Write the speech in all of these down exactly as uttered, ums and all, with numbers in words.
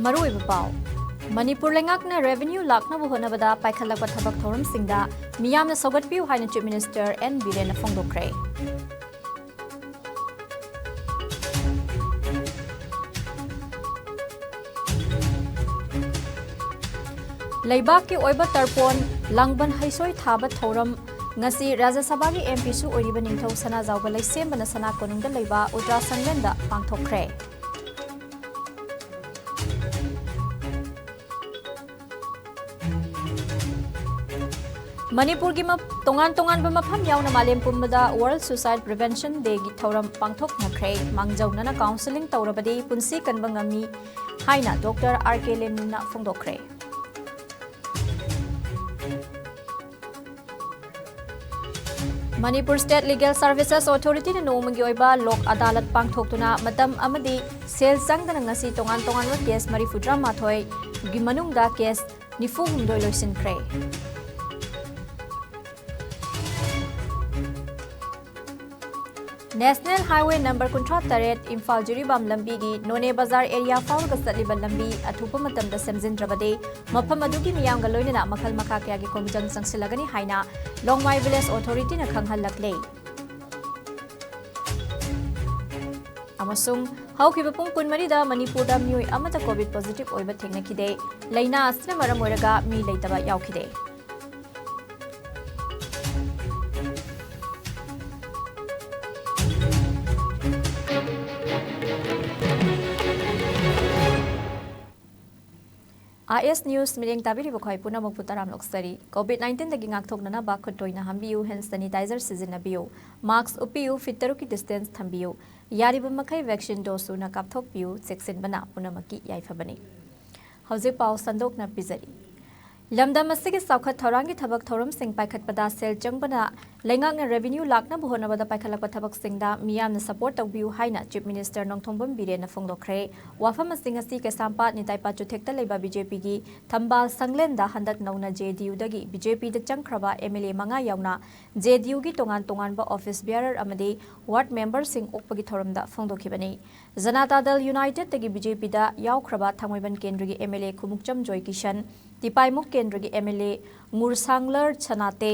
ꯃꯔꯨꯑꯣꯏꯕ ꯄꯥꯎ꯫ ꯃꯅꯤꯄꯨꯔ ꯂꯩꯉꯥꯛꯅ revenue ꯂꯥꯛꯅꯕ ꯍꯣꯠꯅꯕꯗ ꯄꯥꯏꯈꯠꯂꯛꯄ ꯊꯕꯛ ꯊꯧꯔꯝꯁꯤꯡꯗ ꯃꯤꯌꯥꯝꯅ ꯁꯧꯒꯠꯄꯤꯌꯨ ꯍꯥꯏꯅ Chief Minister N ꯕꯤꯔꯦꯟꯅ ꯐꯣꯡꯗꯣꯛꯈ꯭ꯔꯦ꯫ ꯂꯩꯕꯥꯛꯀꯤ ꯑꯣꯏꯕ ꯇꯔꯄꯣꯟ ꯂꯥꯡꯕꯟ ꯍꯩꯁꯣꯏ ꯊꯥꯕ ꯊꯧꯔꯝ ꯉꯁꯤ ꯔꯥꯖ꯭ꯌ ꯁꯚꯥꯒꯤ M P ꯁꯨ ꯑꯣꯏꯔꯤꯕ ꯅꯤꯡꯊꯧ ꯁꯅꯥꯖꯥꯎꯕ ꯂꯩꯁꯦꯝꯕꯅ ꯁꯅꯥ ꯀꯣꯅꯨꯡꯗ ꯂꯩꯕ ꯎꯜꯇꯥ ꯁꯪꯂꯦꯟꯗ ꯄꯥꯡꯊꯣꯛꯈ꯭ꯔꯦ꯫ ꯃꯅꯤꯄꯨꯔꯒꯤ ꯃꯞ-, ꯇꯣꯉꯥꯟ ꯇꯣꯉꯥꯟꯕ ꯃꯐꯝ ꯌꯥꯎꯅ ꯃꯥꯂꯦꯝ ꯄꯨꯝꯕꯗ World Suicide Prevention Day ꯒꯤ ꯊꯧꯔꯝ ꯄꯥꯡꯊꯣꯛꯅꯈ꯭ꯔꯦ꯫ ꯃꯥꯡꯖꯧꯅꯅ counselling ꯇꯧꯔꯕꯗꯤ ꯄꯨꯟꯁꯤ ꯀꯟꯕ ꯉꯝꯃꯤ ꯍꯥꯏꯅ Doctor R K ꯂꯦꯅꯤꯟꯅ ꯐꯣꯡꯗꯣꯛꯈ꯭ꯔꯦ꯫ Manipur State Legal Services Authority ꯅ ꯅꯣꯡꯃꯒꯤ ꯑꯣꯏꯕ ꯂꯣꯛ ꯑꯗꯥꯂꯠ ꯄꯥꯡꯊꯣꯛꯇꯨꯅ ꯃꯇꯝ ꯑꯃꯗꯤ ꯁꯦꯜ ꯆꯪꯗꯅ ꯉꯁꯤ ꯇꯣꯉꯥꯟ ꯇꯣꯉꯥꯟꯕ case ꯃꯔꯤꯐꯨꯇꯔꯥꯃꯥꯊꯣꯏ ꯒꯤ ꯃꯅꯨꯡꯗ case ꯅꯤꯐꯨꯍꯨꯝꯗꯣꯏ ꯂꯣꯏꯁꯤꯟꯈ꯭ꯔꯦ꯫ National Highway number ꯀꯨꯟꯊ꯭ꯔꯥ ꯇꯔꯦꯠ ꯏꯝꯐꯥꯜ ꯖꯤꯔꯤꯕꯥꯝ ꯂꯝꯕꯤꯒꯤ ꯅꯣꯅꯦ ꯕꯖꯥꯔ area ꯐꯥꯎꯔꯒ ꯆꯠꯂꯤꯕ ꯂꯝꯕꯤ ꯑꯊꯨꯕ ꯃꯇꯝꯗ ꯁꯦꯝꯖꯤꯟꯗ꯭ꯔꯕꯗꯤ ꯃꯐꯝ ꯑꯗꯨꯒꯤ ꯃꯤꯌꯥꯝꯒ ꯂꯣꯏꯅꯅ ꯃꯈꯜ ꯃꯈꯥ ꯀꯌꯥꯒꯤ ꯈꯣꯡꯖꯪ ꯆꯪꯁꯤꯜꯂꯒꯅꯤ ꯍꯥꯏꯅ ꯂꯣꯡꯃꯥꯏ Village Authority ꯅ ꯈꯪꯍꯜꯂꯛꯂꯦ꯫ ꯑꯃꯁꯨꯡ ꯍꯧꯈꯤꯕ ꯄꯨꯡ ꯀꯨꯟꯃꯔꯤꯗ ꯃꯅꯤꯄꯨꯔꯗ ꯃꯤꯑꯣꯏ ꯑꯃꯠꯇ COVID positive ꯑꯣꯏꯕ ꯊꯦꯡꯅꯈꯤꯗꯦ꯫ ꯂꯥꯏꯅꯥ ꯑꯁꯤꯅ ꯃꯔꯝ ꯑꯣꯏꯔꯒ ꯃꯤ ꯂꯩꯇꯕ ꯌꯥꯎꯈꯤꯗꯦ꯫ I S News ꯃꯤꯠꯌꯦꯡ ꯇꯥꯕꯤꯔꯤꯕ ꯈꯣꯏ ꯄꯨꯝꯅꯃꯛꯄꯨ ꯇꯔꯥꯝꯅ ꯑꯣꯛꯆꯔꯤ꯫ COVID nineteen ꯗꯒꯤ ꯉꯥꯛꯊꯣꯛꯅꯅꯕ ꯈꯨꯠ ꯇꯣꯏꯅ ꯍꯥꯝꯕꯤꯌꯨ, hand sanitizer ꯁꯤꯖꯤꯟꯅꯕꯤꯌꯨ, mask ꯎꯞꯄꯤꯌꯨ, feet ꯇꯔꯨꯛꯀꯤ distance ꯊꯝꯕꯤꯌꯨ, ꯌꯥꯔꯤꯕ ꯃꯈꯩ vaccine dose ꯁꯨꯅ ꯀꯥꯞꯊꯣꯛꯄꯤꯌꯨ, ꯆꯦꯛꯁꯤꯟꯕꯅ ꯄꯨꯝꯅꯃꯛꯀꯤ ꯌꯥꯏꯐꯕꯅꯤ꯫ ꯍꯧꯖꯤꯛ ꯄꯥꯎ ꯁꯟꯗꯣꯛꯅ ꯄꯤꯖꯔꯤ꯫ ꯂꯝꯗꯝ ꯑꯁꯤꯒꯤ ꯆꯥꯎꯈꯠ ꯊꯧꯔꯥꯡꯒꯤ ꯊꯕꯛ ꯊꯧꯔꯝꯁꯤꯡ ꯄꯥꯏꯈꯠꯄꯗ ꯁꯦꯜ ꯆꯪꯕꯅ ꯂꯩꯉꯥꯛꯅ revenue ꯂꯥꯛꯅꯕ ꯍꯣꯠꯅꯕꯗ ꯄꯥꯏꯈꯠꯂꯛꯄ ꯊꯕꯛꯁꯤꯡꯗ ꯃꯤꯌꯥꯝꯅ support ꯇꯧꯕꯤꯌꯨ ꯍꯥꯏꯅ Chief Minister ꯅꯣꯡꯊꯣꯝꯕꯝ ꯕꯤꯔꯦꯟꯅ ꯐꯣꯡꯗꯣꯛꯈ꯭ꯔꯦ꯫ ꯋꯥꯐꯝꯁꯤꯡ ꯑꯁꯤ ꯀꯩꯁꯥꯝꯄꯥꯠ ꯅꯤꯇꯥꯏꯄꯥ ꯆꯨꯊꯦꯛꯇ ꯂꯩꯕ BJPꯒꯤ ꯊꯝꯕꯥꯜ ꯁꯪꯂꯦꯟꯗ ꯍꯟꯗꯛ ꯅꯧꯅ JDUꯗꯒꯤ BJPꯗ ꯆꯪꯈ꯭ꯔꯕ MLA ꯃꯉꯥ ꯌꯥꯎꯅ JDUꯒꯤ ꯇꯣꯉꯥꯟ ꯇꯣꯉꯥꯟꯕ office bearer ꯑꯃꯗꯤ ward memberꯁꯤꯡ ꯑꯣꯛꯄꯒꯤ ꯊꯧꯔꯝꯗ ꯐꯣꯡꯗꯣꯛꯈꯤꯕꯅꯤ꯫ ꯖꯅꯇꯥ ꯗꯜ Unitedꯇꯒꯤ BJPꯗ ꯌꯥꯎꯈ꯭ꯔꯕ ꯊꯥꯡꯃꯩꯕꯟ ꯀꯦꯟꯗ꯭ꯔꯒꯤ MLA ꯈꯨꯃꯨꯛꯆꯝ ꯖꯣꯏꯀꯤꯁꯟ, ꯇꯤꯄꯥꯏꯃꯨꯛ ꯀꯦꯟꯗ꯭ꯔꯒꯤ MLA ꯉꯨꯔꯁꯥꯡꯂꯔ ꯁꯅꯥꯇꯦ,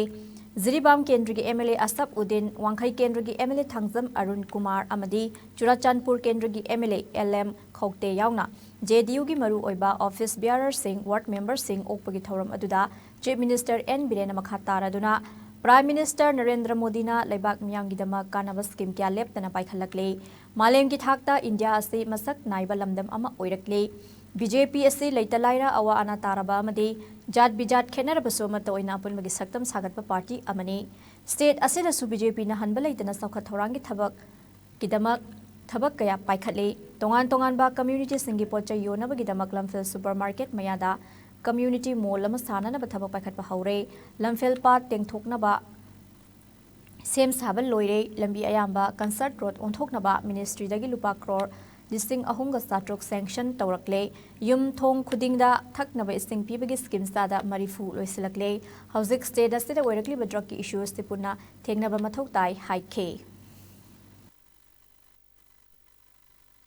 ꯖꯤꯔꯤꯕꯥꯝ ꯀꯦꯟꯗ꯭ꯔꯒꯤ MLA ꯑꯁꯐ ꯎꯗꯤꯟ, ꯋꯥꯡꯈꯩ ꯀꯦꯟꯗ꯭ꯔꯒꯤ MLA ꯊꯥꯡꯖꯝ ꯑꯔꯨꯟ ꯀꯨꯃꯥꯔ ꯑꯃꯗꯤ ꯆꯨꯔꯥꯆꯥꯟꯄꯨꯔ ꯀꯦꯟꯗ꯭ꯔꯒꯤ MLA LM ꯈꯧꯇꯦ ꯌꯥꯎꯅ JDUꯒꯤ ꯃꯔꯨꯑꯣꯏꯕ office bearerꯁꯤꯡ, ward memberꯁꯤꯡ ꯑꯣꯛꯄꯒꯤ ꯊꯧꯔꯝ ꯑꯗꯨꯗ Chief Minister N ꯕꯤꯔꯦꯟꯅ ꯃꯈꯥ ꯇꯥꯔꯗꯨꯅ, Prime Minister ꯅꯔꯦꯟꯗ꯭ꯔ ꯃꯣꯗꯤꯅ ꯂꯩꯕꯥꯛ ꯃꯤꯌꯥꯝꯒꯤꯗꯃꯛ ꯀꯥꯟꯅꯕ scheme ꯀꯌꯥ ꯂꯦꯞꯇꯅ ꯄꯥꯏꯈꯠꯂꯛꯂꯤ꯫ ꯃꯥꯂꯦꯝꯒꯤ ꯊꯥꯛꯇ ꯏꯟꯗꯤꯌꯥ ꯑꯁꯤ ꯃꯁꯛ ꯅꯥꯏꯕ ꯂꯝꯗꯝ ꯑꯃ ꯑꯣꯏꯔꯛꯂꯤ꯫ BJP ꯑꯁꯤ ꯂꯩꯇ ꯂꯥꯏꯔ, ꯑꯋꯥ ꯑꯅꯥ ꯇꯥꯔꯕ ꯑꯃꯗꯤ ꯖꯥꯠ ꯕꯤꯖꯥꯠ ꯈꯦꯠꯅꯔꯕꯁꯨ ꯑꯃꯠꯇ ꯑꯣꯏꯅ ꯑꯄꯨꯟꯕꯒꯤ ꯁꯛꯇꯝ ꯁꯥꯒꯠꯄ party ꯑꯃꯅꯤ꯫ State ꯑꯁꯤꯗꯁꯨ BJPꯅ ꯍꯟꯕ ꯂꯩꯇꯅ ꯆꯥꯎꯈꯠ ꯊꯧꯔꯥꯡꯒꯤ ꯊꯕꯛꯀꯤꯗꯃꯛ ꯊꯕꯛ ꯀꯌꯥ ꯄꯥꯏꯈꯠꯂꯤ꯫ ꯇꯣꯉꯥꯟ ꯇꯣꯉꯥꯟꯕ communityꯁꯤꯡꯒꯤ ꯄꯣꯠ ꯆꯩ ꯌꯣꯟꯅꯕꯒꯤꯗꯃꯛ ꯂꯝꯐꯦꯜ supermarket ꯃꯌꯥꯗ community mall ꯑꯃ ꯁꯥꯅꯅꯕ ꯊꯕꯛ ꯄꯥꯏꯈꯠꯄ ꯍꯧꯔꯦ꯫ ꯂꯝꯐꯦꯜ ꯄꯥꯠ ꯇꯦꯡꯊꯣꯛꯅꯕ ꯁꯦꯝ ꯁꯥꯕ ꯂꯣꯏꯔꯦ꯫ ꯂꯝꯕꯤ ꯑꯌꯥꯝꯕ Concert Road ꯑꯣꯟꯊꯣꯛꯅꯕ ministryꯗꯒꯤ ꯂꯨꯄꯥ ꯀ꯭ꯔꯣꯔ ꯂꯤꯁꯤꯡ ꯑꯍꯨꯝꯒ ꯆꯥꯇ꯭ꯔꯨꯛ sanction ꯇꯧꯔꯛꯂꯦ꯫ ꯌꯨꯝ ꯊꯣꯡ ꯈꯨꯗꯤꯡꯗ ꯊꯛꯅꯕ ꯏꯁꯤꯡ ꯄꯤꯕꯒꯤ scheme ꯆꯥꯗ ꯃꯔꯤꯐꯨ ꯂꯣꯏꯁꯤꯜꯂꯛꯂꯦ꯫ ꯍꯧꯖꯤꯛ state ꯑꯁꯤꯗ ꯑꯣꯏꯔꯛꯂꯤꯕ drugꯀꯤ issueꯁꯤ ꯄꯨꯟꯅ ꯊꯦꯡꯅꯕ ꯃꯊꯧ ꯇꯥꯏ ꯍꯥꯏꯈꯤ꯫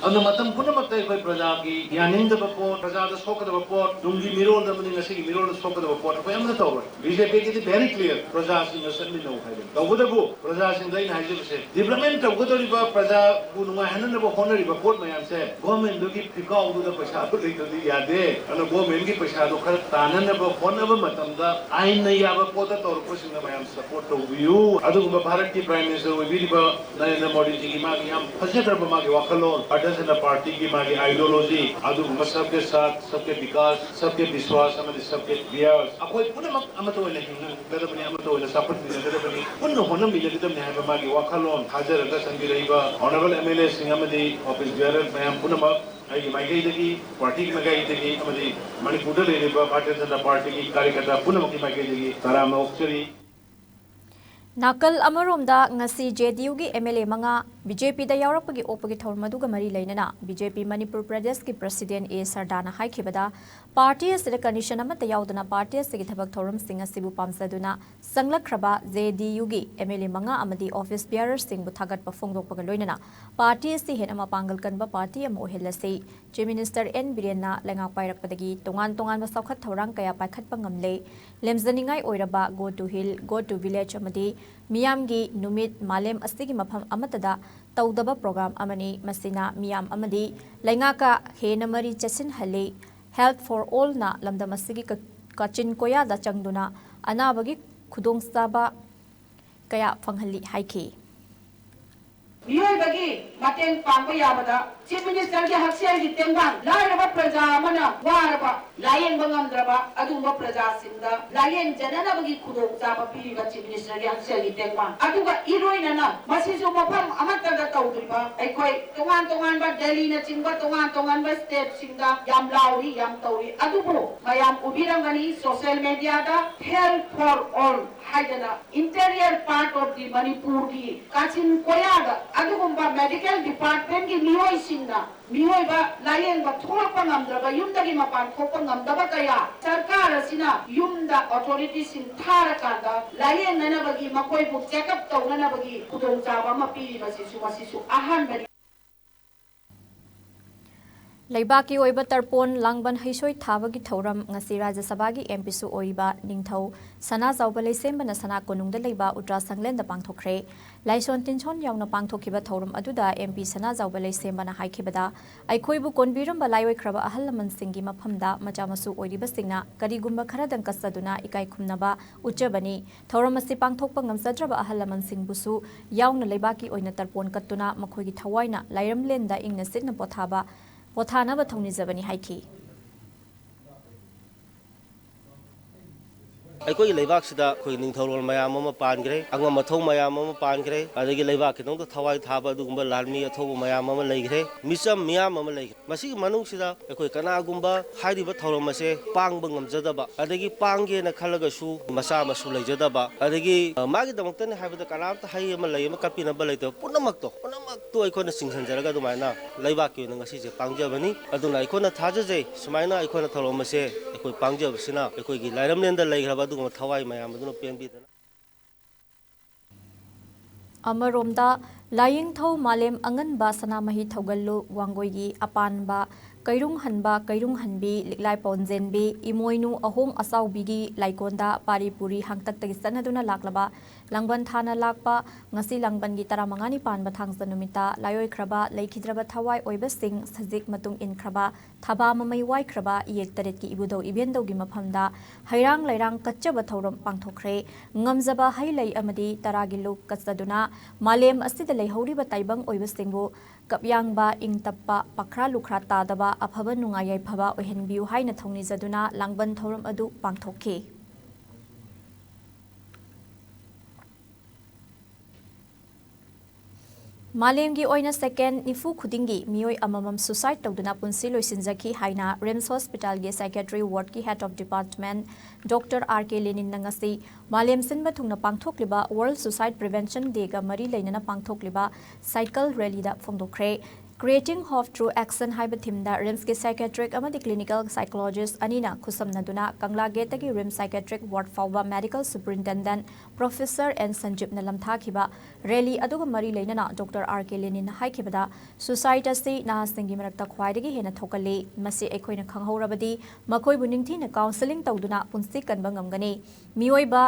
ꯑꯗꯨꯅ ꯃꯇꯝ ꯄꯨꯝꯅꯃꯛꯇ ꯑꯩꯈꯣꯏ ꯄ꯭ꯔꯖꯥꯒꯤ ꯌꯥꯅꯤꯡꯗꯕ ꯄꯣꯠ, ꯄ꯭ꯔꯖꯥꯗ ꯁꯣꯛꯀꯗꯕ ꯄꯣꯠ, ꯇꯨꯡꯒꯤ ꯃꯤꯔꯣꯜꯗ ꯑꯃꯗꯤ ꯉꯁꯤꯒꯤ ꯃꯤꯔꯣꯜꯗ ꯁꯣꯛꯀꯗꯕ ꯄꯣꯠ ꯑꯩꯈꯣꯏ ꯑꯃꯠꯇ ꯇꯧꯔꯣꯏ꯫ BJPꯒꯤꯗꯤ very clear, ꯄ꯭ꯔꯖꯥꯁꯤꯡꯒ ꯆꯠꯃꯤꯟꯅꯧ ꯍꯥꯏꯕꯅꯤ꯫ ꯇꯧꯕꯇꯕꯨ ꯄ꯭ꯔꯖꯥꯁꯤꯡꯗ ꯑꯩꯅ ꯍꯥꯏꯖꯕꯁꯦ, development ꯇꯧꯒꯗꯧꯔꯤꯕ, ꯄ꯭ꯔꯖꯥꯕꯨ ꯅꯨꯡꯉꯥꯏꯍꯟꯅꯅꯕ ꯍꯣꯠꯅꯔꯤꯕ ꯄꯣꯠ ꯃꯌꯥꯝꯁꯦ governmentꯗꯨꯒꯤ ꯐꯤꯀꯥꯎꯗꯨꯗ ꯄꯩꯁꯥꯗꯨ ꯂꯩꯇ꯭ꯔꯗꯤ ꯌꯥꯗꯦ꯫ ꯑꯗꯨꯅ governmentꯒꯤ ꯄꯩꯁꯥꯗꯣ ꯈꯔ ꯇꯥꯅꯅꯕ ꯍꯣꯠꯅꯕ ꯃꯇꯝꯗ ꯑꯥꯏꯟꯅ ꯌꯥꯕ ꯄꯣꯠꯇ ꯇꯧꯔꯛꯄꯁꯤꯡꯗ ꯃꯌꯥꯝ support ꯇꯧꯕꯤꯌꯨ꯫ ꯑꯗꯨꯒꯨꯝꯕ ꯚꯥꯔꯠꯀꯤ Prime Minister ꯑꯣꯏꯕꯤꯔꯤꯕ ꯅꯔꯦꯟꯗ꯭ꯔ ꯃꯣꯗꯤꯖꯤꯒꯤ ꯃꯥꯒꯤ ꯌꯥꯝ ꯐꯖꯈ꯭ꯔꯕ ꯃꯥꯒꯤ ꯋꯥꯈꯜꯂꯣꯟ, ꯚꯥꯔꯇꯤꯌ ꯖꯅꯇꯥ ꯄꯥꯔꯇꯤꯒꯤ ꯃꯥꯒꯤ ideology, ꯑꯗꯨꯒꯨꯝꯕ सबके साथ, सबके विकास, सबके विश्वास ꯑꯃꯗꯤ सबके प्रयास, ꯑꯩꯈꯣꯏ ꯄꯨꯝꯅꯃꯛ ꯑꯃꯠꯇ ꯑꯣꯏꯅ ꯍꯤꯡꯒꯗꯕꯅꯤ, ꯑꯃꯠꯇ ꯑꯣꯏꯅ ꯆꯥꯎꯈꯠꯃꯤꯟꯅꯒꯗꯕꯅꯤ, ꯄꯨꯟꯅ ꯍꯣꯠꯅꯃꯤꯟꯅꯒꯗꯕꯅꯤ ꯍꯥꯏꯕ ꯃꯥꯒꯤ ꯋꯥꯈꯜꯂꯣꯟ ꯊꯥꯖꯔꯒ ꯆꯪꯕꯤꯔꯛꯏꯕ honourable MLAꯁꯤꯡ ꯑꯃꯗꯤ office bearer ꯃꯌꯥꯝ ꯄꯨꯝꯅꯃꯛ ꯑꯩꯒꯤ ꯃꯥꯏꯀꯩꯗꯒꯤ, ꯄꯥꯔꯇꯤꯒꯤ ꯃꯥꯏꯀꯩꯗꯒꯤ ꯑꯃꯗꯤ ꯃꯅꯤꯄꯨꯔꯗ ꯂꯩꯔꯤꯕ ꯚꯥꯔꯇꯤꯌ ꯖꯅꯇꯥ ꯄꯥꯔꯇꯤꯒꯤ ꯀꯥꯔꯌꯀꯔꯇꯥ ꯄꯨꯝꯅꯃꯛꯀꯤ ꯃꯥꯏꯀꯩꯗꯒꯤ ꯇꯔꯥꯝꯅ ꯑꯣꯛꯆꯔꯤ꯫ ꯅꯥꯀꯜ ꯑꯃꯔꯣꯝꯗ, ꯉꯁꯤ ꯖꯦ ꯗꯤ ꯌꯨꯒꯤ ꯑꯦꯝ ꯑꯦꯜ ꯑꯦ ꯃꯉꯥ ꯕꯤ ꯖꯦ ꯄꯤꯗ ꯌꯥꯎꯔꯛꯄꯒꯤ ꯑꯣꯛꯄꯒꯤ ꯊꯧꯔꯝ ꯑꯗꯨꯒ ꯃꯔꯤ ꯂꯩꯅꯅ ꯕꯤ ꯖꯦ ꯄꯤ ꯃꯅꯤꯄꯨꯔ ꯄ꯭ꯔꯗꯦꯁꯀꯤ ꯄ꯭ꯔꯁꯤꯗꯦꯟ ꯑꯦ ꯁꯔꯗꯥꯅ ꯍꯥꯏꯈꯤꯕꯗ, ꯄꯥꯔꯇꯤ ꯑꯁꯤꯗ ꯀꯟꯗꯤꯁꯟ ꯑꯃꯠꯇ ꯌꯥꯎꯗꯅ ꯄꯥꯔꯇꯤ ꯑꯁꯤꯒꯤ ꯊꯕꯛ ꯊꯧꯔꯝꯁꯤꯡ ꯑꯁꯤꯕꯨ ꯄꯥꯝꯖꯗꯨꯅ ꯆꯪꯂꯛꯈ꯭ꯔꯕ ꯖꯦ ꯗꯤ ꯌꯨꯒꯤ ꯑꯦꯝ ꯑꯦꯜ ꯑꯦ ꯃꯉꯥ ꯑꯃꯗꯤ ꯑꯣꯐꯤꯁ ꯕꯤꯌꯥꯔꯔꯁꯤꯡꯕꯨ ꯊꯥꯒꯠꯄ ꯐꯣꯡꯗꯣꯛꯄꯒ ꯂꯣꯏꯅꯅ ꯄꯥꯔꯇꯤ ꯑꯁꯤ ꯍꯦꯟꯅ ꯃꯄꯥꯡꯒꯜ ꯀꯟꯕ ꯄꯥꯔꯇꯤ ꯑꯃ ꯑꯣꯏꯍꯜꯂꯁꯤ꯫ ꯆꯤꯐ ꯃꯤꯅꯤꯁꯇꯔ ꯑꯦꯟ ꯕꯤꯔꯦꯟꯅ ꯂꯩꯉꯥꯛ ꯄꯥꯏꯔꯛꯄꯗꯒꯤ ꯇꯣꯉꯥꯟ ꯇꯣꯉꯥꯟꯕ ꯆꯥꯎꯈꯠ ꯊꯧꯔꯥꯡ ꯀꯌꯥ ꯄꯥꯏꯈꯠꯄ ꯉꯝꯂꯦ꯫ ꯂꯦꯝꯖꯅꯤꯡꯉꯥꯏ ꯑꯣꯏꯔꯕ Go to Hill, Go to Village ꯑꯃꯗꯤ ꯃꯤꯌꯥꯝꯒꯤ ꯅꯨꯃꯤꯠ ꯃꯥꯂꯦꯝ ꯑꯁꯤꯒꯤ ꯃꯐꯝ ꯑꯃꯠꯇꯗ ꯇꯧꯗꯕ ꯄ꯭ꯔꯣꯒ꯭ꯔꯥꯝ ꯑꯃꯅꯤ꯫ ꯃꯁꯤꯅ ꯃꯤꯌꯥꯝ ꯑꯃꯗꯤ ꯂꯩꯉꯥꯛꯀ ꯍꯦꯟꯅ ꯃꯔꯤ ꯆꯠꯁꯤꯟꯍꯜꯂꯤ꯫ Health for All ꯅ ꯂꯝꯗꯝ ꯑꯁꯤꯒꯤ ꯀ-, ꯀꯥꯆꯤꯟ ꯀꯣꯌꯥꯗ ꯆꯪꯗꯨꯅ ꯑꯅꯥꯕꯒꯤ ꯈꯨꯗꯣꯡꯆꯥꯕ ꯀꯌꯥ ꯐꯪꯍꯜꯂꯤ ꯍꯥꯏꯈꯤ꯫ ꯃꯤꯑꯣꯏꯕꯒꯤ ꯃꯇꯦꯡ ꯄꯥꯡꯕ ꯌꯥꯕꯗ ꯆꯤꯐ ꯃꯤꯅꯤꯁꯇꯔꯒꯤ ꯍꯛꯁꯦꯜꯒꯤ ꯇꯦꯡꯕꯥꯡ, ꯂꯥꯏꯔꯕ ꯄ꯭ꯔꯖꯥ ꯑꯃꯅ ꯋꯥꯔꯕ, ꯂꯥꯌꯦꯡꯕ ꯉꯝꯗ꯭ꯔꯕ ꯑꯗꯨꯒꯨꯝꯕ ꯄ꯭ꯔꯖꯥꯁꯤꯡꯗ ꯂꯥꯌꯦꯡꯖꯅꯅꯕꯒꯤ ꯈꯨꯗꯣꯡꯆꯥꯕ ꯄꯤꯔꯤꯕ ꯆꯤꯐ ꯃꯤꯅꯤꯁꯇꯔꯒꯤ ꯍꯛꯁꯦꯜꯒꯤ ꯇꯦꯡꯕꯥꯡ꯫ ꯑꯗꯨꯒ ꯏꯔꯣꯏꯅꯅ ꯃꯁꯤꯁꯨ ꯃꯐꯝ ꯑꯃꯠꯇꯗ ꯇꯧꯗ꯭ꯔꯤꯕ ꯑꯩꯈꯣꯏ ꯇꯣꯉꯥꯟ ꯇꯣꯉꯥꯟꯕ ꯗꯦꯜꯂꯤꯅꯆꯤꯡꯕ ꯇꯣꯉꯥꯟ ꯇꯣꯉꯥꯟꯕ ꯁ꯭ꯇꯦꯠꯁꯤꯡꯗ ꯌꯥꯝ ꯂꯥꯎꯔꯤ, ꯌꯥꯝ ꯇꯧꯔꯤ꯫ ꯑꯗꯨꯕꯨ ꯃꯌꯥꯝ ꯎꯕꯤꯔꯝꯒꯅꯤ ꯁꯣꯁꯤꯌꯦꯜ ꯃꯦꯗꯤꯌꯥꯗ Health for All ꯍꯥꯏꯗꯅ interior part of the ꯃꯅꯤꯄꯨꯔꯒꯤ ꯀꯥꯆꯤꯟ ꯀꯣꯌꯥꯗ ꯑꯗꯨꯒꯨꯝꯕ ꯃꯦꯗꯤꯀꯦꯜ ꯗꯤꯄꯥꯔꯠꯃꯦꯟꯒꯤ ꯃꯤꯑꯣꯏꯁꯤꯡꯅ ꯃꯤꯑꯣꯏꯕ ꯂꯥꯌꯦꯡꯕ ꯊꯣꯛꯂꯛꯄ ꯉꯝꯗ꯭ꯔꯕ, ꯌꯨꯝꯗꯒꯤ ꯃꯄꯥꯟ ꯊꯣꯛꯄ ꯉꯝꯗꯕ ꯀꯌꯥ ꯁꯔꯀꯥꯔ ꯑꯁꯤꯅ ꯌꯨꯝꯗ ꯑꯣꯊꯣꯔꯤꯇꯤꯁꯤꯡ ꯊꯥꯔꯀꯥꯟꯗ ꯂꯥꯌꯦꯡꯅꯅꯕꯒꯤ ꯃꯈꯣꯏꯕꯨ ꯆꯦꯛꯑꯞ ꯇꯧꯅꯅꯕꯒꯤ ꯈꯨꯗꯣꯡꯆꯥꯕ ꯑꯃ ꯄꯤꯔꯤꯕꯁꯤꯁꯨ ꯃꯁꯤꯁꯨ ꯑꯍꯥꯟꯕꯅꯤ꯫ ꯂꯩꯕꯥꯛꯀꯤ ꯑꯣꯏꯕ ꯇꯔꯄꯣꯟ ꯂꯥꯡꯕꯟ ꯍꯩꯁꯣꯏ ꯊꯥꯕꯒꯤ ꯊꯧꯔꯝ ꯉꯁꯤ ꯔꯥꯖ꯭ꯌ ꯁꯚꯥꯒꯤ ꯑꯦꯝ ꯄꯤꯁꯨ ꯑꯣꯏꯔꯤꯕ ꯅꯤꯡꯊꯧ ꯁꯅꯥꯖꯥꯎꯕ ꯂꯩꯁꯦꯝꯕꯅ ꯁꯅꯥ ꯀꯣꯅꯨꯡꯗ ꯂꯩꯕ ꯎꯇ꯭ꯔꯥ ꯁꯪꯂꯦꯟꯗ ꯄꯥꯡꯊꯣꯛꯈ꯭ꯔꯦ꯫ ꯂꯥꯏꯁꯣꯟ ꯇꯤꯟꯁꯣꯟ ꯌꯥꯎꯅ ꯄꯥꯡꯊꯣꯛꯈꯤꯕ ꯊꯧꯔꯝ ꯑꯗꯨꯗ ꯑꯦꯝ ꯄꯤ ꯁꯅꯥꯖꯥꯎꯕ ꯂꯩꯁꯦꯝꯕꯅ ꯍꯥꯏꯈꯤꯕꯗ, ꯑꯩꯈꯣꯏꯕꯨ ꯀꯣꯟꯕꯤꯔꯝꯕ ꯂꯥꯏꯑꯣꯏꯈ꯭ꯔꯕ ꯑꯍꯜ ꯂꯃꯟꯁꯤꯡꯒꯤ ꯃꯐꯝꯗ ꯃꯆꯥ ꯃꯁꯨ ꯑꯣꯏꯔꯤꯕꯁꯤꯡꯅ ꯀꯔꯤꯒꯨꯝꯕ ꯈꯔꯗꯪ ꯀꯠꯆꯗꯨꯅ ꯏꯀꯥꯏ ꯈꯨꯝꯅꯕ ꯎꯠꯆꯕꯅꯤ꯫ ꯊꯧꯔꯝ ꯑꯁꯤ ꯄꯥꯡꯊꯣꯛꯄ ꯉꯝꯖꯗ꯭ꯔꯕ ꯑꯍꯜ ꯂꯃꯟꯁꯤꯡꯕꯨꯁꯨ ꯌꯥꯎꯅ ꯂꯩꯕꯥꯛꯀꯤ ꯑꯣꯏꯅ ꯇꯔꯄꯣꯟ ꯀꯠꯇꯨꯅ ꯃꯈꯣꯏꯒꯤ ꯊꯋꯥꯏꯅ ꯂꯥꯏꯔꯝꯂꯦꯟꯗ ꯏꯪꯅ ꯆꯤꯛꯅ ꯄꯣꯊꯥꯕ, ꯄꯣꯊꯥꯅꯕ ꯊꯧꯅꯤꯖꯕꯅꯤ ꯍꯥꯏꯈꯤ꯫ ꯑꯩꯈꯣꯏꯒꯤ ꯂꯩꯕꯥꯛꯁꯤꯗ ꯑꯩꯈꯣꯏ ꯅꯤꯡꯊꯧꯔꯣꯜ ꯃꯌꯥꯝ ꯑꯃ ꯄꯥꯟꯈ꯭ꯔꯦ, ꯑꯉꯝ ꯑꯊꯧ ꯃꯌꯥꯝ ꯑꯃ ꯄꯥꯟꯈ꯭ꯔꯦ, ꯑꯗꯒꯤ ꯂꯩꯕꯥꯛꯀꯤꯗꯃꯛꯇ ꯊꯋꯥꯏ ꯊꯥꯕ ꯑꯗꯨꯒꯨꯝꯕ ꯂꯥꯟꯃꯤ ꯑꯊꯧꯕ ꯃꯌꯥꯝ ꯑꯃ ꯂꯩꯈ꯭ꯔꯦ, ꯃꯤꯆꯝ ꯃꯤꯌꯥꯝ ꯑꯃ ꯂꯩꯈ꯭ꯔꯦ꯫ ꯃꯁꯤꯒꯤ ꯃꯅꯨꯡꯁꯤꯗ ꯑꯩꯈꯣꯏ ꯀꯅꯥꯒꯨꯝꯕ ꯍꯥꯏꯔꯤꯕ ꯊꯧꯔꯝ ꯑꯁꯦ ꯄꯥꯡꯕ ꯉꯝꯖꯗꯕ, ꯑꯗꯒꯤ ꯄꯥꯡꯒꯦꯅ ꯈꯜꯂꯒꯁꯨ ꯃꯆꯥ ꯃꯁꯨ ꯂꯩꯖꯗꯕ, ꯑꯗꯒꯤ, ꯑ, ꯃꯥꯒꯤꯗꯃꯛꯇꯅꯤ ꯍꯥꯏꯕꯗ ꯀꯅꯥꯝꯇ ꯍꯩ ꯑꯃ ꯂꯩ ꯑꯃ ꯀꯠꯄꯤꯅꯕ ꯂꯩꯇꯕ ꯄꯨꯝꯅꯃꯛꯇꯣ, ꯄꯨꯝꯅꯃꯛꯇꯣ ꯑꯩꯈꯣꯏꯅ ꯆꯤꯡꯁꯤꯟꯖꯔꯒ ꯑꯗꯨꯃꯥꯏꯅ ꯂꯩꯕꯥꯛꯀꯤ ꯑꯣꯏꯅ ꯉꯁꯤꯁꯦ ꯄꯥꯡꯖꯕꯅꯤ꯫ ꯑꯗꯨꯅ ꯑꯩꯈꯣꯏꯅ ꯊꯥꯖꯖꯩ, ꯁꯨꯃꯥꯏꯅ ꯑꯩꯈꯣꯏꯅ ꯊꯧꯔꯝ ꯑꯁꯦ ꯑꯩꯈꯣꯏ ꯄꯥꯡꯖꯕꯁꯤꯅ ꯑꯩꯈꯣꯏꯒꯤ ꯂꯥꯏꯔꯝꯂꯦꯟꯗ ꯂꯩꯈ꯭ꯔꯕ ꯑꯗꯨꯒꯨꯝꯕ ꯊꯋꯥꯏ ꯃꯌꯥꯝ ꯑꯗꯨꯅ ꯄꯦꯟꯕꯤꯗꯅ꯫ ꯑꯃꯔꯣꯝꯗ, ꯂꯥꯏꯌꯦꯡꯊꯧ ꯃꯥꯂꯦꯝ ꯑꯉꯟꯕ ꯁꯅꯥꯃꯍꯤ ꯊꯧꯒꯜꯂꯨ ꯋꯥꯡꯒꯣꯏꯒꯤ ꯑꯄꯥꯟꯕ ꯀꯩꯔꯨꯡꯍꯟꯕ ꯀꯩꯔꯨꯡꯍꯟꯕꯤ ꯂꯤꯛꯂꯥꯏ ꯄꯥꯎꯟꯖꯦꯟꯕꯤ ꯏꯃꯣꯏꯅꯨ ꯑꯍꯣꯡ ꯑꯆꯥꯎꯕꯤꯒꯤ ꯂꯥꯏꯀꯣꯟꯗ ꯄꯥꯔꯤ ꯄꯨꯔꯤ ꯍꯥꯡꯇꯛꯇꯒꯤ ꯆꯠꯅꯗꯨꯅ ꯂꯥꯛꯂꯕ ꯂꯥꯡꯕꯟ ꯊꯥꯅ ꯂꯥꯛꯄ ꯉꯁꯤ ꯂꯥꯡꯕꯟꯒꯤ ꯇꯔꯥꯃꯉꯥꯅꯤ ꯄꯥꯟꯕ ꯊꯥꯡꯖ ꯅꯨꯃꯤꯠꯇ ꯂꯥꯏꯑꯣꯏꯈ꯭ꯔꯕ ꯂꯩꯈꯤꯗ꯭ꯔꯕ ꯊꯋꯥꯏ ꯑꯣꯏꯕꯁꯤꯡ ꯁꯖꯤꯛ ꯃꯇꯨꯡ ꯏꯟꯈ꯭ꯔꯕ ꯊꯕꯥ ꯃꯃꯩ ꯋꯥꯏꯈ꯭ꯔꯕ ꯏꯌꯦꯛ ꯇꯔꯦꯠꯀꯤ ꯏꯕꯨꯙꯧ ꯏꯕꯦꯟꯗꯧꯒꯤ ꯃꯐꯝꯗ ꯍꯩꯔꯥꯡ ꯂꯩꯔꯥꯡ ꯀꯠꯆꯕ ꯊꯧꯔꯝ ꯄꯥꯡꯊꯣꯛꯈ꯭ꯔꯦ꯫ ꯉꯝꯖꯕ ꯍꯩ ꯂꯩ ꯑꯃꯗꯤ ꯇꯔꯥꯒꯤ ꯂꯨꯛ ꯀꯠꯆꯗꯨꯅ ꯃꯥꯂꯦꯝ ꯑꯁꯤꯗ ꯂꯩꯍꯧꯔꯤꯕ ꯇꯥꯏꯕꯪ ꯑꯣꯏꯕꯁꯤꯡꯕꯨ ꯀꯞꯌꯥꯡꯕ, ꯏꯪ ꯇꯞꯄ, ꯄꯥꯈ꯭ꯔꯥ ꯂꯨꯈ꯭ꯔꯥ ꯇꯥꯗꯕ ꯑꯐꯕ ꯅꯨꯡꯉꯥꯏ ꯌꯥꯏꯐꯕ ꯑꯣꯏꯍꯟꯕꯤꯌꯨ ꯍꯥꯏꯅ ꯊꯧꯅꯤꯖꯗꯨꯅ ꯂꯥꯡꯕꯟ ꯊꯧꯔꯝ ꯑꯗꯨ ꯄꯥꯡꯊꯣꯛꯈꯤ꯫ ꯃꯥꯂꯦꯝꯒꯤ ꯑꯣꯏꯅ ꯁꯦꯀꯦꯟ ꯅꯤꯐꯨ ꯈꯨꯗꯤꯡꯒꯤ ꯃꯤꯑꯣꯏ ꯑꯃꯃꯝ suicide ꯇꯧꯗꯨꯅ ꯄꯨꯟꯁꯤ ꯂꯣꯏꯁꯤꯟꯖꯈꯤ ꯍꯥꯏꯅ ꯔꯤꯝꯁ ꯍꯣꯁꯄꯤꯇꯥꯜꯒꯤ psychiatry ward ꯀꯤ head of department Doctor R K ꯂꯦꯅꯤꯟꯅ ꯉꯁꯤ ꯃꯥꯂꯦꯝ ꯁꯤꯟꯕ ꯊꯨꯡꯅ ꯄꯥꯡꯊꯣꯛꯂꯤꯕ World Suicide Prevention Day ꯒ ꯃꯔꯤ ꯂꯩꯅꯅ ꯄꯥꯡꯊꯣꯛꯂꯤꯕ cycle rally ꯗ ꯐꯣꯡꯗꯣꯛꯈ꯭ꯔꯦ꯫ Creating Hope Through Action ꯍꯥꯏꯕ theme ꯗ ꯔꯤꯝꯁꯀꯤ psychiatric ꯑꯃꯗꯤ clinical psychologist ꯑꯅꯤꯅ ꯈꯨꯠꯁꯝꯅꯗꯨꯅ ꯀꯪꯂꯥ ꯒꯦꯠꯇꯒꯤ ꯔꯤꯝꯁ psychiatric ward ꯐꯥꯎꯕ medical superintendent Professor N ꯁꯟꯖꯤꯞꯅ ꯂꯝꯊꯥꯈꯤꯕ rally ꯑꯗꯨꯒ ꯃꯔꯤ ꯂꯩꯅꯅ Doctor R K ꯂꯦꯅꯤꯟꯅ ꯍꯥꯏꯈꯤꯕꯗ, suicide ꯑꯁꯤ ꯅꯍꯥꯁꯤꯡꯒꯤ ꯃꯔꯛꯇ ꯈ꯭ꯋꯥꯏꯗꯒꯤ ꯍꯦꯟꯅ ꯊꯣꯛꯀꯜꯂꯤ꯫ ꯃꯁꯤ ꯑꯩꯈꯣꯏꯅ ꯈꯪꯍꯧꯔꯕꯗꯤ ꯃꯈꯣꯏꯕꯨ ꯅꯤꯡꯊꯤꯅ counselling ꯇꯧꯗꯨꯅ ꯄꯨꯟꯁꯤ ꯀꯟꯕ ꯉꯝꯒꯅꯤ꯫ ꯃꯤꯑꯣꯏꯕ,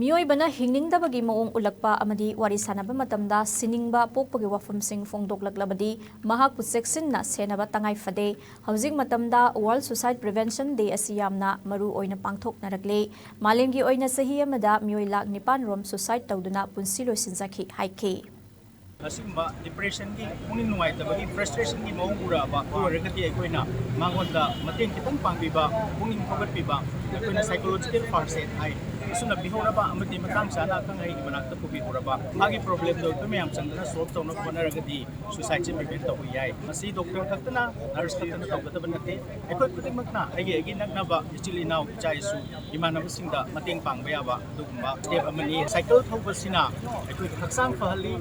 ꯃꯤꯑꯣꯏꯕꯅ ꯍꯤꯡꯅꯤꯡꯗꯕꯒꯤ ꯃꯑꯣꯡ ꯎꯠꯂꯛꯄ ꯑꯃꯗꯤ ꯋꯥꯔꯤ ꯁꯥꯟꯅꯕ ꯃꯇꯝꯗ ꯁꯤꯅꯤꯡꯕ ꯄꯣꯛꯄꯒꯤ ꯋꯥꯐꯝꯁꯤꯡ ꯐꯣꯡꯗꯣꯛꯂꯛꯂꯕꯗꯤ ꯃꯍꯥꯛꯄꯨ ꯆꯦꯛꯁꯤꯟꯅ ꯁꯦꯟꯅꯕ ꯇꯉꯥꯏ ꯐꯗꯦ꯫ ꯍꯧꯖꯤꯛ ꯃꯇꯝꯗ World Suicide Prevention Day ꯑꯁꯤ ꯌꯥꯝꯅ ꯃꯔꯨ ꯑꯣꯏꯅ ꯄꯥꯡꯊꯣꯛꯅꯔꯛꯂꯤ꯫ ꯃꯥꯂꯦꯝꯒꯤ ꯑꯣꯏꯅ ꯆꯍꯤ ꯑꯃꯗ ꯃꯤꯑꯣꯏ ꯂꯥꯈ ꯅꯤꯄꯥꯟ ꯔꯣꯝ suicide ꯇꯧꯗꯨꯅ ꯄꯨꯟꯁꯤ ꯂꯣꯏꯁꯤꯟꯖꯈꯤ ꯍꯥꯏꯈꯤ꯫ ꯑꯁꯤꯒꯨꯝꯕ ꯗꯤꯄ꯭ꯔꯦꯁꯟꯒꯤ, ꯄꯨꯛꯅꯤꯡ ꯅꯨꯡꯉꯥꯏꯇꯕꯒꯤ, ꯐ꯭ꯔꯁꯇ꯭ꯔꯦꯁꯟꯒꯤ ꯃꯑꯣꯡ ꯎꯔꯛꯑꯕ ꯑꯣꯏꯔꯒꯗꯤ ꯑꯩꯈꯣꯏꯅ ꯃꯉꯣꯟꯗ ꯃꯇꯦꯡ ꯈꯤꯇꯪ ꯄꯥꯡꯕꯤꯕ, ꯄꯨꯛꯅꯤꯡ ꯊꯧꯒꯠꯄꯤꯕ, ꯑꯩꯈꯣꯏꯅ ꯁꯥꯏꯀꯣꯂꯣꯖꯤꯀꯦꯜ ꯐꯥꯔꯁ ꯑꯦꯗ ꯍꯥꯏ, ꯑꯁꯨꯝꯅ ꯄꯤꯍꯧꯔꯕ ꯑꯃꯗꯤ ꯃꯇꯥꯡ ꯆꯥꯅ ꯑꯈꯪ ꯑꯍꯩꯒꯤ ꯃꯅꯥꯛꯇ ꯄꯨꯕꯤꯍꯧꯔꯕ, ꯃꯥꯒꯤ ꯄ꯭ꯔꯣꯕ꯭ꯂꯦꯝꯗꯣ ꯑꯩꯈꯣꯏ ꯃꯌꯥꯝ ꯆꯪꯗꯅ ꯁꯣꯜꯕ ꯇꯧꯅꯕ ꯍꯣꯠꯅꯔꯒꯗꯤ ꯁꯨꯁꯥꯏꯗꯁꯦ ꯄ꯭ꯔꯤꯚꯦꯟ ꯇꯧꯕ ꯌꯥꯏ꯫ ꯃꯁꯤ ꯗꯣꯛꯇꯔ ꯈꯛꯇꯅ, ꯅꯔꯁ ꯈꯛꯇꯅ ꯇꯧꯒꯗꯕ ꯅꯠꯇꯦ꯫ ꯑꯩꯈꯣꯏ ꯈꯨꯗꯤꯡꯃꯛꯅ ꯑꯩꯒꯤ ꯑꯩꯒꯤ ꯅꯛꯅꯕ ꯏꯆꯤꯜ ꯏꯅꯥꯎ, ꯏꯆꯥ ꯏꯁꯨ, ꯏꯃꯥꯟꯅꯕꯁꯤꯡꯗ ꯃꯇꯦꯡ ꯄꯥꯡꯕ ꯌꯥꯕ ꯑꯗꯨꯒꯨꯝꯕ ꯁ꯭ꯇꯦꯞ ꯑꯃꯅꯤ꯫ ꯁꯥꯏꯀꯜ ꯊꯧꯕꯁꯤꯅ ꯑꯩꯈꯣꯏꯒꯤ ꯍꯛꯆꯥꯡ ꯐꯍꯜꯂꯤ,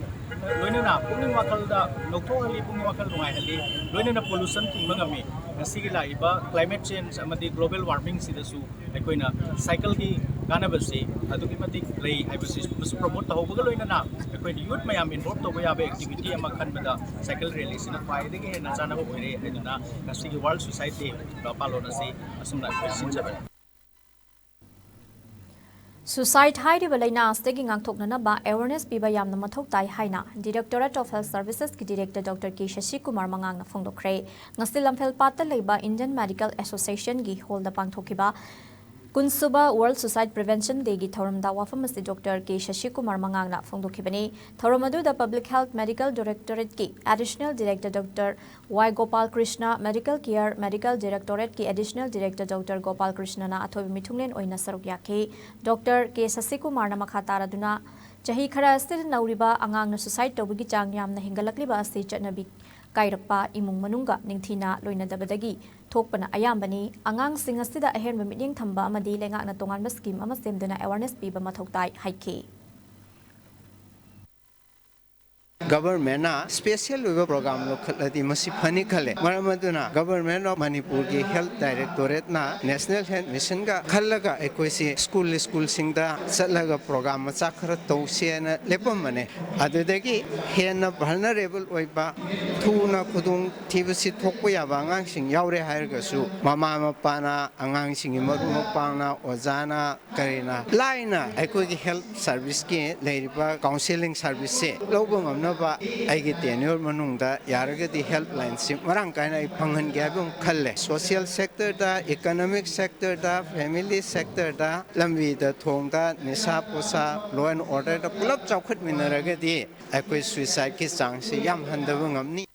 ꯂꯣꯏꯅꯅ ꯄꯨꯛꯅꯤꯡ ꯋꯥꯈꯜꯗ ꯂꯧꯊꯣꯛꯍꯜꯂꯤ, ꯄꯨꯛꯅꯤꯡ ꯋꯥꯈꯜ ꯅꯨꯡꯉꯥꯏꯍꯜꯂꯤ, ꯂꯣꯏꯅꯅ ꯄꯣꯂꯨꯁꯟ ꯊꯤꯡꯕ ꯉꯝꯃꯤ꯫ ꯉꯁꯤꯒꯤ ꯂꯥꯛꯏꯕ ꯀ꯭ꯂꯥꯏꯃꯦꯠ ꯆꯦꯟꯖ ꯑꯃꯗꯤ ꯒ꯭ꯂꯣꯕꯦꯜ ꯋꯥꯔꯃꯤꯡꯁꯤꯗꯁꯨ ꯑꯩꯈꯣꯏꯅ ꯁꯥꯏꯀꯜꯒꯤ ꯀꯥꯟꯅꯕꯁꯤ ꯑꯗꯨꯛꯀꯤ ꯃꯇꯤꯛ ꯂꯩ ꯍꯥꯏꯕꯁꯤ ꯃꯁꯤ ꯄ꯭ꯔꯣꯃꯣꯠ ꯇꯧꯍꯧꯕꯒ ꯂꯣꯏꯅꯅ ꯑꯩꯈꯣꯏꯅ ꯌꯨꯠ ꯃꯌꯥꯝ ꯏꯟꯚꯣꯜꯕ ꯇꯧꯕ ꯌꯥꯕ ꯑꯦꯛꯇꯤꯚꯤꯇꯤ ꯑꯃ ꯈꯟꯕꯗ ꯁꯥꯏꯀꯜ ꯔꯦꯂꯤꯁꯤꯅ ꯈ꯭ꯋꯥꯏꯗꯒꯤ ꯍꯦꯟꯅ ꯆꯥꯅꯕ ꯑꯣꯏꯔꯦ ꯍꯥꯏꯗꯨꯅ ꯉꯁꯤꯒꯤ ꯋꯥꯔꯜ ꯁꯨꯁꯥꯏꯠ ꯗꯦ ꯄꯥꯂꯣꯟ ꯑꯁꯤ ꯑꯁꯨꯝꯅ ꯑꯩꯈꯣꯏ ꯁꯤꯟꯖꯕꯅꯤ꯫ ꯁꯨꯁꯥꯏꯠ ꯍꯥꯏꯔꯤꯕ ꯂꯥꯏꯅꯥ ꯑꯁꯤꯗꯒꯤ ꯉꯥꯛꯊꯣꯛꯅꯅꯕ ꯑꯦꯋꯥꯔꯅꯦꯁ ꯄꯤꯕ ꯌꯥꯝꯅ ꯃꯊꯧ ꯇꯥꯏ ꯍꯥꯏꯅ Directorate of Health Servicesꯀꯤ Director Doctor K ꯁꯁꯤꯀꯨꯃꯥꯔ ꯃꯉꯥꯡꯅ ꯐꯣꯡꯗꯣꯛꯈ꯭ꯔꯦ꯫ ꯉꯁꯤ ꯂꯝꯐꯦꯜꯄꯥꯠꯇ ꯂꯩꯕ Indian Medical Associationꯒꯤ ꯍꯣꯜꯗ ꯄꯥꯡꯊꯣꯛꯈꯤꯕ ꯀꯨꯟꯁꯨꯕ World Suicide Prevention Dayꯒꯤ ꯊꯧꯔꯝꯗ ꯋꯥꯐꯝ ꯑꯁꯤ Doctor K ꯁꯁꯤꯀꯨꯃꯥꯔ ꯃꯉꯥꯡꯅ ꯐꯣꯡꯗꯣꯛꯈꯤꯕꯅꯤ꯫ ꯊꯧꯔꯝ ꯑꯗꯨꯗ Public Health Medical Directorateꯀꯤ Additional Director Doctor ꯋꯥꯏ Gopal Krishna, Medical Care Medical Directorateꯀꯤ Additional Director Doctor Gopal ꯀ꯭ꯔꯤꯁꯅꯅ ꯑꯊꯣꯏꯕ ꯃꯤꯊꯨꯡꯂꯦꯟ ꯑꯣꯏꯅ ꯁꯔꯨꯛ ꯌꯥꯈꯤ꯫ Doctor K ꯁꯁꯤꯀꯨꯃꯥꯔꯅ ꯃꯈꯥ ꯇꯥꯔꯗꯨꯅ, ꯆꯍꯤ ꯈꯔ ꯑꯁꯤꯗ ꯅꯧꯔꯤꯕ ꯑꯉꯥꯡꯅ ꯁꯨꯁꯥꯏꯗ ꯇꯧꯕꯒꯤ ꯆꯥꯡ ꯌꯥꯝꯅ ꯍꯦꯟꯒꯠꯂꯛꯂꯤꯕ ꯑꯁꯤ ꯆꯠꯅꯕꯤ ꯀꯥꯏꯔꯛꯄ, ꯏꯃꯨꯡ ꯃꯅꯨꯡꯒ ꯅꯤꯡꯊꯤꯅ ꯂꯣꯏꯅꯗꯕꯗꯒꯤ ꯊꯣꯛꯄꯅ ꯑꯌꯥꯝꯕꯅꯤ꯫ ꯑꯉꯥꯡꯁꯤꯡ ꯑꯁꯤꯗ ꯑꯍꯦꯟꯕ ꯃꯤꯠꯌꯦꯡ ꯊꯝꯕ ꯑꯃꯗꯤ ꯂꯩꯉꯥꯛꯅ ꯇꯣꯉꯥꯟꯕ ꯁ꯭ꯀꯤꯝ ꯑꯃ ꯁꯦꯝꯗꯨꯅ ꯑꯦꯋꯥꯔꯅꯦꯁ ꯄꯤꯕ ꯃꯊꯧ ꯇꯥꯏ ꯍꯥꯏꯈꯤ꯫ ꯒꯚꯔꯟꯃꯦꯟꯅ ꯁ꯭ꯄꯦꯁꯦꯜ ꯑꯣꯏꯕ ꯄ꯭ꯔꯣꯒ꯭ꯔꯥꯝ ꯂꯧꯈꯠꯂꯗꯤ ꯃꯁꯤ ꯐꯅꯤ ꯈꯜꯂꯦ꯫ ꯃꯔꯝ ꯑꯗꯨꯅ ꯒꯚꯔꯟꯃꯦꯟ ꯑꯣꯐ ꯃꯅꯤꯄꯨꯔꯒꯤ ꯍꯦꯜꯊ ꯗꯥꯏꯔꯦꯛꯇꯣꯔꯦꯠꯅ ꯅꯦꯁꯅꯦꯜ ꯍꯦꯜꯊ ꯃꯤꯁꯟꯒ ꯈꯜꯂꯒ ꯑꯩꯈꯣꯏꯁꯤ ꯁ꯭ꯀꯨꯜ ꯁ꯭ꯀꯨꯜꯁꯤꯡꯗ ꯆꯠꯂꯒ ꯄ꯭ꯔꯣꯒ꯭ꯔꯥꯝ ꯃꯆꯥ ꯈꯔ ꯇꯧꯁꯦꯅ ꯂꯦꯞꯄꯝꯕꯅꯦ꯫ ꯑꯗꯨꯗꯒꯤ ꯍꯦꯟꯅ ꯚꯜꯅꯔꯦꯕꯜ ꯑꯣꯏꯕ, ꯊꯨꯅ ꯈꯨꯗꯣꯡ ꯊꯤꯕꯁꯤ ꯊꯣꯛꯄ ꯌꯥꯕ ꯑꯉꯥꯡꯁꯤꯡ ꯌꯥꯎꯔꯦ ꯍꯥꯏꯔꯒꯁꯨ ꯃꯃꯥ ꯃꯄꯥꯅ, ꯑꯉꯥꯡꯁꯤꯡꯒꯤ ꯃꯔꯨꯞ ꯃꯄꯥꯡꯅ, ꯑꯣꯖꯥꯅ, ꯀꯔꯤꯅ ꯂꯥꯏꯅ ꯑꯩꯈꯣꯏꯒꯤ ꯍꯦꯜꯊ ꯁꯥꯔꯚꯤꯁꯀꯤ ꯂꯩꯔꯤꯕ ꯀꯥꯎꯟꯁꯦꯂꯤꯡ ꯁꯥꯔꯚꯤꯁꯁꯦ ꯂꯧꯕ ꯉꯝꯅꯕ ꯑꯩꯒꯤ tenure ꯃꯅꯨꯡꯗ ꯌꯥꯔꯒꯗꯤ helpline ꯁꯤ ꯃꯔꯥꯡ ꯀꯥꯏꯅ ꯑꯩ ꯐꯪꯍꯟꯒꯦ ꯍꯥꯏꯕ ꯑꯃ ꯈꯜꯂꯦ꯫ Social sector ꯗ, economic sector ꯗ, family sector ꯗ, ꯂꯝꯕꯤꯗ ꯊꯣꯡꯗ, ꯅꯤꯁꯥ ꯄꯨꯁꯥ, law and order ꯗ ꯄꯨꯂꯞ ꯆꯥꯎꯈꯠꯃꯤꯟꯅꯔꯒꯗꯤ ꯑꯩꯈꯣꯏ suicide ꯀꯤ ꯆꯥꯡꯁꯤ ꯌꯥꯝ ꯍꯟꯊꯕ ꯉꯝꯅꯤ꯫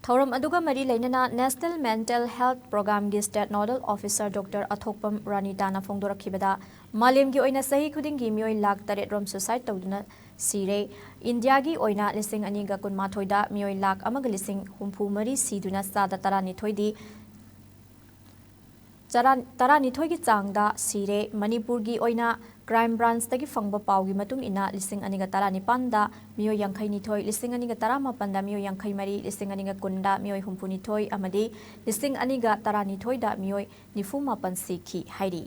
ꯊꯧꯔꯝ ꯑꯗꯨꯒ ꯃꯔꯤ ꯂꯩꯅꯅ National Mental Health Program ꯒꯤ State Nodal Officer Doctor ꯑꯊꯣꯛꯄꯝ ꯔꯥꯅꯤꯇꯥꯅ ꯐꯣꯡꯗꯣꯔꯛꯈꯤꯕꯗ, ꯃꯥꯂꯦꯝꯒꯤ ꯑꯣꯏꯅ ꯆꯍꯤ ꯈꯨꯗꯤꯡꯒꯤ ꯃꯤꯑꯣꯏ ꯂꯥꯈ ꯇꯔꯦꯠ ꯔꯣꯝ suicide ꯇꯧꯗꯨꯅ ꯁꯤꯔꯦ꯫ ꯏꯟꯗꯤꯌꯥꯒꯤ ꯑꯣꯏꯅ ꯂꯤꯁꯤꯡ ꯑꯅꯤꯒ ꯀꯨꯟꯃꯥꯊꯣꯏꯗ ꯃꯤꯑꯣꯏ ꯂꯥꯈ ꯑꯃꯒ ꯂꯤꯁꯤꯡ ꯍꯨꯝꯐꯨ ꯃꯔꯤ ꯁꯤꯗꯨꯅ ꯆꯥꯗ ꯇꯔꯥꯅꯤꯊꯣꯏꯗꯤ ꯆꯔꯥ-, ꯇꯔꯥꯅꯤꯊꯣꯏꯒꯤ ꯆꯥꯡꯗ ꯁꯤꯔꯦ꯫ ꯃꯅꯤꯄꯨꯔꯒꯤ ꯑꯣꯏꯅ Crime Branch ꯇꯒꯤ ꯐꯪꯕ ꯄꯥꯎꯒꯤ ꯃꯇꯨꯡ ꯏꯟꯅ, ꯂꯤꯁꯤꯡ ꯑꯅꯤꯒ ꯇꯔꯥꯅꯤꯄꯥꯟꯗ ꯃꯤꯑꯣꯏ ꯌꯥꯡꯈꯩꯅꯤꯊꯣꯏ, ꯂꯤꯁꯤꯡ ꯑꯅꯤꯒ ꯇꯔꯥꯃꯥꯄꯟꯗ ꯃꯤꯑꯣꯏ ꯌꯥꯡꯈꯩ ꯃꯔꯤ, ꯂꯤꯁꯤꯡ ꯑꯅꯤꯒ ꯀꯨꯟꯗ ꯃꯤꯑꯣꯏ ꯍꯨꯝꯐꯨꯅꯤꯊꯣꯏ ꯑꯃꯗꯤ ꯂꯤꯁꯤꯡ ꯑꯅꯤꯒ ꯇꯔꯥꯅꯤꯊꯣꯏꯗ ꯃꯤꯑꯣꯏ ꯅꯤꯐꯨ ꯃꯥꯄꯟ ꯁꯤꯈꯤ ꯍꯥꯏꯔꯤ꯫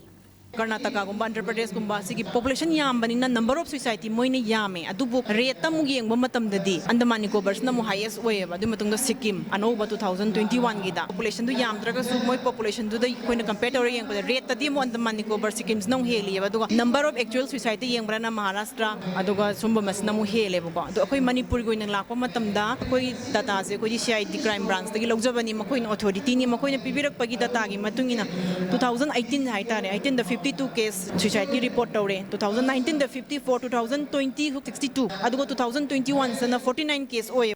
ꯀꯔꯅꯥꯇꯀꯥꯒꯨꯝꯕ, ꯑꯟꯙ꯭ꯔ ꯄ꯭ꯔꯗꯦꯁꯀꯨꯝꯕ, ꯁꯤꯒꯤ population ꯌꯥꯝꯕꯅꯤꯅ number of suicide ꯇꯤ ꯃꯣꯏꯅ ꯌꯥꯝꯃꯦ, ꯑꯗꯨꯕꯨ rate ꯇ ꯑꯃꯨꯛ ꯌꯦꯡꯕ ꯃꯇꯝꯗꯗꯤ ꯑꯟꯗꯃꯥꯟ ꯅꯤꯀꯣꯕꯔꯁꯤꯅ ꯑꯃꯨꯛ highest ꯑꯣꯏꯌꯦꯕ꯫ ꯑꯗꯨꯒꯤ ꯃꯇꯨꯡꯗ ꯁꯤꯛꯀꯤꯝ, ꯑꯅꯧꯕ two thousand twenty one ꯒꯤꯗ population ꯗꯨ ꯌꯥꯝꯗ꯭ꯔꯒꯁꯨ, ꯃꯣꯏ population ꯗꯨꯗ ꯑꯩꯈꯣꯏꯅ compare ꯇꯧꯔ ꯌꯦꯡꯕꯗ, rate ꯇꯗꯤ ꯑꯃꯨꯛ ꯑꯟꯗꯃꯥꯟ ꯅꯤꯀꯣꯕꯔ, ꯁꯤꯛꯀꯤꯝꯁꯤꯅ ꯑꯃꯨꯛ ꯍꯦꯜꯂꯤꯑꯕ꯫ ꯑꯗꯨꯒ number of actual suicide ꯇ ꯌꯦꯡꯕ꯭ꯔꯅ ꯃꯍꯥꯔꯥꯁꯇ꯭ꯔ, ꯑꯗꯨꯒ ꯁꯨꯝꯕ ꯃꯁꯤꯅ ꯑꯃꯨꯛ ꯍꯦꯜꯂꯦꯕꯀꯣ꯫ ꯑꯗꯣ ꯑꯩꯈꯣꯏ ꯃꯅꯤꯄꯨꯔꯒꯤ ꯑꯣꯏꯅ ꯂꯥꯛꯄ ꯃꯇꯝꯗ, ꯑꯩꯈꯣꯏ data ꯁꯦ ꯑꯩꯈꯣꯏꯗꯤ C I D Crime Branch ꯇꯒꯤ ꯂꯧꯖꯕꯅꯤ, ꯃꯈꯣꯏꯅ authority ꯅꯤ, ꯃꯈꯣꯏꯅ ꯄꯤꯕꯤꯔꯛꯄꯒꯤ data ꯒꯤ ꯃꯇꯨꯡ ꯏꯟꯅ two thousand eighteen ꯍꯥꯏꯇꯥꯔꯦ, eighteen ꯗ fifty two case suicide ꯀꯤ report ꯇꯧꯔꯦ, two thousand nineteen ꯗ fifty four, two thousand twenty sixty two, ꯑꯗꯨꯒ two thousand twenty one ꯁꯤꯅ forty nine case ꯑꯣꯏꯌꯦ꯫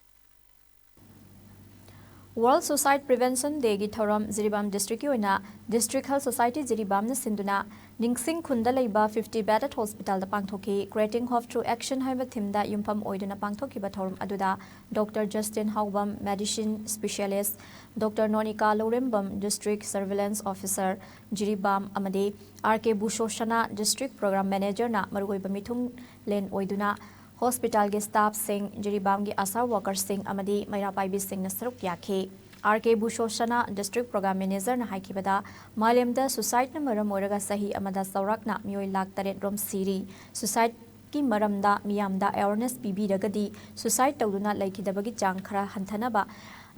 World Suicide Prevention Day ꯒꯤ ꯊꯧꯔꯝ ꯖꯤꯔꯤꯕꯥꯝ district ꯀꯤ ꯑꯣꯏꯅ District Health Society ꯖꯤꯔꯤꯕꯥꯝꯅ ꯁꯤꯟꯗꯨꯅ ꯅꯤꯡꯁꯤꯡ ꯈꯨꯟꯗ ꯂꯩꯕ fifty bedded hospital ꯗ ꯄꯥꯡꯊꯣꯛꯈꯤ꯫ Creating Hope Through Action ꯍꯥꯏꯕ theme ꯗ ꯌꯨꯝꯐꯝ ꯑꯣꯏꯗꯨꯅ ꯄꯥꯡꯊꯣꯛꯈꯤꯕ ꯊꯧꯔꯝ ꯑꯗꯨꯗ Doctor Justin ꯍꯥꯎꯕꯝ, medicine specialist, Doctor ꯅꯣꯅꯤꯀꯥ ꯂꯧꯔꯦꯝꯕꯝ, District Surveillance Officer, ꯖꯤꯔꯤꯕꯥꯝ, ꯑꯃꯗꯤ R K ꯕꯨꯁꯣꯁꯅꯥ, District Program Manager ꯅ ꯃꯔꯨꯑꯣꯏꯕ ꯃꯤꯊꯨꯡꯂꯦꯟ ꯑꯣꯏꯗꯨꯅ hospital ꯒꯤ staff ꯁꯤꯡ, ꯖꯤꯔꯤꯕꯥꯝꯒꯤ ASHA worker ꯁꯤꯡ ꯑꯃꯗꯤ ꯃꯩꯔꯥ ꯄꯥꯏꯕꯤꯁꯤꯡꯅ ꯁꯔꯨꯛ ꯌꯥꯈꯤ꯫ R K ꯕꯨꯁꯣꯁꯅꯥ, District Program Manager ꯅ ꯍꯥꯏꯈꯤꯕꯗ, ꯃꯥꯂꯦꯝꯗ suicide ꯅ ꯃꯔꯝ ꯑꯣꯏꯔꯒ ꯆꯍꯤ ꯑꯃꯗ ꯆꯥꯎꯔꯥꯛꯅ ꯃꯤꯑꯣꯏ ꯂꯥꯈ ꯇꯔꯦꯠ ꯔꯣꯝ ꯁꯤꯔꯤ꯫ Suicide ꯀꯤ ꯃꯔꯝꯗ ꯃꯤꯌꯥꯝꯗ awareness ꯄꯤꯕꯤꯔꯒꯗꯤ, suicide ꯇꯧꯗꯨꯅ ꯂꯩꯈꯤꯗꯕꯒꯤ ꯆꯥꯡ ꯈꯔ ꯍꯟꯊꯅꯕ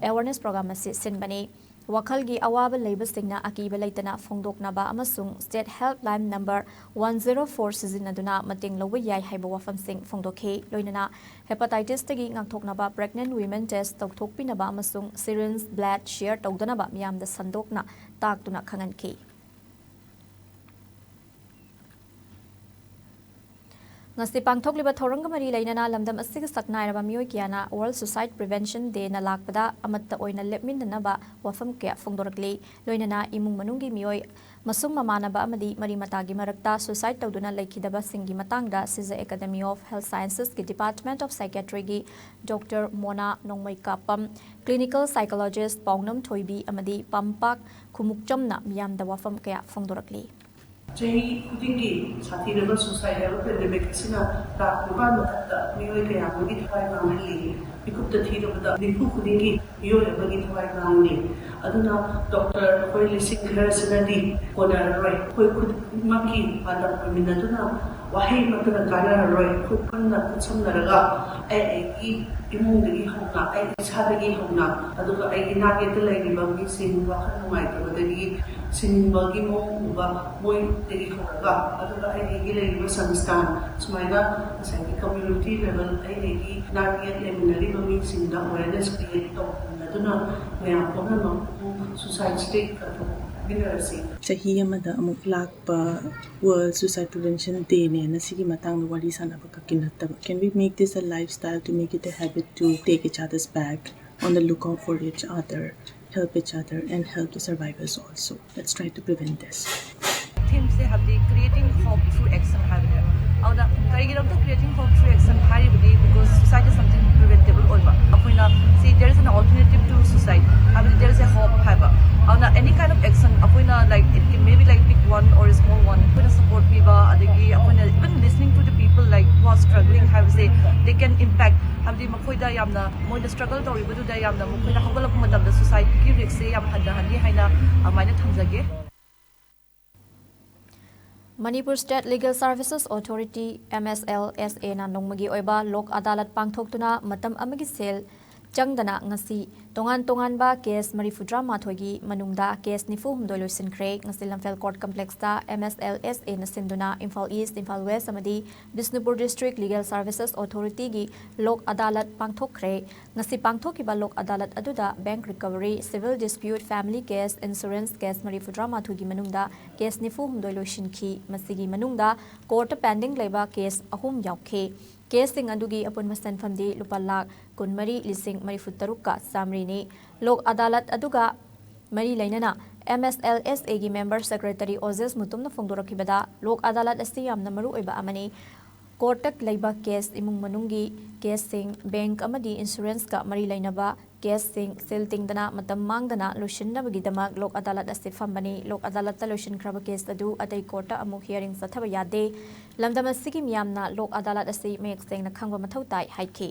awareness program ꯑꯁꯤ ꯁꯤꯟꯕꯅꯤ꯫ ꯋꯥꯈꯜꯒꯤ ꯑꯋꯥꯕ ꯂꯩꯕꯁꯤꯡꯅ ꯑꯀꯤꯕ ꯂꯩꯇꯅ ꯐꯣꯡꯗꯣꯛꯅꯕ ꯑꯃꯁꯨꯡ State Helpline number one zero four ꯁꯤꯖꯤꯟꯅꯗꯨꯅ ꯃꯇꯦꯡ ꯂꯧꯕ ꯌꯥꯏ ꯍꯥꯏꯕ ꯋꯥꯐꯝꯁꯤꯡ ꯐꯣꯡꯗꯣꯛꯈꯤ꯫ ꯂꯣꯏꯅꯅ hepatitis ꯇꯒꯤ ꯉꯥꯛꯊꯣꯛꯅꯕ pregnant women test ꯇꯧꯊꯣꯛꯄꯤꯅꯕ ꯑꯃꯁꯨꯡ syringe, blood share ꯇꯧꯗꯅꯕ ꯃꯤꯌꯥꯝꯗ ꯁꯟꯗꯣꯛꯅ ꯇꯥꯛꯇꯨꯅ ꯈꯪꯍꯟꯈꯤ꯫ ꯉꯁꯤ ꯄꯥꯡꯊꯣꯛꯂꯤꯕ ꯊꯧꯔꯝꯒ ꯃꯔꯤ ꯂꯩꯅꯅ ꯂꯝꯗꯝ ꯑꯁꯤꯒꯤ ꯁꯛꯅꯥꯏꯔꯕ ꯃꯤꯑꯣꯏ ꯀꯌꯥꯅ World Suicide Prevention Day ꯅ ꯂꯥꯛꯄꯗ ꯑꯃꯠꯇ ꯑꯣꯏꯅ ꯂꯦꯞꯃꯤꯟꯅꯅꯕ ꯋꯥꯐꯝ ꯀꯌꯥ ꯐꯣꯡꯗꯣꯔꯛꯂꯤ꯫ ꯂꯣꯏꯅꯅ ꯏꯃꯨꯡ ꯃꯅꯨꯡꯒꯤ ꯃꯤꯑꯣꯏ, ꯃꯁꯨꯡ ꯃꯃꯥꯟꯅꯕ ꯑꯃꯗꯤ ꯃꯔꯤ ꯃꯇꯥꯒꯤ ꯃꯔꯛꯇ suicide ꯇꯧꯗꯨꯅ ꯂꯩꯈꯤꯗꯕꯁꯤꯡꯒꯤ ꯃꯇꯥꯡꯗ ꯁꯤꯖ Academy of Health Sciences ꯀꯤ Department of Psychiatry ꯒꯤ Doctor ꯃꯣꯅꯥ ꯅꯣꯡꯃꯩꯀꯥꯄꯝ, clinical psychologist ꯄꯥꯎꯅꯝ ꯊꯣꯏꯕꯤ ꯑꯃꯗꯤ ꯄꯥꯝꯄꯥꯛ ꯈꯨꯃꯨꯛꯆꯝꯅ ꯃꯤꯌꯥꯝꯗ ꯋꯥꯐꯝ ꯀꯌꯥ ꯐꯣꯡꯗꯣꯔꯛꯂꯤ꯫ ꯆꯍꯤ ꯈꯨꯗꯤꯡꯒꯤ ꯁꯥꯊꯤꯔꯕ suicide ꯍꯥꯏꯕ pandemic ꯑꯁꯤꯅ ꯂꯥꯈ ꯅꯤꯄꯥꯟ ꯃꯊꯛꯇ ꯃꯤꯑꯣꯏ ꯀꯌꯥ ꯑꯃꯒꯤ ꯊꯋꯥꯏ ꯃꯥꯡꯍꯜꯂꯤ꯫ ꯃꯤꯀꯨꯞꯇ ꯊꯤꯔꯕꯗ ꯅꯤꯐꯨ ꯈꯨꯗꯤꯡꯒꯤ ꯃꯤꯑꯣꯏ ꯑꯃꯒꯤ ꯊꯋꯥꯏ ꯃꯥꯡꯂꯤ꯫ ꯑꯗꯨꯅ doctor ꯑꯩꯈꯣꯏ ꯂꯤꯁꯤꯡ ꯈꯔꯁꯤꯅꯗꯤ ꯀꯣꯟꯅꯔꯔꯣꯏ꯫ ꯑꯩꯈꯣꯏ ꯈꯨꯗꯤꯡꯃꯛꯀꯤ ꯄꯥꯟꯗꯝ ꯑꯣꯏꯃꯤꯟꯅꯗꯨꯅ ꯋꯥꯍꯩꯃꯛꯇꯅ ꯀꯥꯟꯅꯔꯔꯣꯏ꯫ ꯑꯩꯈꯣꯏ ꯄꯨꯟꯅ ꯈꯨꯠꯁꯝꯅꯔꯒ ꯑꯩ ꯑꯩꯒꯤ ꯏꯃꯨꯡꯗꯒꯤ ꯍꯧꯅ, ꯑꯩ ꯏꯁꯥꯗꯒꯤ ꯍꯧꯅ, ꯑꯗꯨꯒ ꯑꯩꯒꯤ ꯅꯥꯛꯌꯦꯠꯇ ꯂꯩꯔꯤꯕ ꯃꯤꯁꯤꯡ ꯋꯥꯈꯜ ꯅꯨꯡꯉꯥꯏꯇꯕꯗꯒꯤ ꯁꯤꯅꯤꯡꯕꯒꯤ ꯃꯑꯣꯡ ꯎꯕ ꯃꯣꯏꯗꯒꯤ ꯍꯧꯔꯒ, ꯑꯗꯨꯒ ꯑꯩ ꯑꯩꯒꯤ ꯂꯩꯔꯤꯕ ꯁꯪꯁꯊꯥꯟ, ꯁꯨꯃꯥꯏꯅ ꯉꯁꯥꯏꯒꯤ community level ꯑꯩ ꯑꯩꯒꯤ ꯅꯥꯛꯌꯦꯠ ꯂꯩꯃꯤꯟꯅꯔꯤꯕ ꯃꯤꯁꯤꯡꯗ awareness create ꯇꯧꯍꯟꯗꯨꯅ ꯃꯌꯥꯝ ꯄꯨꯝꯅꯃꯛꯄꯨ suicide ꯗꯒꯤ ꯀꯟꯊꯣꯛꯃꯤꯟꯅꯔꯁꯤ꯫ ꯆꯍꯤ ꯑꯃꯗ ꯑꯃꯨꯛ ꯂꯥꯛꯄ World Suicide Prevention Day ꯅꯦꯅ ꯁꯤꯒꯤ ꯃꯇꯥꯡꯗ ꯋꯥꯔꯤ ꯁꯥꯟꯅꯕ ꯈꯛꯀꯤ ꯅꯠꯇꯕ, can we make this a lifestyle, to make it a habit to take each other's back, on the lookout for each other, help each other and help the survivors also. Let's try to prevent this. Theme ꯁꯦ ꯍꯥꯏꯕꯗꯤ creating hope through action ꯍꯥꯏꯕꯅꯦꯕ꯫ ꯑꯗꯨꯅ ꯀꯔꯤꯒꯤꯗꯃꯛꯇ creating hope through action ꯍꯥꯏꯔꯤꯕꯗꯤ, because suicide is something preventable ꯑꯣꯏꯕ꯫ ꯑꯩꯈꯣꯏꯅ see, there is an alternative to suicide ꯍꯥꯏꯕꯗꯤ there is a hope ꯍꯥꯏꯕ꯫ ꯑꯗꯨꯅ any kind of action ꯑꯩꯈꯣꯏꯅ, like, it can maybe, like, big one or a small one, ꯑꯩꯈꯣꯏꯅ support ꯄꯤꯕ, ꯑꯗꯒꯤ ꯑꯩꯈꯣꯏꯅ even listening to the people, like, who are struggling ꯍꯥꯏꯕꯁꯦ, they can impact, ꯍꯥꯏꯕꯗꯤ ꯃꯈꯣꯏꯗ ꯌꯥꯝꯅ, ꯃꯣꯏꯅ struggle ꯇꯧꯔꯤꯕꯗꯨꯗ ꯌꯥꯝꯅ ꯃꯈꯣꯏꯅ ꯍꯧꯒꯠꯂꯛꯄ ꯃꯇꯝꯗ suicide ꯒꯤ risk ꯁꯦ ꯌꯥꯝ ꯍꯟꯊꯍꯟꯅꯤ ꯍꯥꯏꯅ ꯑꯗꯨꯃꯥꯏꯅ ꯊꯝꯖꯒꯦ꯫ Manipur State Legal Services Authority, M S L S A ꯅ ꯅꯣꯡꯃꯒꯤ ꯑꯣꯏꯕ ꯂꯣꯛ ꯑꯗꯥꯂꯠ ꯄꯥꯡꯊꯣꯛꯇꯨꯅ ꯃꯇꯝ ꯑꯃꯒꯤ ꯁꯦꯜ ꯆꯪꯗꯅ ꯉꯁꯤ ꯇꯣꯉꯥꯟ ꯇꯣꯉꯥꯟꯕ ꯀꯦꯁ ꯃꯔꯤꯐꯨꯇꯔꯥ ꯃꯥꯊꯣꯏꯒꯤ ꯃꯅꯨꯡꯗ ꯀꯦꯁ ꯅꯤꯐꯨ ꯍꯨꯝꯗꯣꯏ ꯂꯣꯏꯁꯤꯟꯈ꯭ꯔꯦ꯫ ꯉꯁꯤ ꯂꯝꯐꯦꯜ ꯀꯣꯔꯠ ꯀꯝꯄ꯭ꯂꯦꯛꯁꯇ ꯑꯦꯝ ꯑꯦꯁ ꯑꯦꯜ ꯑꯦꯁ ꯑꯦꯅ ꯁꯤꯟꯗꯨꯅ ꯏꯝꯐꯥꯜ ꯏꯁ꯭ꯠ, ꯏꯝꯐꯥꯜ ꯋꯦꯁ꯭ꯠ ꯑꯃꯗꯤ ꯕꯤꯁꯅꯨꯄꯨꯔ ꯗꯤꯁꯇ꯭ꯔꯤꯛ ꯂꯤꯒꯦꯜ ꯁꯔꯚꯤꯁꯦꯁ ꯑꯣꯊꯣꯔꯤꯇꯤꯒꯤ ꯂꯣꯛ ꯑꯗꯥꯂꯠ ꯄꯥꯡꯊꯣꯛꯈ꯭ꯔꯦ꯫ ꯉꯁꯤ ꯄꯥꯡꯊꯣꯛꯈꯤꯕ ꯂꯣꯛ ꯑꯗꯥꯂꯠ ꯑꯗꯨꯗ bank recovery, civil dispute, family case, insurance case ꯃꯔꯤꯐꯨꯇꯔꯥ ꯃꯥꯊꯣꯏꯒꯤ ꯃꯅꯨꯡꯗ ꯀꯦꯁ ꯅꯤꯐꯨ ꯍꯨꯝꯗꯣꯏ ꯂꯣꯏꯁꯤꯟꯈꯤ꯫ ꯃꯁꯤꯒꯤ ꯃꯅꯨꯡꯗ ꯀꯣꯔꯠꯇ ꯄꯦꯟꯗꯤꯡ ꯂꯩꯕ ꯀꯦꯁ ꯑꯍꯨꯝ ꯌꯥꯎꯈꯤ꯫ ꯀꯦꯁꯁꯤꯡ ꯑꯗꯨꯒꯤ ꯑꯄꯨꯟꯕ ꯁꯦꯟꯐꯝꯗꯤ ꯂꯨꯄꯥ ꯂꯥꯈ ꯀꯨꯟꯃꯔꯤ ꯂꯤꯁꯤꯡ ꯃꯔꯤꯐꯨ ꯇꯔꯨꯛꯀ ꯆꯥꯃꯔꯤꯅꯤ꯫ ꯂꯣꯛ ꯑꯗꯥꯂꯠ ꯑꯗꯨꯒ ꯃꯔꯤ ꯂꯩꯅꯅ ꯑꯦꯝ ꯑꯦꯁ ꯑꯦꯜ ꯑꯦꯁ ꯑꯦꯒꯤ ꯃꯦꯝꯕꯔ ꯁꯦꯀ꯭ꯔꯦꯇꯔꯤ ꯑꯣꯖꯦꯁ ꯃꯨꯇꯨꯝꯅ ꯐꯣꯡꯗꯣꯔꯛꯈꯤꯕꯗ, ꯂꯣꯛ ꯑꯗꯥꯂꯠ ꯑꯁꯤ ꯌꯥꯝꯅ ꯃꯔꯨ ꯑꯣꯏꯕ ꯑꯃꯅꯤ꯫ ꯀꯣꯔꯠꯇ ꯂꯩꯕ ꯀꯦꯁ, ꯏꯃꯨꯡ ꯃꯅꯨꯡꯒꯤ ꯀꯦꯁꯁꯤꯡ, ꯕꯦꯡꯛ ꯑꯃꯗꯤ ꯏꯟꯁꯨꯔꯦꯟꯁꯀ ꯃꯔꯤ ꯂꯩꯅꯕ ꯀꯦꯁꯁꯤꯡ ꯁꯦꯜ ꯇꯤꯡꯗꯅ ꯃꯇꯝ ꯃꯥꯡꯗꯅ ꯂꯣꯏꯁꯤꯟꯅꯕꯒꯤꯗꯃꯛ ꯂꯣꯛ ꯑꯗꯥꯂꯠ ꯑꯁꯤ ꯐꯝꯕꯅꯤ꯫ ꯂꯣꯛ ꯑꯗꯥꯂꯠꯇ ꯂꯣꯏꯁꯤꯟꯈ꯭ꯔꯕ ꯀꯦꯁ ꯑꯗꯨ ꯑꯇꯩ ꯀꯣꯔꯠꯇ ꯑꯃꯨꯛ ꯍꯤꯌꯥꯔꯤꯡ ꯆꯠꯊꯕ ꯌꯥꯗꯦ꯫ ꯂꯝꯗꯝ ꯑꯁꯤꯒꯤ ꯃꯤꯌꯥꯝꯅ ꯂꯣꯛ ꯑꯗꯥꯂꯠ ꯑꯁꯤ ꯃꯌꯦꯛ ꯁꯦꯡꯅ ꯈꯪꯕ ꯃꯊꯧ ꯇꯥꯏ ꯍꯥꯏꯈꯤ꯫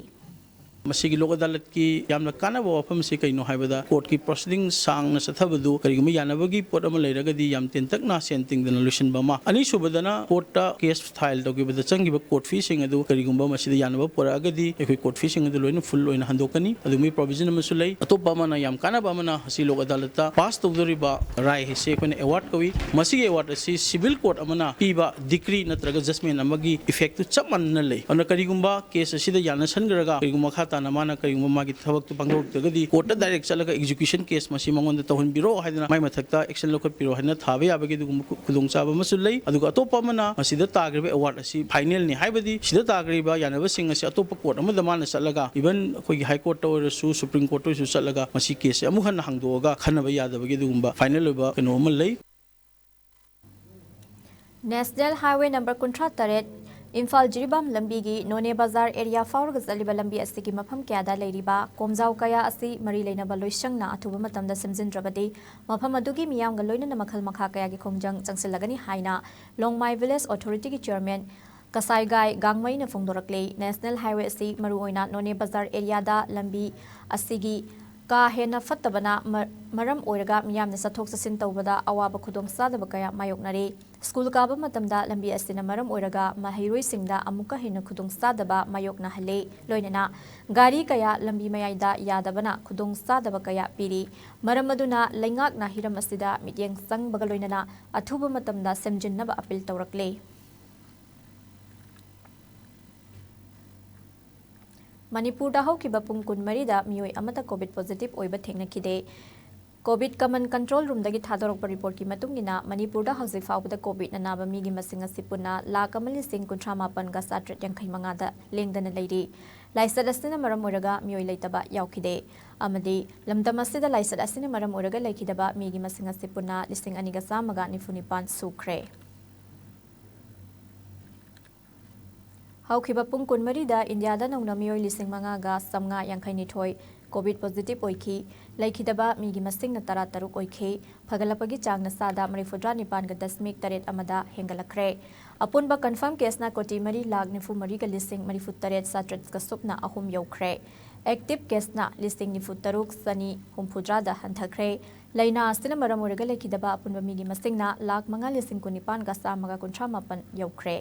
ꯃꯁꯤꯒꯤ ꯂꯣꯛ ꯑꯗꯥꯂꯠꯀꯤ ꯌꯥꯝꯅ ꯀꯥꯟꯅꯕ ꯋꯥꯐꯝ ꯑꯁꯤ ꯀꯩꯅꯣ ꯍꯥꯏꯕꯗ, ꯀꯣꯔꯠꯀꯤ ꯄ꯭ꯔꯣꯁꯤꯗꯤꯡ ꯁꯥꯡꯅ ꯆꯠꯊꯕꯗꯨ ꯀꯔꯤꯒꯨꯝꯕ ꯌꯥꯅꯕꯒꯤ ꯄꯣꯠ ꯑꯃ ꯂꯩꯔꯒꯗꯤ ꯌꯥꯝ ꯇꯦꯟꯇꯛꯅ ꯁꯦꯟ ꯇꯤꯡꯗꯅ ꯂꯣꯏꯁꯤꯟꯕ ꯑꯃ꯫ ꯑꯅꯤꯁꯨꯕꯗꯅ ꯀꯣꯔꯠꯇ ꯀꯦꯁ ꯐꯥꯏꯜ ꯇꯧꯈꯤꯕꯗ ꯆꯪꯈꯤꯕ ꯀꯣꯔꯠ ꯐꯤꯁꯤꯡ ꯑꯗꯨ ꯀꯔꯤꯒꯨꯝꯕ ꯃꯁꯤꯗ ꯌꯥꯅꯕ ꯄꯨꯔꯛꯑꯒꯗꯤ ꯑꯩꯈꯣꯏ ꯀꯣꯔꯠ ꯐꯤꯁꯤꯡ ꯑꯗꯨ ꯂꯣꯏꯅ ꯐꯨꯜ ꯑꯣꯏꯅ ꯍꯟꯗꯣꯛꯀꯅꯤ꯫ ꯑꯗꯨꯒꯨꯝꯕꯒꯤ ꯄ꯭ꯔꯣꯚꯤꯖꯟ ꯑꯃꯁꯨ ꯂꯩ꯫ ꯑꯇꯣꯞꯄ ꯑꯃꯅ, ꯌꯥꯝ ꯀꯥꯟꯅꯕ ꯑꯃꯅ, ꯑꯁꯤ ꯂꯣꯛ ꯑꯗꯥꯂꯠꯇ ꯄꯥꯁ ꯇꯧꯗꯧꯔꯤꯕ ꯔꯥꯏ ꯍꯥꯏꯁꯤ ꯑꯩꯈꯣꯏꯅ ꯑꯦꯋꯥꯔꯗ ꯀꯧꯏ꯫ ꯃꯁꯤꯒꯤ ꯑꯦꯋꯥꯔꯗ ꯑꯁꯤ ꯁꯤꯚꯤꯜ ꯀꯣꯔꯠ ꯑꯃꯅ ꯄꯤꯕ ꯗꯤꯀ꯭ꯔꯤ ꯅꯠꯇ꯭ꯔꯒ ꯖꯖꯃꯦꯟ ꯑꯃꯒꯤ ꯏꯐꯦꯛꯇꯨ ꯆꯞ ꯃꯥꯟꯅꯅ ꯂꯩ꯫ ꯑꯗꯨꯅ ꯀꯔꯤꯒꯨꯝꯕ ꯀꯦꯁ ꯑꯁꯤꯗ ꯌꯥꯅꯁꯟꯈ꯭ꯔꯒ ꯀꯔꯤꯒꯨꯝꯕ ꯃꯈꯥ ꯇꯥꯅ ꯃꯥꯅ ꯀꯔꯤꯒꯨꯝꯕ ꯃꯥꯒꯤ ꯊꯕꯛꯇꯨ ꯄꯥꯡꯊꯣꯔꯛꯇ꯭ꯔꯒꯗꯤ ꯀꯣꯔꯠꯇ ꯗꯥꯏꯔꯦꯛ ꯆꯠꯂꯒ ꯑꯦꯛꯖꯤꯀ꯭ꯌꯨꯁꯟ ꯀꯦꯁ ꯃꯁꯤ ꯃꯉꯣꯟꯗ ꯇꯧꯍꯟꯕꯤꯔꯣ ꯍꯥꯏꯗꯅ ꯃꯥꯏ ꯃꯊꯛꯇ ꯑꯦꯛꯁꯟ ꯂꯧꯈꯠꯄꯤꯔꯣ ꯍꯥꯏꯅ ꯊꯥꯕ ꯌꯥꯕꯒꯤ ꯑꯗꯨꯒꯨꯝꯕ ꯈꯨ-, ꯈꯨꯗꯣꯡꯆꯥꯕ ꯑꯃꯁꯨ ꯂꯩ꯫ ꯑꯗꯨꯒ ꯑꯇꯣꯞꯄ ꯑꯃꯅ ꯃꯁꯤꯗ ꯇꯥꯈ꯭ꯔꯤꯕ ꯑꯦꯋꯥꯔꯗ ꯑꯁꯤ ꯐꯥꯏꯅꯦꯜꯅꯤ, ꯍꯥꯏꯕꯗꯤ ꯁꯤꯗ ꯇꯥꯈ꯭ꯔꯤꯕ ꯌꯥꯅꯕꯁꯤꯡ ꯑꯁꯤ ꯑꯇꯣꯞꯄ ꯀꯣꯔꯠ ꯑꯃꯗ ꯃꯥꯅ ꯆꯠꯂꯒ, ꯏꯚꯟ ꯑꯩꯈꯣꯏꯒꯤ ꯍꯥꯏ ꯀꯣꯔꯠꯇ ꯑꯣꯏꯔꯁꯨ, ꯁꯨꯄ꯭ꯔꯤꯝ ꯀꯣꯔꯠꯇ ꯑꯣꯏꯔꯁꯨ ꯆꯠꯂꯒ ꯃꯁꯤ ꯀꯦꯁꯁꯦ ꯑꯃꯨꯛ ꯍꯟꯅ ꯍꯥꯡꯗꯣꯛꯑꯒ ꯈꯟꯅꯕ ꯌꯥꯗꯕꯒꯤ ꯑꯗꯨꯒꯨꯝꯕ ꯐꯥꯏꯅꯦꯜ ꯑꯣꯏꯕ ꯀꯩꯅꯣ ꯑꯃ ꯂꯩ꯫ ꯅꯦꯁꯅꯦꯜ ꯍꯥꯏꯋꯦ ꯅꯝꯕꯔ ꯀꯨꯟꯊ꯭ꯔꯥ ꯇꯔꯦꯠ, ꯏꯝꯐꯥꯜ ꯖꯤꯔꯤꯕꯥꯝ ꯂꯝꯕꯤꯒꯤ ꯅꯣꯅꯦ ꯕꯖꯥꯔ ꯑꯦꯔꯤꯌꯥ ꯐꯥꯎꯔꯒ ꯆꯠꯂꯤꯕ ꯂꯝꯕꯤ ꯑꯁꯤꯒꯤ ꯃꯐꯝ ꯀꯌꯥꯗ ꯂꯩꯔꯤꯕ ꯀꯣꯝꯖꯥꯎ ꯀꯌꯥ ꯑꯁꯤ ꯃꯔꯤ ꯂꯩꯅꯕ ꯂꯣꯏꯁꯪꯅ ꯑꯊꯨꯕ ꯃꯇꯝꯗ ꯁꯦꯝꯖꯤꯟꯗ꯭ꯔꯕꯗꯤ ꯃꯐꯝ ꯑꯗꯨꯒꯤ ꯃꯤꯌꯥꯝꯒ ꯂꯣꯏꯅꯅ ꯃꯈꯜ ꯃꯈꯥ ꯀꯌꯥꯒꯤ ꯈꯣꯡꯖꯪ ꯆꯪꯁꯤꯜꯂꯒꯅꯤ ꯍꯥꯏꯅ ꯂꯣꯡꯃꯥꯏ ꯚꯤꯂꯦꯖ ꯑꯣꯊꯣꯔꯤꯇꯤꯒꯤ ꯆꯤꯌꯔꯃꯦꯟ ꯀꯁꯥꯏꯒꯥꯏ ꯒꯥꯡꯃꯩꯅ ꯐꯣꯡꯗꯣꯔꯛꯂꯤ꯫ ꯅꯦꯁꯅꯦꯜ ꯍꯥꯏꯋꯦ ꯑꯁꯤ ꯃꯔꯨꯑꯣꯏꯅ ꯅꯣꯅꯦ ꯕꯖꯥꯔ ꯑꯦꯔꯤꯌꯥꯗ ꯂꯝꯕꯤ ꯑꯁꯤꯒꯤ ꯀꯥ ꯍꯦꯟꯅ ꯐꯠꯇꯕꯅ ꯃ-, ꯃꯔꯝ ꯑꯣꯏꯔꯒ ꯃꯤꯌꯥꯝꯅ ꯆꯠꯊꯣꯛ ꯆꯠꯁꯤꯟ ꯇꯧꯕꯗ ꯑꯋꯥꯕ ꯈꯨꯗꯣꯡꯆꯥꯗꯕ ꯀꯌꯥ ꯃꯥꯌꯣꯛꯅꯔꯤ꯫ ꯁ꯭ꯀꯨꯜ ꯀꯥꯕ ꯃꯇꯝꯗ ꯂꯝꯕꯤ ꯑꯁꯤꯅ ꯃꯔꯝ ꯑꯣꯏꯔꯒ ꯃꯍꯩꯔꯣꯏꯁꯤꯡꯗ ꯑꯃꯨꯛꯀ ꯍꯦꯟꯅ ꯈꯨꯗꯣꯡꯆꯥꯗꯕ ꯃꯥꯌꯣꯛꯅꯍꯜꯂꯤ꯫ ꯂꯣꯏꯅꯅ ꯒꯥꯔꯤ ꯀꯌꯥ ꯂꯝꯕꯤ ꯃꯌꯥꯏꯗ ꯌꯥꯗꯕꯅ ꯈꯨꯗꯣꯡꯆꯥꯗꯕ ꯀꯌꯥ ꯄꯤꯔꯤ꯫ ꯃꯔꯝ ꯑꯗꯨꯅ ꯂꯩꯉꯥꯛꯅ ꯍꯤꯔꯝ ꯑꯁꯤꯗ ꯃꯤꯠꯌꯦꯡ ꯆꯪꯕꯒ ꯂꯣꯏꯅꯅ ꯑꯊꯨꯕ ꯃꯇꯝꯗ ꯁꯦꯝꯖꯤꯟꯅꯕ ꯑꯄꯤꯜ ꯇꯧꯔꯛꯂꯤ꯫ ꯃꯅꯤꯄꯨꯔꯗ ꯍꯧꯈꯤꯕ ꯄꯨꯡ ꯀꯨꯟꯃꯔꯤꯗ ꯃꯤꯑꯣꯏ ꯑꯃꯠꯇ COVID positive ꯑꯣꯏꯕ ꯊꯦꯡꯅꯈꯤꯗꯦ꯫ COVID Common Control Roomꯗꯒꯤ ꯊꯥꯗꯣꯔꯛꯄ reportꯀꯤ ꯃꯇꯨꯡ ꯏꯟꯅ, ꯃꯅꯤꯄꯨꯔꯗ ꯍꯧꯖꯤꯛ ꯐꯥꯎꯕꯗ COVIDꯅ ꯅꯥꯕ ꯃꯤꯒꯤ ꯃꯁꯤꯡ ꯑꯁꯤ ꯄꯨꯟꯅ ꯂꯥꯈ ꯑꯃ ꯂꯤꯁꯤꯡ ꯀꯨꯟꯊ꯭ꯔꯥ ꯃꯥꯄꯟꯒ ꯆꯥꯇ꯭ꯔꯦꯠ ꯌꯥꯡꯈꯩ ꯃꯉꯥꯗ ꯂꯦꯡꯗꯅ ꯂꯩꯔꯤ꯫ ꯂꯥꯏꯆꯠ ꯑꯁꯤꯅ ꯃꯔꯝ ꯑꯣꯏꯔꯒ ꯃꯤꯑꯣꯏ ꯂꯩꯇꯕ ꯌꯥꯎꯈꯤꯗꯦ, ꯑꯃꯗꯤ ꯂꯝꯗꯝ ꯑꯁꯤꯗ ꯂꯥꯏꯆꯠ ꯑꯁꯤꯅ ꯃꯔꯝ ꯑꯣꯏꯔꯒ ꯂꯩꯈꯤꯗꯕ ꯃꯤꯒꯤ ꯃꯁꯤꯡ ꯑꯁꯤ ꯄꯨꯟꯅ ꯂꯤꯁꯤꯡ ꯑꯅꯤꯒ ꯆꯥꯝꯃꯒ ꯅꯤꯐꯨ ꯅꯤꯄꯥꯟ ꯁꯨꯈ꯭ꯔꯦ꯫ ꯍꯧꯈꯤꯕ ꯄꯨꯡ ꯀꯨꯟꯃꯔꯤꯗ ꯏꯟꯗꯤꯌꯥꯗ ꯅꯧꯅ ꯃꯤꯑꯣꯏ ꯂꯤꯁꯤꯡ ꯃꯉꯥꯒ ꯆꯥꯝꯃꯉꯥ ꯌꯥꯡꯈꯩ ꯅꯤꯊꯣꯏ COVID positive ꯑꯣꯏꯈꯤ꯫ ꯂꯩꯈꯤꯗꯕ ꯃꯤꯒꯤ ꯃꯁꯤꯡꯅ ꯇꯔꯥꯇꯔꯨꯛ ꯑꯣꯏꯈꯤ꯫ ꯐꯒꯠꯂꯛꯄꯒꯤ ꯆꯥꯡꯅ ꯆꯥꯗ ꯃꯔꯤꯐꯨꯇꯔꯥ ꯅꯤꯄꯥꯟꯒ ꯗꯁꯃꯤꯛ ꯇꯔꯦꯠ ꯑꯃꯗ ꯍꯦꯟꯒꯠꯂꯛꯈ꯭ꯔꯦ꯫ ꯑꯄꯨꯟꯕ confirm caseꯅ ꯀꯣꯇꯤ ꯃꯔꯤ ꯂꯥꯈ ꯅꯤꯐꯨ ꯃꯔꯤꯒ ꯂꯤꯁꯤꯡ ꯃꯔꯤꯐꯨꯇꯔꯦꯠ ꯆꯥꯇ꯭ꯔꯦꯠꯀ ꯁꯨꯞꯅ ꯑꯍꯨꯝ ꯌꯧꯈ꯭ꯔꯦ꯫ Active caseꯅ ꯂꯤꯁꯤꯡ ꯅꯤꯐꯨꯇꯔꯨꯛ ꯆꯅꯤ ꯍꯨꯝꯐꯨꯇꯔꯥꯗ ꯍꯟꯊꯈ꯭ꯔꯦ꯫ ꯂꯥꯏꯅꯥ ꯑꯁꯤꯅ ꯃꯔꯝ ꯑꯣꯏꯔꯒ ꯂꯩꯈꯤꯗꯕ ꯑꯄꯨꯟꯕ ꯃꯤꯒꯤ ꯃꯁꯤꯡꯅ ꯂꯥꯈ ꯃꯉꯥ ꯂꯤꯁꯤꯡ ꯀꯨꯟꯅꯤꯄꯥꯟꯒ ꯆꯥꯝꯃꯒ ꯀꯨꯟꯊ꯭ꯔꯥ ꯃꯥꯄꯟ ꯌꯧꯈ꯭ꯔꯦ꯫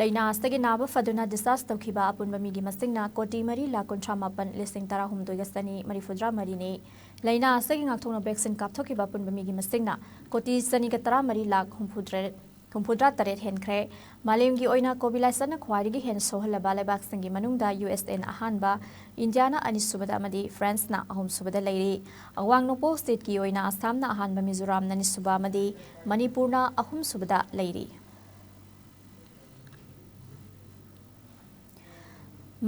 ꯂꯥꯏꯅꯥ ꯑꯁꯤꯗꯒꯤ ꯅꯥꯕ ꯐꯗꯨꯅ discharge ꯇꯧꯈꯤꯕ ꯑꯄꯨꯟꯕ ꯃꯤꯒꯤ ꯃꯁꯤꯡꯅ ꯀꯣꯇꯤ ꯃꯔꯤ ꯂꯥꯈ ꯀꯨꯟꯊ꯭ꯔꯥ ꯃꯥꯄꯟ ꯂꯤꯁꯤꯡ ꯇꯔꯥꯍꯨꯝꯗꯣꯏꯒ ꯆꯅꯤ ꯃꯔꯤꯐꯨꯇꯔꯥ ꯃꯔꯤꯅꯤ꯫ ꯂꯥꯏꯅꯥ ꯑꯁꯤꯗꯒꯤ ꯉꯥꯛꯊꯣꯛꯅꯕ vaccine ꯀꯥꯞꯊꯣꯛꯈꯤꯕ ꯑꯄꯨꯟꯕ ꯃꯤꯒꯤ ꯃꯁꯤꯡꯅ ꯀꯣꯇꯤ ꯆꯅꯤꯒ ꯇꯔꯥꯃꯔꯤ ꯂꯥꯈ ꯍꯨꯝꯐꯨꯇꯔꯦꯠ, ꯍꯨꯝꯐꯨꯇꯔꯥ ꯇꯔꯦꯠ ꯍꯦꯟꯈ꯭ꯔꯦ꯫ ꯃꯥꯂꯦꯝꯒꯤ ꯑꯣꯏꯅ COVID ꯂꯥꯏꯆꯠꯅ ꯈ꯭ꯋꯥꯏꯗꯒꯤ ꯍꯦꯟꯅ ꯁꯣꯛꯍꯜꯂꯕ ꯂꯩꯕꯥꯛꯁꯤꯡꯒꯤ ꯃꯅꯨꯡꯗ USAꯅ ꯑꯍꯥꯟꯕ, ꯏꯟꯗꯤꯌꯥꯅ ꯑꯅꯤꯁꯨꯕꯗ ꯑꯃꯗꯤ Franceꯅ ꯑꯍꯨꯝꯁꯨꯕꯗ ꯂꯩꯔꯤ꯫ ꯑꯋꯥꯡ ꯅꯣꯡꯄꯣꯛ stateꯀꯤ ꯑꯣꯏꯅ ꯑꯁꯥꯝꯅ ꯑꯍꯥꯟꯕ, ꯃꯤꯖꯣꯔꯥꯝꯅ ꯑꯅꯤꯁꯨꯕ ꯑꯃꯗꯤ ꯃꯅꯤꯄꯨꯔꯅ ꯑꯍꯨꯝꯁꯨꯕꯗ ꯂꯩꯔꯤ꯫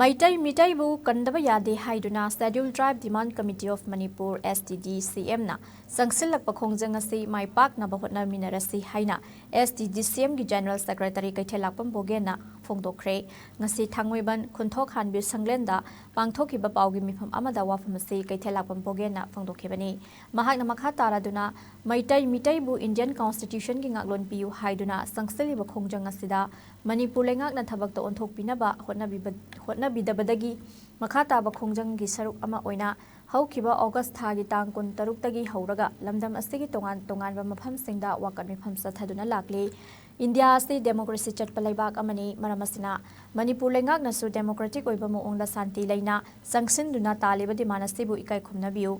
ꯃꯩꯇꯩ ꯃꯤꯇꯩꯕꯨ ꯀꯟꯗꯕ ꯌꯥꯗꯦ ꯍꯥꯏꯗꯨꯅ Scheduled Tribe Demand Committee of Manipur, STDCMꯅ ꯆꯪꯁꯤꯜꯂꯛꯄ ꯈꯣꯡꯖꯪ ꯑꯁꯤ ꯃꯥꯏ ꯄꯥꯛꯅꯕ ꯍꯣꯠꯅꯃꯤꯟꯅꯔꯁꯤ ꯍꯥꯏꯅ STDCMꯒꯤ General Secretary ꯀꯩꯊꯦꯜꯂꯥꯛꯄꯝ ꯕꯣꯒꯦꯟꯅ ꯐꯣꯡꯗꯣꯛꯈ꯭ꯔꯦ꯫ ꯉꯁꯤ ꯊꯥꯡꯃꯩꯕꯟ ꯈꯨꯟꯊꯣꯛ ꯍꯥꯟꯕꯤ ꯁꯪꯂꯦꯟꯗ ꯄꯥꯡꯊꯣꯛꯈꯤꯕ ꯄꯥꯎꯒꯤ ꯃꯤꯐꯝ ꯑꯃꯗ ꯋꯥꯐꯝ ꯑꯁꯤ ꯀꯩꯊꯦꯜꯂꯥꯛꯄꯝ ꯕꯣꯒꯦꯟꯅ ꯐꯣꯡꯗꯣꯛꯈꯤꯕꯅꯤ꯫ ꯃꯍꯥꯛꯅ ꯃꯈꯥ ꯇꯥꯔꯗꯨꯅ ꯃꯩꯇꯩ ꯃꯤꯇꯩꯕꯨ Indian Constitutionꯒꯤ ꯉꯥꯛꯂꯣꯟ ꯄꯤꯌꯨ ꯍꯥꯏꯗꯨꯅ ꯆꯪꯁꯤꯜꯂꯤꯕ ꯈꯣꯡꯖꯪ ꯑꯁꯤꯗ ꯃꯅꯤꯄꯨꯔ ꯂꯩꯉꯥꯛꯅ ꯊꯕꯛꯇ ꯑꯣꯟꯊꯣꯛꯄꯤꯅꯕ ꯍꯣꯠꯅꯕꯤꯕ-, ꯍꯣꯠꯅꯕꯤꯗꯕꯗꯒꯤ ꯃꯈꯥ ꯇꯥꯕ ꯈꯣꯡꯖꯪꯒꯤ ꯁꯔꯨꯛ ꯑꯃ ꯑꯣꯏꯅ ꯍꯧꯈꯤꯕ ꯑꯣꯒꯁ ꯊꯥꯒꯤ ꯇꯥꯡ ꯀꯨꯟꯇꯔꯨꯛꯇꯒꯤ ꯍꯧꯔꯒ ꯂꯝꯗꯝ ꯑꯁꯤꯒꯤ ꯇꯣꯉꯥꯟ ꯇꯣꯉꯥꯟꯕ ꯃꯐꯝꯁꯤꯡꯗ ꯋꯥꯀꯠ ꯃꯤꯐꯝ ꯆꯠꯊꯗꯨꯅ ꯂꯥꯛꯂꯤ꯫ ꯏꯟꯗꯤꯌꯥ ꯑꯁꯤ ꯗꯦꯃꯣꯀ꯭ꯔꯦꯁꯤ ꯆꯠꯄ ꯂꯩꯕꯥꯛ ꯑꯃꯅꯤ꯫ ꯃꯔꯝ ꯑꯁꯤꯅ ꯃꯅꯤꯄꯨꯔ ꯂꯩꯉꯥꯛꯅꯁꯨ ꯗꯦꯃꯣꯀ꯭ꯔꯦꯇꯤꯛ ꯑꯣꯏꯕ ꯃꯑꯣꯡꯗ ꯁꯥꯟꯇꯤ ꯂꯩꯅ ꯆꯪꯁꯤꯟꯗꯨꯅ ꯇꯥꯜꯂꯤꯕ ꯗꯤꯃꯥꯟ ꯑꯁꯤꯕꯨ ꯏꯀꯥꯏ ꯈꯨꯝꯅꯕꯤꯌꯨ꯫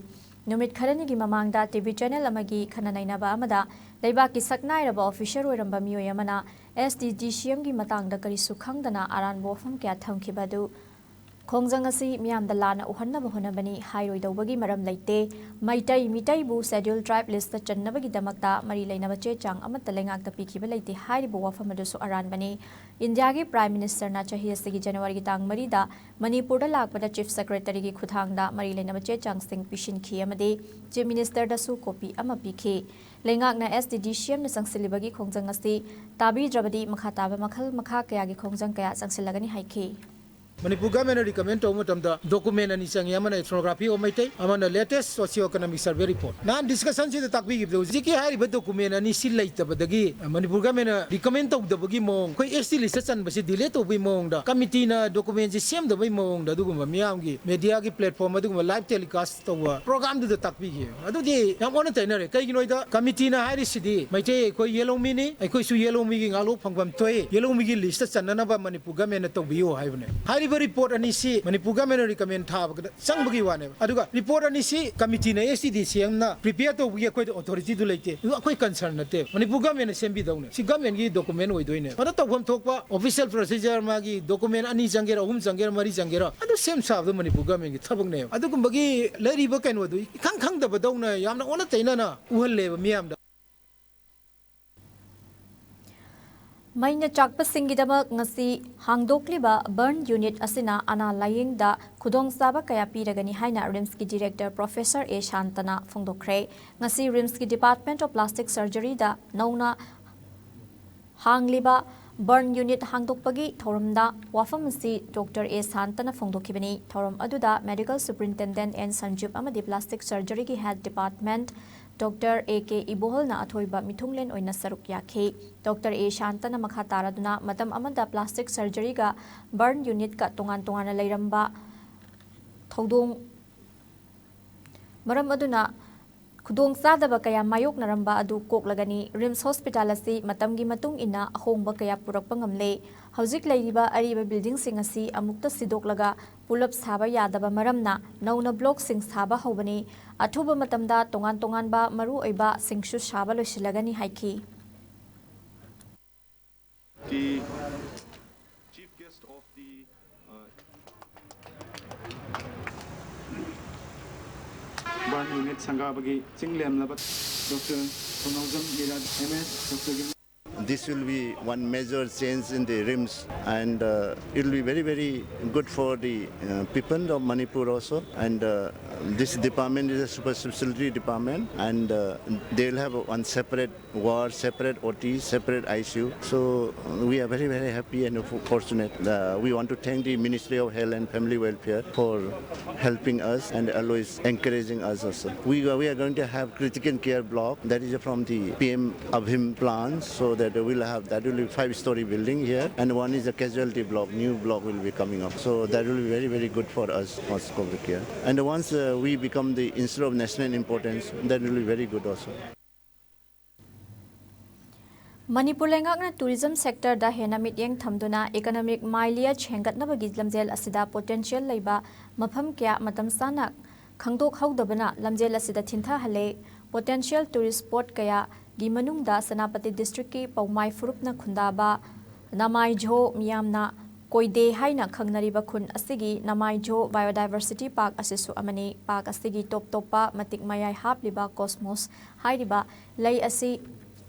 ꯅꯨꯃꯤꯠ ꯈꯔꯅꯤꯒꯤ ꯃꯃꯥꯡꯗ ꯇꯤ ꯚꯤ ꯆꯦꯅꯦꯜ ꯑꯃꯒꯤ ꯈꯟꯅ ꯅꯩꯅꯕ ꯑꯃꯗ ꯂꯩꯕꯥꯛꯀꯤ ꯁꯛꯅꯥꯏꯔꯕ ꯑꯣꯐꯤꯁꯔ ꯑꯣꯏꯔꯝꯕ ꯃꯤꯑꯣꯏ ꯑꯃꯅ ꯑꯦꯁ ꯇꯤ ꯗꯤ ꯁꯤ ꯑꯦꯝꯒꯤ ꯃꯇꯥꯡꯗ ꯀꯔꯤꯁꯨ ꯈꯪꯗꯅ ꯑꯔꯥꯟꯕ ꯋꯥꯐꯝ ꯀꯌꯥ ꯊꯝꯈꯤꯕ ꯑꯗꯨ ꯈꯣꯡꯖꯪ ꯑꯁꯤ ꯃꯤꯌꯥꯝꯗ ꯂꯥꯟꯅ ꯎꯍꯟꯅꯕ ꯍꯣꯠꯅꯕꯅꯤ ꯍꯥꯏꯔꯣꯏꯗꯧꯕꯒꯤ ꯃꯔꯝ ꯂꯩꯇꯦ꯫ ꯃꯩꯇꯩ ꯃꯤꯇꯩꯕꯨ ꯁꯦꯗ꯭ꯌꯨꯜ ꯇ꯭ꯔꯥꯏꯕ ꯂꯤꯁꯇ ꯆꯟꯅꯕꯒꯤꯗꯃꯛꯇ ꯃꯔꯤ ꯂꯩꯅꯕ ꯆꯦ ꯆꯥꯡ ꯑꯃꯠꯇ ꯂꯩꯉꯥꯛꯇ ꯄꯤꯈꯤꯕ ꯂꯩꯇꯦ ꯍꯥꯏꯔꯤꯕ ꯋꯥꯐꯝ ꯑꯗꯨꯁꯨ ꯑꯔꯥꯟꯕꯅꯤ꯫ ꯏꯟꯗꯤꯌꯥꯒꯤ ꯄ꯭ꯔꯥꯏꯝ ꯃꯤꯅꯤꯁꯇꯔꯅ ꯆꯍꯤ ꯑꯁꯤꯒꯤ ꯖꯅꯋꯥꯔꯤꯒꯤ ꯇꯥꯡ ꯃꯔꯤꯗ ꯃꯅꯤꯄꯨꯔꯗ ꯂꯥꯛꯄꯗ ꯆꯤꯐ ꯁꯦꯀ꯭ꯔꯦꯇꯔꯤꯒꯤ ꯈꯨꯠꯊꯥꯡꯗ ꯃꯔꯤ ꯂꯩꯅꯕ ꯆꯦ ꯆꯥꯡꯁꯤꯡ ꯄꯤꯁꯤꯟꯈꯤ ꯑꯃꯗꯤ ꯆꯤꯐ ꯃꯤꯅꯤꯁꯇꯔꯗꯁꯨ ꯀꯣꯄꯤ ꯑꯃ ꯄꯤꯈꯤ꯫ ꯂꯩꯉꯥꯛꯅ ꯑꯦꯁ ꯇꯤ ꯗꯤ ꯁꯤ ꯑꯦꯝꯅ ꯆꯪꯁꯤꯜꯂꯤꯕꯒꯤ ꯈꯣꯡꯖꯪ ꯑꯁꯤ ꯇꯥꯕꯤꯗ꯭ꯔꯕꯗꯤ ꯃꯈꯥ ꯇꯥꯕ ꯃꯈꯜ ꯃꯈꯥ ꯀꯌꯥꯒꯤ ꯈꯣꯡꯖꯪ ꯀꯌꯥ ꯆꯪꯁꯤꯜꯂꯒꯅꯤ ꯍꯥꯏꯈꯤ꯫ ꯃꯅꯤꯄꯨꯔ ꯒꯚꯔꯟꯃꯦꯟꯅ ꯔꯤꯀꯃꯦꯟ ꯇꯧꯕ ꯃꯇꯝꯗ ꯗꯣꯀꯨꯃꯦꯟ ꯑꯅꯤ ꯆꯪꯉꯤ, ꯑꯃꯅ Ethnography of Meitei, ꯑꯃꯅ Latest Socio Economic Survey Report꯫ ꯅꯍꯥꯟ ꯗꯤꯁꯀꯁꯟꯁꯤꯗ ꯇꯥꯛꯄꯤꯈꯤꯕꯗꯣ ꯍꯧꯖꯤꯛꯀꯤ ꯍꯥꯏꯔꯤꯕ ꯗꯣꯀꯨꯃꯦꯟ ꯑꯅꯤꯁꯤ ꯂꯩꯇꯕꯗꯒꯤ ꯃꯅꯤꯄꯨꯔ ꯒꯚꯔꯟꯃꯦꯟꯅ ꯔꯤꯀꯃꯦꯟ ꯇꯧꯗꯕꯒꯤ ꯃꯑꯣꯡ, ꯑꯩꯈꯣꯏ ꯑꯦꯁ ꯇꯤ ꯂꯤꯁꯇ ꯆꯟꯕꯁꯤ ꯗꯤꯂꯦ ꯇꯧꯕꯒꯤ ꯃꯑꯣꯡꯗ, ꯀꯃꯤꯇꯤꯅ ꯗꯣꯀꯨꯃꯦꯟꯁꯤ ꯁꯦꯝꯗꯕꯒꯤ ꯃꯑꯣꯡꯗ ꯑꯗꯨꯒꯨꯝꯕ ꯃꯤꯌꯥꯝꯒꯤ ꯃꯦꯗꯤꯌꯥꯒꯤ ꯄ꯭ꯂꯦꯠꯐꯣꯔꯝ ꯑꯗꯨꯒꯨꯝꯕ ꯂꯥꯏꯚ ꯇꯦꯂꯤꯀꯥꯁ ꯇꯧꯕ ꯄ꯭ꯔꯣꯒ꯭ꯔꯥꯝꯗꯨꯗ ꯇꯥꯛꯄꯤꯈꯤ꯫ ꯑꯗꯨꯗꯤ ꯌꯥꯝ ꯑꯣꯟꯅ ꯇꯩꯅꯔꯦ꯫ ꯀꯩꯒꯤꯅꯣꯗ ꯀꯃꯤꯇꯤꯅ ꯍꯥꯏꯔꯤꯁꯤꯗꯤ ꯃꯩꯇꯩ ꯑꯩꯈꯣꯏ ꯌꯦꯜꯍꯧꯃꯤꯅꯤ, ꯑꯩꯈꯣꯏꯁꯨ ꯌꯦꯜꯍꯧꯃꯤꯒꯤ ꯉꯥꯛꯂꯧ ꯐꯪꯐꯝ ꯊꯣꯛꯏ, ꯌꯦꯜꯍꯧꯃꯤꯒꯤ ꯂꯤꯁꯇ ꯆꯟꯅꯅꯕ ꯃꯅꯤꯄꯨꯔ ꯒꯃꯦꯟꯅ ꯇꯧꯕꯤꯌꯨ ꯍꯥꯏꯕꯅꯦ꯫ ꯍꯥꯏꯔꯤꯕ ꯔꯤꯄꯣꯔꯠ ꯑꯅꯤꯁꯤ ꯃꯅꯤꯄꯨꯔ ꯒꯃꯦꯟꯅ ꯔꯤꯀꯃꯦꯟ ꯊꯥꯕꯗ ꯆꯪꯕꯒꯤ ꯋꯥꯅꯦꯕ꯫ ꯑꯗꯨꯒ ꯔꯤꯄꯣꯔꯠ ꯑꯅꯤꯁꯤ ꯀꯃꯤꯇꯤꯅ, ꯑꯦꯁ ꯇꯤ ꯗꯤ ꯁꯤ ꯑꯦꯝꯅ ꯄ꯭ꯔꯤꯄꯦꯌꯔ ꯇꯧꯕꯒꯤ ꯑꯩꯈꯣꯏꯗ ꯑꯣꯊꯣꯔꯤꯇꯤꯗꯨ ꯂꯩꯇꯦ꯫ ꯑꯗꯨ ꯑꯩꯈꯣꯏ ꯀꯟꯁꯔꯟ ꯅꯠꯇꯦ, ꯃꯅꯤꯄꯨꯔ ꯒꯃꯦꯟꯅ ꯁꯦꯝꯕꯤꯗꯧꯅꯦ꯫ ꯁꯤ ꯒꯃꯦꯟꯒꯤ ꯗꯣꯀꯨꯃꯦꯟ ꯑꯣꯏꯗꯣꯏꯅꯦ꯫ ꯑꯗ ꯇꯧꯐꯝ ꯊꯣꯛꯄ ꯑꯣꯐꯤꯁꯤꯌꯦꯜ ꯄ꯭ꯔꯣꯁꯤꯖꯔ, ꯃꯥꯒꯤ ꯗꯣꯀꯨꯃꯦꯟ ꯑꯅꯤ ꯆꯪꯒꯦꯔꯥ, ꯑꯍꯨꯝ ꯆꯪꯒꯦꯔꯥ, ꯃꯔꯤ ꯆꯪꯒꯦꯔꯥ, ꯑꯗꯨ ꯁꯦꯝ ꯁꯥꯕꯗꯣ ꯃꯅꯤꯄꯨꯔ ꯒꯃꯦꯟꯒꯤ ꯊꯕꯛꯅꯦꯕ꯫ ꯑꯗꯨꯒꯨꯝꯕꯒꯤ ꯂꯩꯔꯤꯕ ꯀꯩꯅꯣꯗꯨ ꯏꯈꯪ ꯈꯪꯗꯕꯗꯧꯅ ꯌꯥꯝꯅ ꯑꯣꯟꯅ ꯇꯩꯅꯅ ꯎꯍꯜꯂꯦꯕ ꯃꯤꯌꯥꯝꯗ꯫ ꯃꯩꯅ ꯆꯥꯛꯄꯁꯤꯡꯒꯤꯗꯃꯛ ꯉꯁꯤ ꯍꯥꯡꯗꯣꯛꯂꯤꯕ ꯕꯔꯟ ꯌꯨꯅꯤꯠ ꯑꯁꯤꯅ ꯑꯅꯥ ꯂꯥꯌꯦꯡꯗ ꯈꯨꯗꯣꯡꯆꯥꯕ ꯀꯌꯥ ꯄꯤꯔꯒꯅꯤ ꯍꯥꯏꯅ ꯔꯤꯝꯁꯀꯤ ꯗꯤꯔꯦꯛꯇꯔ ꯄ꯭ꯔꯣꯐꯦꯁꯔ ꯑꯦ ꯁꯥꯟꯇꯅ ꯐꯣꯡꯗꯣꯛꯈ꯭ꯔꯦ꯫ ꯉꯁꯤ ꯔꯤꯝꯁꯀꯤ ꯗꯤꯄꯥꯔꯠꯃꯦꯟꯠ ꯑꯣꯐ ꯄ꯭ꯂꯥꯁꯇꯤꯛ ꯁꯔꯖꯔꯤꯗ ꯅꯧꯅ ꯍꯥꯡꯂꯤꯕ ꯕꯔꯟ ꯌꯨꯅꯤꯠ ꯍꯥꯡꯗꯣꯛꯄꯒꯤ ꯊꯧꯔꯝꯗ ꯋꯥꯐꯝ ꯑꯁꯤ ꯗꯣꯛꯇꯔ ꯑꯦ ꯁꯥꯟꯇꯅ ꯐꯣꯡꯗꯣꯛꯈꯤꯕꯅꯤ꯫ ꯊꯧꯔꯝ ꯑꯗꯨꯗ ꯃꯦꯗꯤꯀꯦꯜ ꯁꯨꯄꯔꯤꯟꯇꯦꯟꯗꯦꯟꯠ ꯑꯦꯟ ꯁꯟꯖꯤꯞ ꯑꯃꯗꯤ ꯄ꯭ꯂꯥꯁꯇꯤꯛ ꯁꯔꯖꯔꯤꯒꯤ head department doctor A K ꯏꯕꯣꯍꯜꯅ ꯑꯊꯣꯏꯕ ꯃꯤꯊꯨꯡꯂꯦꯟ ꯑꯣꯏꯅ ꯁꯔꯨꯛ ꯌꯥꯈꯤ꯫ ꯗꯣꯛꯇꯔ ꯑꯦ ꯁꯥꯟꯇꯅ ꯃꯈꯥ ꯇꯥꯔꯗꯨꯅ ꯃꯇꯝ ꯑꯃꯗ ꯄ꯭ꯂꯥꯁꯇꯤꯛ ꯁꯔꯖꯔꯤꯒ ꯕꯔꯟ ꯌꯨꯅꯤꯠꯀ ꯇꯣꯉꯥꯟ ꯇꯣꯉꯥꯟꯅ ꯂꯩꯔꯝꯕ ꯊꯧꯗꯣꯡ ꯃꯔꯝ ꯑꯗꯨꯅ ꯈꯨꯗꯣꯡꯆꯥꯗꯕ ꯀꯌꯥ ꯃꯥꯌꯣꯛꯅꯔꯝꯕ ꯑꯗꯨ ꯀꯣꯛꯂꯒꯅꯤ꯫ ꯔꯤꯝꯁ ꯍꯣꯁꯄꯤꯇꯥꯜ ꯑꯁꯤ ꯃꯇꯝꯒꯤ ꯃꯇꯨꯡ ꯏꯟꯅ ꯑꯍꯣꯡꯕ ꯀꯌꯥ ꯄꯨꯔꯛꯄ ꯉꯝꯂꯦ꯫ ꯍꯧꯖꯤꯛ ꯂꯩꯔꯤꯕ ꯑꯔꯤꯕ ꯕꯤꯜꯗꯤꯡꯁꯤꯡ ꯑꯁꯤ ꯑꯃꯨꯛꯇ ꯁꯤꯗꯣꯛꯂꯒ ꯄꯨꯂꯞ ꯁꯥꯕ ꯌꯥꯗꯕ ꯃꯔꯝꯅ ꯅꯧꯅ ꯕ꯭ꯂꯣꯛꯁꯤꯡ ꯁꯥꯕ ꯍꯧꯕꯅꯤ꯫ ꯑꯊꯨꯕ ꯃꯇꯝꯗ ꯇꯣꯉꯥꯟ ꯇꯣꯉꯥꯟꯕ ꯃꯔꯨꯑꯣꯏꯕꯁꯤꯡꯁꯨ ꯁꯥꯕ ꯂꯣꯏꯁꯤꯜꯂꯒꯅꯤ ꯍꯥꯏꯈꯤ꯫ The chief guest of the uh, Burn Unit ꯁꯪꯒꯥꯕꯒꯤ ꯆꯤꯡ ꯂꯦꯝꯂꯕ Doctor Sonaujam Miraj, M S, Doctor Gim- This will be one major change in the RIMS, and uh, it will be very, very good for the uh, people of Manipur also. And uh, this department is a super specialty department, and uh, they will have one separate ward, separate O T, separate I C U. So uh, we are very, very happy and f- fortunate. Uh, we want to thank the Ministry of Health and Family Welfare for helping us and always encouraging us also. We are, we are going to have critical care block that is from the P M Abhim plan, so that we'll have, that will be five-story building here, and one is a casualty block, new block will be coming up. So that will be very, very good for us, Moscow here. And once uh, we become the institute of national importance, that will be very good also. Manipur ꯂꯩꯉꯥꯛꯅ tourism ꯁꯦꯛꯇꯔꯗ ꯍꯦꯟꯅ ꯃꯤꯠꯌꯦꯡ ꯊꯝꯗꯨꯅ economic ꯃꯥꯏꯂꯦꯖ ꯍꯦꯟꯒꯠꯅꯕꯒꯤ ꯂꯝꯖꯦꯜ ꯑꯁꯤꯗ potential ꯂꯩꯕ ꯃꯐꯝ ꯀꯌꯥ ꯃꯇꯝ ꯆꯥꯅ ꯈꯪꯗꯣꯛꯍꯧꯗꯕꯅ ꯂꯝꯖꯦꯜ ꯑꯁꯤꯗ ꯊꯤꯟꯊꯍꯜꯂꯦ꯫ ꯄꯣꯇꯦꯟꯁꯤꯌꯦꯜ ꯇꯨꯔꯤꯁ ꯁ꯭ꯄꯣꯠ ꯀꯌꯥꯒꯤ ꯃꯅꯨꯡꯗ ꯁꯦꯅꯥꯄꯇꯤ ꯗꯤꯁꯇ꯭ꯔꯤꯛꯀꯤ ꯄꯧꯃꯥꯏ ꯐꯨꯔꯨꯞꯅ ꯈꯨꯟꯗꯥꯕ ꯅꯃꯥꯏꯖꯣ, ꯃꯤꯌꯥꯝꯅ ꯀꯣꯏꯗꯦ ꯍꯥꯏꯅ ꯈꯪꯅꯔꯤꯕ ꯈꯨꯟ ꯑꯁꯤꯒꯤ ꯅꯃꯥꯏꯖꯣ ꯕꯥꯏꯑꯣꯗꯥꯏꯚꯔꯁꯤꯇꯤ ꯄꯥꯔꯛ ꯑꯁꯤꯁꯨ ꯑꯃꯅꯤ꯫ ꯄꯥꯔꯛ ꯑꯁꯤꯒꯤ ꯇꯣꯞ ꯇꯣꯞꯄ ꯃꯇꯤꯛ ꯃꯌꯥꯏ ꯍꯥꯞꯂꯤꯕ ꯀꯣꯁꯃꯣꯁ ꯍꯥꯏꯔꯤꯕ ꯂꯩ ꯑꯁꯤ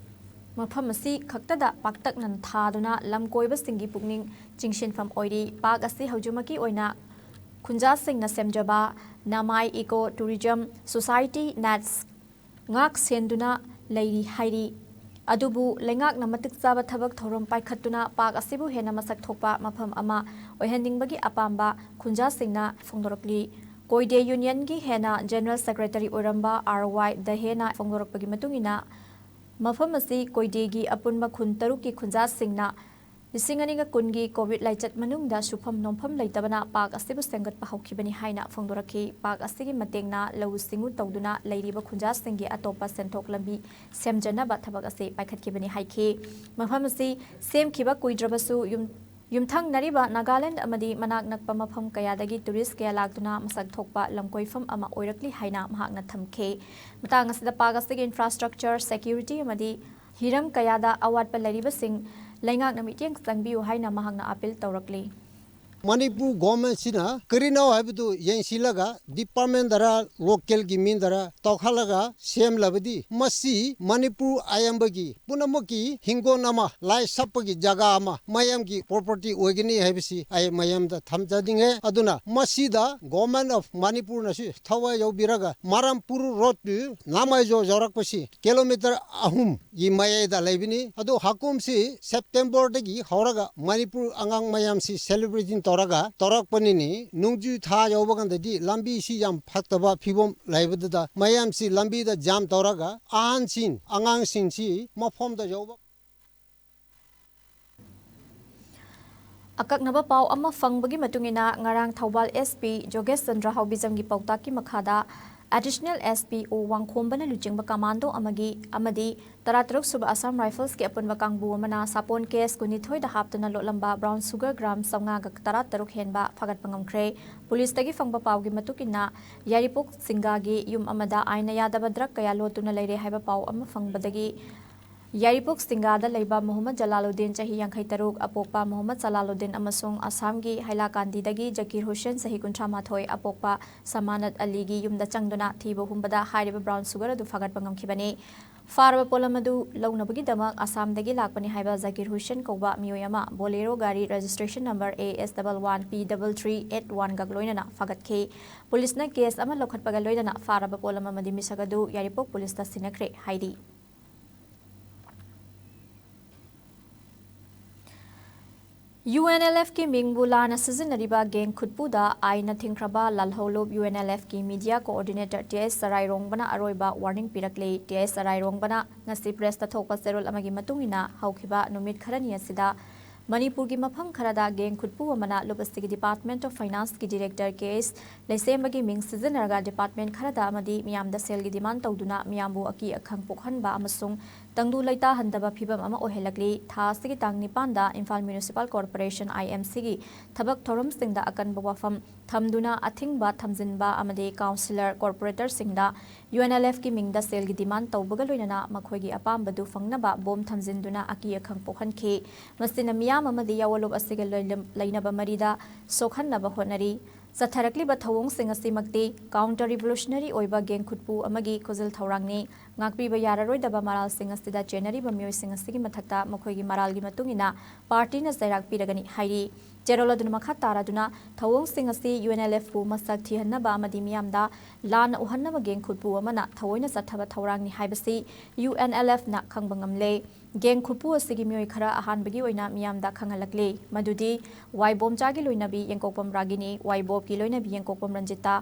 ꯃꯐꯝ ꯑꯁꯤ ꯈꯛꯇꯗ ꯄꯥꯛꯇꯛꯅꯅ ꯊꯥꯗꯨꯅ ꯂꯝ ꯀꯣꯏꯕꯁꯤꯡꯒꯤ ꯄꯨꯛꯅꯤꯡ ꯆꯤꯡꯁꯤꯟꯐꯝ ꯑꯣꯏꯔꯤ꯫ ꯄꯥꯔꯛ ꯑꯁꯤ ꯍꯧꯖꯤꯛꯃꯛꯀꯤ ꯑꯣꯏꯅ ꯈꯨꯟꯖꯥꯁꯤꯡꯅ ꯁꯦꯝꯖꯕ ꯅꯃꯥꯏ ꯏꯀꯣ ꯇꯨꯔꯤꯖꯝ ꯁꯣꯁꯥꯏꯇꯤ, ꯅꯦꯠꯁ, ꯉꯥꯛ ꯁꯦꯟꯗꯨꯅ ꯂꯩꯔꯤ ꯍꯥꯏꯔꯤ꯫ ꯑꯗꯨꯕꯨ ꯂꯩꯉꯥꯛꯅ ꯃꯇꯤꯛ ꯆꯥꯕ ꯊꯕꯛ ꯊꯧꯔꯝ ꯄꯥꯏꯈꯠꯇꯨꯅ ꯄꯥꯔꯛ ꯑꯁꯤꯕꯨ ꯍꯦꯟꯅ ꯃꯁꯛ ꯊꯣꯛꯄ ꯃꯐꯝ ꯑꯃ ꯑꯣꯏꯍꯟꯅꯤꯡꯕꯒꯤ ꯑꯄꯥꯝꯕ ꯈꯨꯟꯖꯥꯁꯤꯡꯅ ꯐꯣꯡꯗꯣꯔꯛꯂꯤ꯫ ꯀꯣꯏꯗꯦ ꯌꯨꯅꯤꯌꯟꯒꯤ ꯍꯦꯟꯅ ꯖꯦꯅꯔꯦꯜ ꯁꯦꯀ꯭ꯔꯦꯇꯔꯤ ꯑꯣꯏꯔꯝꯕ ꯑꯥꯔ ꯋꯥꯏ ꯗꯍꯦꯅ ꯐꯣꯡꯗꯣꯔꯛꯄꯒꯤ ꯃꯇꯨꯡ ꯏꯟꯅ, ꯃꯐꯝ ꯑꯁꯤ ꯀꯣꯏꯗꯦꯒꯤ ꯑꯄꯨꯟꯕ ꯈꯨꯟ ꯇꯔꯨꯛꯀꯤ ꯈꯨꯟꯖꯥꯁꯤꯡꯅ ꯂꯤꯁꯤꯡ ꯑꯅꯤꯒ ꯀꯨꯟꯒꯤ ꯀꯣꯚꯤꯗ ꯂꯥꯏꯆꯠ ꯃꯅꯨꯡꯗ ꯁꯨꯐꯝ ꯅꯣꯝꯐꯝ ꯂꯩꯇꯕꯅ ꯄꯥꯔꯛ ꯑꯁꯤꯕꯨ ꯁꯦꯝꯒꯠꯄ ꯍꯧꯈꯤꯕꯅꯤ ꯍꯥꯏꯅ ꯐꯣꯡꯗꯣꯔꯛꯈꯤ꯫ ꯄꯥꯔꯛ ꯑꯁꯤꯒꯤ ꯃꯇꯦꯡꯅ ꯂꯧꯎ ꯁꯤꯡꯎ ꯇꯧꯗꯨꯅ ꯂꯩꯔꯤꯕ ꯈꯨꯟꯖꯥꯁꯤꯡꯒꯤ ꯑꯇꯣꯞꯄ ꯁꯦꯟꯊꯣꯛ ꯂꯝꯕꯤ ꯁꯦꯝꯖꯅꯕ ꯊꯕꯛ ꯑꯁꯤ ꯄꯥꯏꯈꯠꯈꯤꯕꯅꯤ ꯍꯥꯏꯈꯤ꯫ ꯃꯐꯝ ꯑꯁꯤ ꯁꯦꯝꯈꯤꯕ ꯀꯨꯏꯗ꯭ꯔꯕꯁꯨ ꯌꯨꯝ ꯌꯨꯝꯊꯪꯅꯔꯤꯕ ꯅꯥꯒꯥꯂꯦꯟꯗ ꯑꯃꯗꯤ ꯃꯅꯥꯛ ꯅꯛꯄ ꯃꯐꯝ ꯀꯌꯥꯗꯒꯤ ꯇꯨꯔꯤꯁ ꯀꯌꯥ ꯂꯥꯛꯇꯨꯅ ꯃꯁꯛ ꯊꯣꯛꯄ ꯂꯝꯀꯣꯏꯐꯝ ꯑꯃ ꯑꯣꯏꯔꯛꯂꯤ ꯍꯥꯏꯅ ꯃꯍꯥꯛꯅ ꯊꯝꯈꯤ꯫ ꯃꯇꯥꯡ ꯑꯁꯤꯗ ꯄꯥꯔꯛ ꯑꯁꯤꯒꯤ ꯏꯟꯐ꯭ꯔꯥꯁ꯭ꯇ꯭ꯔꯛꯆꯔ, ꯁꯦꯀ꯭ꯌꯨꯔꯤꯇꯤ ꯑꯃꯗꯤ ꯍꯤꯔꯝ ꯀꯌꯥꯗ ꯑꯋꯥꯠꯄ ꯂꯩꯔꯤꯕꯁꯤꯡ ꯂꯩꯉꯥꯛꯅ ꯃꯤꯠꯌꯦꯡ ꯆꯪꯕꯤꯌꯨ ꯍꯥꯏꯅ ꯃꯍꯥꯛꯅ ꯑꯥꯄꯤꯜ ꯇꯧꯔꯛꯂꯤ꯫ ꯃꯅꯤꯄꯨꯔ ꯒꯣꯔꯃꯦꯟꯁꯤꯅ ꯀꯔꯤꯅꯣ ꯍꯥꯏꯕꯗꯨ ꯌꯦꯡꯁꯤꯜꯂꯒ ꯗꯤꯄꯥꯔꯠꯃꯦꯟꯗꯔ ꯂꯣꯀꯦꯜꯒꯤ ꯃꯤꯗꯔ ꯇꯧꯈꯠꯂꯒ ꯁꯦꯝꯂꯕꯗꯤ ꯃꯁꯤ ꯃꯅꯤꯄꯨꯔ ꯑꯌꯥꯝꯕꯒꯤ ꯄꯨꯝꯅꯃꯛꯀꯤ ꯍꯤꯡꯒꯣꯜ ꯑꯃ, ꯂꯥꯏ ꯁꯥꯠꯄꯒꯤ ꯖꯒꯥ ꯑꯃ, ꯃꯌꯥꯝꯒꯤ ꯄ꯭ꯔꯣꯄꯔꯇꯤ ꯑꯣꯏꯒꯅꯤ ꯍꯥꯏꯕꯁꯤ ꯑꯩ ꯃꯌꯥꯝꯗ ꯊꯝꯖꯅꯤꯡꯉꯦ꯫ ꯑꯗꯨꯅ ꯃꯁꯤꯗ ꯒꯣꯔꯃꯦꯟ ꯑꯣꯐ ꯃꯅꯤꯄꯨꯔꯅꯁꯨ ꯊꯋꯥꯏ ꯌꯥꯎꯕꯤꯔꯒ ꯃꯔꯥꯝꯄꯨꯔ ꯔꯣꯗꯇꯨ ꯅꯥꯃꯥꯏꯖꯣ ꯌꯧꯔꯛꯄꯁꯤ ꯀꯤꯂꯣꯃꯤꯇꯔ ꯑꯍꯨꯝꯒꯤ ꯃꯌꯥꯏꯗ ꯂꯩꯕꯅꯤ꯫ ꯑꯗꯨ ꯍꯀꯨꯝꯁꯤ ꯁꯦꯞꯇꯦꯝꯕꯔꯗꯒꯤ ꯍꯧꯔꯒ ꯃꯅꯤꯄꯨꯔ ꯑꯉꯥꯡ ꯃꯌꯥꯝꯁꯤ ꯁꯦꯂꯦꯕ꯭ꯔꯦꯁꯟ ꯇꯧꯔꯒ ꯇꯧꯔꯛꯄꯅꯤꯅꯤ꯫ ꯅꯣꯡꯖꯨ ꯊꯥ ꯌꯧꯕ ꯀꯥꯟꯗꯗꯤ ꯂꯝꯕꯤꯁꯤ ꯌꯥꯝ ꯐꯠꯇꯕ ꯐꯤꯕꯝ ꯂꯩꯕꯗꯨꯗ ꯃꯌꯥꯝꯁꯤ ꯂꯝꯕꯤꯗ ꯖꯥꯝ ꯇꯧꯔꯒ ꯑꯍꯟꯁꯤꯡ, ꯑꯉꯥꯡꯁꯤꯡꯁꯤ ꯃꯐꯝꯗ ꯌꯧꯕ ꯑꯀꯛꯅꯕ ꯄꯥꯎ ꯑꯃ ꯐꯪꯕꯒꯤ ꯃꯇꯨꯡ ꯏꯟꯅ, ꯉꯔꯥꯡ ꯊꯧꯕꯥꯜ ꯑꯦꯁ ꯄꯤ ꯖꯣꯒꯦꯁ ꯆꯟꯗ꯭ꯔ ꯍꯥꯎꯕꯤꯖꯝꯒꯤ ꯄꯥꯎꯇꯥꯛꯀꯤ ꯃꯈꯥꯗ, ꯑꯦꯗꯤꯁꯅꯦꯜ ꯑꯦꯁ ꯄꯤ ꯑꯣ ꯋꯥꯡꯈꯣꯝꯕꯅ ꯂꯨꯆꯤꯡꯕ ꯀꯃꯥꯟꯗꯣ ꯑꯃꯒꯤ ꯑꯃꯗꯤ ꯇꯔꯥꯇꯔꯨꯛ ꯁꯨꯕ ꯑꯁꯥꯝ ꯔꯥꯏꯐꯜꯁꯀꯤ ꯑꯄꯨꯟꯕ ꯀꯥꯡꯕꯨ ꯑꯃꯅ ꯁꯥꯄꯣꯟ ꯀꯦꯁ ꯀꯨꯟꯅꯤꯊꯣꯏꯗ ꯍꯥꯞꯇꯨꯅ ꯂꯣꯠꯂꯝꯕ ꯕ꯭ꯔꯥꯎꯟ ꯁꯨꯒꯔ ꯒ꯭ꯔꯥꯝ ꯆꯥꯝꯃꯉꯥꯒ ꯇꯔꯥꯇꯔꯨꯛ ꯍꯦꯟꯕ ꯐꯥꯒꯠꯄ ꯉꯝꯈ꯭ꯔꯦ꯫ ꯄꯨꯂꯤꯁꯇꯒꯤ ꯐꯪꯕ ꯄꯥꯎꯒꯤ ꯃꯇꯨꯡ ꯏꯟꯅ, ꯌꯥꯏꯔꯤꯄꯣꯛ ꯁꯤꯡꯒꯥꯒꯤ ꯌꯨꯝ ꯑꯃꯗ ꯑꯥꯏꯟꯅ ꯌꯥꯗꯕ ꯗ꯭ꯔꯒ ꯀꯌꯥ ꯂꯣꯠꯇꯨꯅ ꯂꯩꯔꯦ ꯍꯥꯏꯕ ꯄꯥꯎ ꯑꯃ ꯐꯪꯕꯗꯒꯤ, ꯌꯥꯏꯔꯤꯄꯣꯛ ꯁꯤꯡꯒꯥꯗ ꯂꯩꯕ ꯃꯣꯍꯝꯃꯗ ꯖꯂꯥꯂꯨꯗꯤꯟ, ꯆꯍꯤ ꯌꯥꯡꯈꯩ ꯇꯔꯨꯛ, ꯑꯄꯣꯛꯄ ꯃꯣꯍꯝꯃꯗ ꯖꯂꯥꯂꯨꯗꯤꯟ, ꯑꯃꯁꯨꯡ ꯑꯁꯥꯝꯒꯤ ꯍꯥꯏꯂꯥꯀꯥꯟꯗꯤꯗꯒꯤ ꯖꯀꯤꯔ ꯍꯨꯁꯦꯟ, ꯆꯍꯤ ꯀꯨꯟꯊ꯭ꯔꯥ ꯃꯥꯊꯣꯏ, ꯑꯄꯣꯛꯄ ꯁꯃꯥꯅꯠ ꯑꯂꯤꯒꯤ ꯌꯨꯝꯗ ꯆꯪꯗꯨꯅ ꯊꯤꯕ ꯍꯨꯝꯕꯗ ꯍꯥꯏꯔꯤꯕ ꯕ꯭ꯔꯥꯎꯟ ꯁꯨꯒꯔ ꯑꯗꯨ ꯐꯥꯒꯠꯄ ꯉꯝꯈꯤꯕꯅꯤ꯫ ꯐꯥꯔꯕ ꯄꯣꯠꯂꯝ ꯑꯗꯨ ꯂꯧꯅꯕꯒꯤꯗꯃꯛ ꯑꯁꯥꯝꯗꯒꯤ ꯂꯥꯛꯄꯅꯤ ꯍꯥꯏꯕ ꯖꯀꯤꯔ ꯍꯨꯁꯦꯟ ꯀꯧꯕ ꯃꯤꯑꯣꯏ ꯑꯃ ꯕꯣꯂꯦꯔꯣ ꯒꯥꯔꯤ registration number A S double one P double three eight ꯋꯥꯟꯒ ꯂꯣꯏꯅꯅ ꯐꯥꯒꯠꯈꯤ꯫ ꯄꯨꯂꯤꯁꯅ ꯀꯦꯁ ꯑꯃ ꯂꯧꯈꯠꯄꯒ ꯂꯣꯏꯅꯅ ꯐꯥꯔꯕ ꯄꯣꯠꯂꯝ ꯑꯃꯗꯤ ꯃꯤꯁꯛ ꯑꯗꯨ ꯌꯥꯏꯔꯤꯄꯣꯛ ꯄꯨꯂꯤꯁꯇ ꯁꯤꯟꯅꯈ꯭ꯔꯦ ꯍꯥꯏꯔꯤ꯫ ꯌꯨ ꯑꯦꯟ ꯑꯦꯜ ꯑꯦꯐꯀꯤ ꯃꯤꯡꯕꯨ ꯂꯥꯟꯅ ꯁꯤꯖꯤꯟꯅꯔꯤꯕ ꯒꯦꯡ ꯈꯨꯠꯄꯨꯗ ꯑꯥꯏꯟꯅ ꯊꯤꯡꯈ꯭ꯔꯕ ꯂꯥꯜꯍꯧꯂꯨꯞ ꯌꯨ ꯑꯦꯟ ꯑꯦꯜ ꯑꯦꯐꯀꯤ ꯃꯤꯗꯤꯌꯥ ꯀꯣꯑꯣꯔꯗꯤꯅꯦꯇꯔ ꯇꯤ ꯑꯦꯁ ꯆꯔꯥꯏꯔꯣꯡꯕꯅ ꯑꯔꯣꯏꯕ ꯋꯥꯔꯅꯤꯡ ꯄꯤꯔꯛꯂꯦ꯫ ꯇꯤ ꯑꯦꯁ ꯆꯔꯥꯏꯔꯣꯡꯕꯅ ꯉꯁꯤ ꯄ꯭ꯔꯦꯁꯇ ꯊꯣꯛꯄ ꯆꯦꯔꯣꯜ ꯑꯃꯒꯤ ꯃꯇꯨꯡ ꯏꯟꯅ, ꯍꯧꯈꯤꯕ ꯅꯨꯃꯤꯠ ꯈꯔꯅꯤ ꯑꯁꯤꯗ ꯃꯅꯤꯄꯨꯔꯒꯤ ꯃꯐꯝ ꯈꯔꯗ ꯒꯦꯡ ꯈꯨꯠꯄꯨ ꯑꯃꯅ ꯂꯨꯞ ꯑꯁꯤꯒꯤ Department of Finance ꯀꯤ Director ꯀꯦ ꯑꯦꯁ ꯂꯩꯁꯦꯝꯕꯒꯤ ꯃꯤꯡ ꯁꯤꯖꯤꯟꯅꯔꯒ department ꯈꯔꯗ ꯑꯃꯗꯤ ꯃꯤꯌꯥꯝꯗ ꯁꯦꯜꯒꯤ demand ꯇꯧꯗꯨꯅ ꯃꯤꯌꯥꯝꯕꯨ ꯑꯀꯤ ꯑꯈꯪ ꯄꯣꯛꯍꯟꯕ ꯑꯃꯁꯨꯡ ꯇꯪꯗꯨ ꯂꯩꯇꯥꯍꯟꯗꯕ ꯐꯤꯚꯝ ꯑꯃ ꯑꯣꯏꯍꯜꯂꯛꯂꯤ꯫ ꯊꯥ ꯑꯁꯤꯒꯤ ꯇꯥꯡ ꯅꯤꯄꯥꯟꯗ Imphal Municipal Corporation, I M C ꯒꯤ ꯊꯕꯛ ꯊꯧꯔꯝꯁꯤꯡꯗ ꯑꯀꯟꯕ ꯋꯥꯐꯝ ꯊꯝꯗꯨꯅ ꯑꯊꯤꯡꯕ ꯊꯝꯖꯤꯟꯕ ꯑꯃꯗꯤ councillor, corporator ꯁꯤꯡꯗ U N L F ꯀꯤ ꯃꯤꯡꯗ ꯁꯦꯜꯒꯤ demand ꯇꯧꯕꯒ ꯂꯣꯏꯅꯅ ꯃꯈꯣꯏꯒꯤ ꯑꯄꯥꯝꯕꯗꯨ ꯐꯪꯅꯕ ꯕꯣꯝ ꯊꯝꯖꯤꯟꯗꯨꯅ ꯑꯀꯤ ꯑꯈꯪ ꯄꯣꯛꯍꯟꯈꯤ꯫ ꯃꯁꯤꯅ ꯃꯤꯌꯥꯝ ꯑꯃꯗꯤ ꯌꯥꯑꯣꯟꯂꯨꯞ ꯑꯁꯤꯒ ꯂꯣꯏꯂꯝ-, ꯂꯩꯅꯕ ꯃꯔꯤꯗ ꯁꯣꯛꯍꯟꯅꯕ ꯍꯣꯠꯅꯔꯤ꯫ ꯆꯠꯊꯔꯛꯂꯤꯕ ꯊꯧꯑꯣꯡꯁꯤꯡ ꯑꯁꯤꯃꯛꯇꯤ counter revolutionary ꯑꯣꯏꯕ ꯒꯦꯡ ꯈꯨꯠꯄꯨ ꯑꯃꯒꯤ ꯈꯨꯖꯤꯜ ꯊꯧꯔꯥꯡꯅꯤ꯫ ꯉꯥꯛꯄꯤꯕ ꯌꯥꯔꯔꯣꯏꯗꯕ ꯃꯔꯥꯜꯁꯤꯡ ꯑꯁꯤꯗ ꯆꯦꯟꯅꯔꯤꯕ ꯃꯤꯑꯣꯏꯁꯤꯡ ꯑꯁꯤꯒꯤ ꯃꯊꯛꯇ ꯃꯈꯣꯏꯒꯤ ꯃꯔꯥꯜꯒꯤ ꯃꯇꯨꯡ ꯏꯟꯅ party ꯅ ꯆꯩꯔꯥꯛ ꯄꯤꯔꯒꯅꯤ ꯍꯥꯏꯔꯤ꯫ ꯆꯦꯔꯣꯜ ꯑꯗꯨꯅ ꯃꯈꯥ ꯇꯥꯔꯗꯨꯅ ꯊꯧꯑꯣꯡꯁꯤꯡ ꯑꯁꯤ U N L F ꯄꯨ ꯃꯁꯛ ꯊꯤꯍꯟꯅꯕ ꯑꯃꯗꯤ ꯃꯤꯌꯥꯝꯗ ꯂꯥꯟꯅ ꯎꯍꯟꯅꯕ ꯒꯦꯡ ꯈꯨꯠꯄꯨ ꯑꯃꯅ ꯊꯑꯣꯏꯅ ꯆꯠꯊꯕ ꯊꯧꯔꯥꯡꯅꯤ ꯍꯥꯏꯕꯁꯤ U N L F ꯅ ꯈꯪꯕ ꯉꯝꯂꯦ꯫ ꯒꯦꯡ ꯈꯨꯠꯄꯨ ꯑꯁꯤꯒꯤ ꯃꯤꯑꯣꯏ ꯈꯔ ꯑꯍꯥꯟꯕꯒꯤ ꯑꯣꯏꯅ ꯃꯤꯌꯥꯝꯗ ꯈꯪꯍꯜꯂꯛꯂꯤ, ꯃꯗꯨꯗꯤ ꯋꯥꯏ ꯕꯣꯝꯆꯥꯒꯤ ꯂꯣꯏꯅꯕꯤ ꯌꯦꯡꯀꯣꯛꯄꯝ ꯔꯥꯒꯤꯅꯤ, ꯋꯥꯏ ꯕꯣꯞꯀꯤ ꯂꯣꯏꯅꯕꯤ ꯌꯦꯡꯀꯣꯛꯄꯝ ꯔꯟꯖꯤꯇꯥ,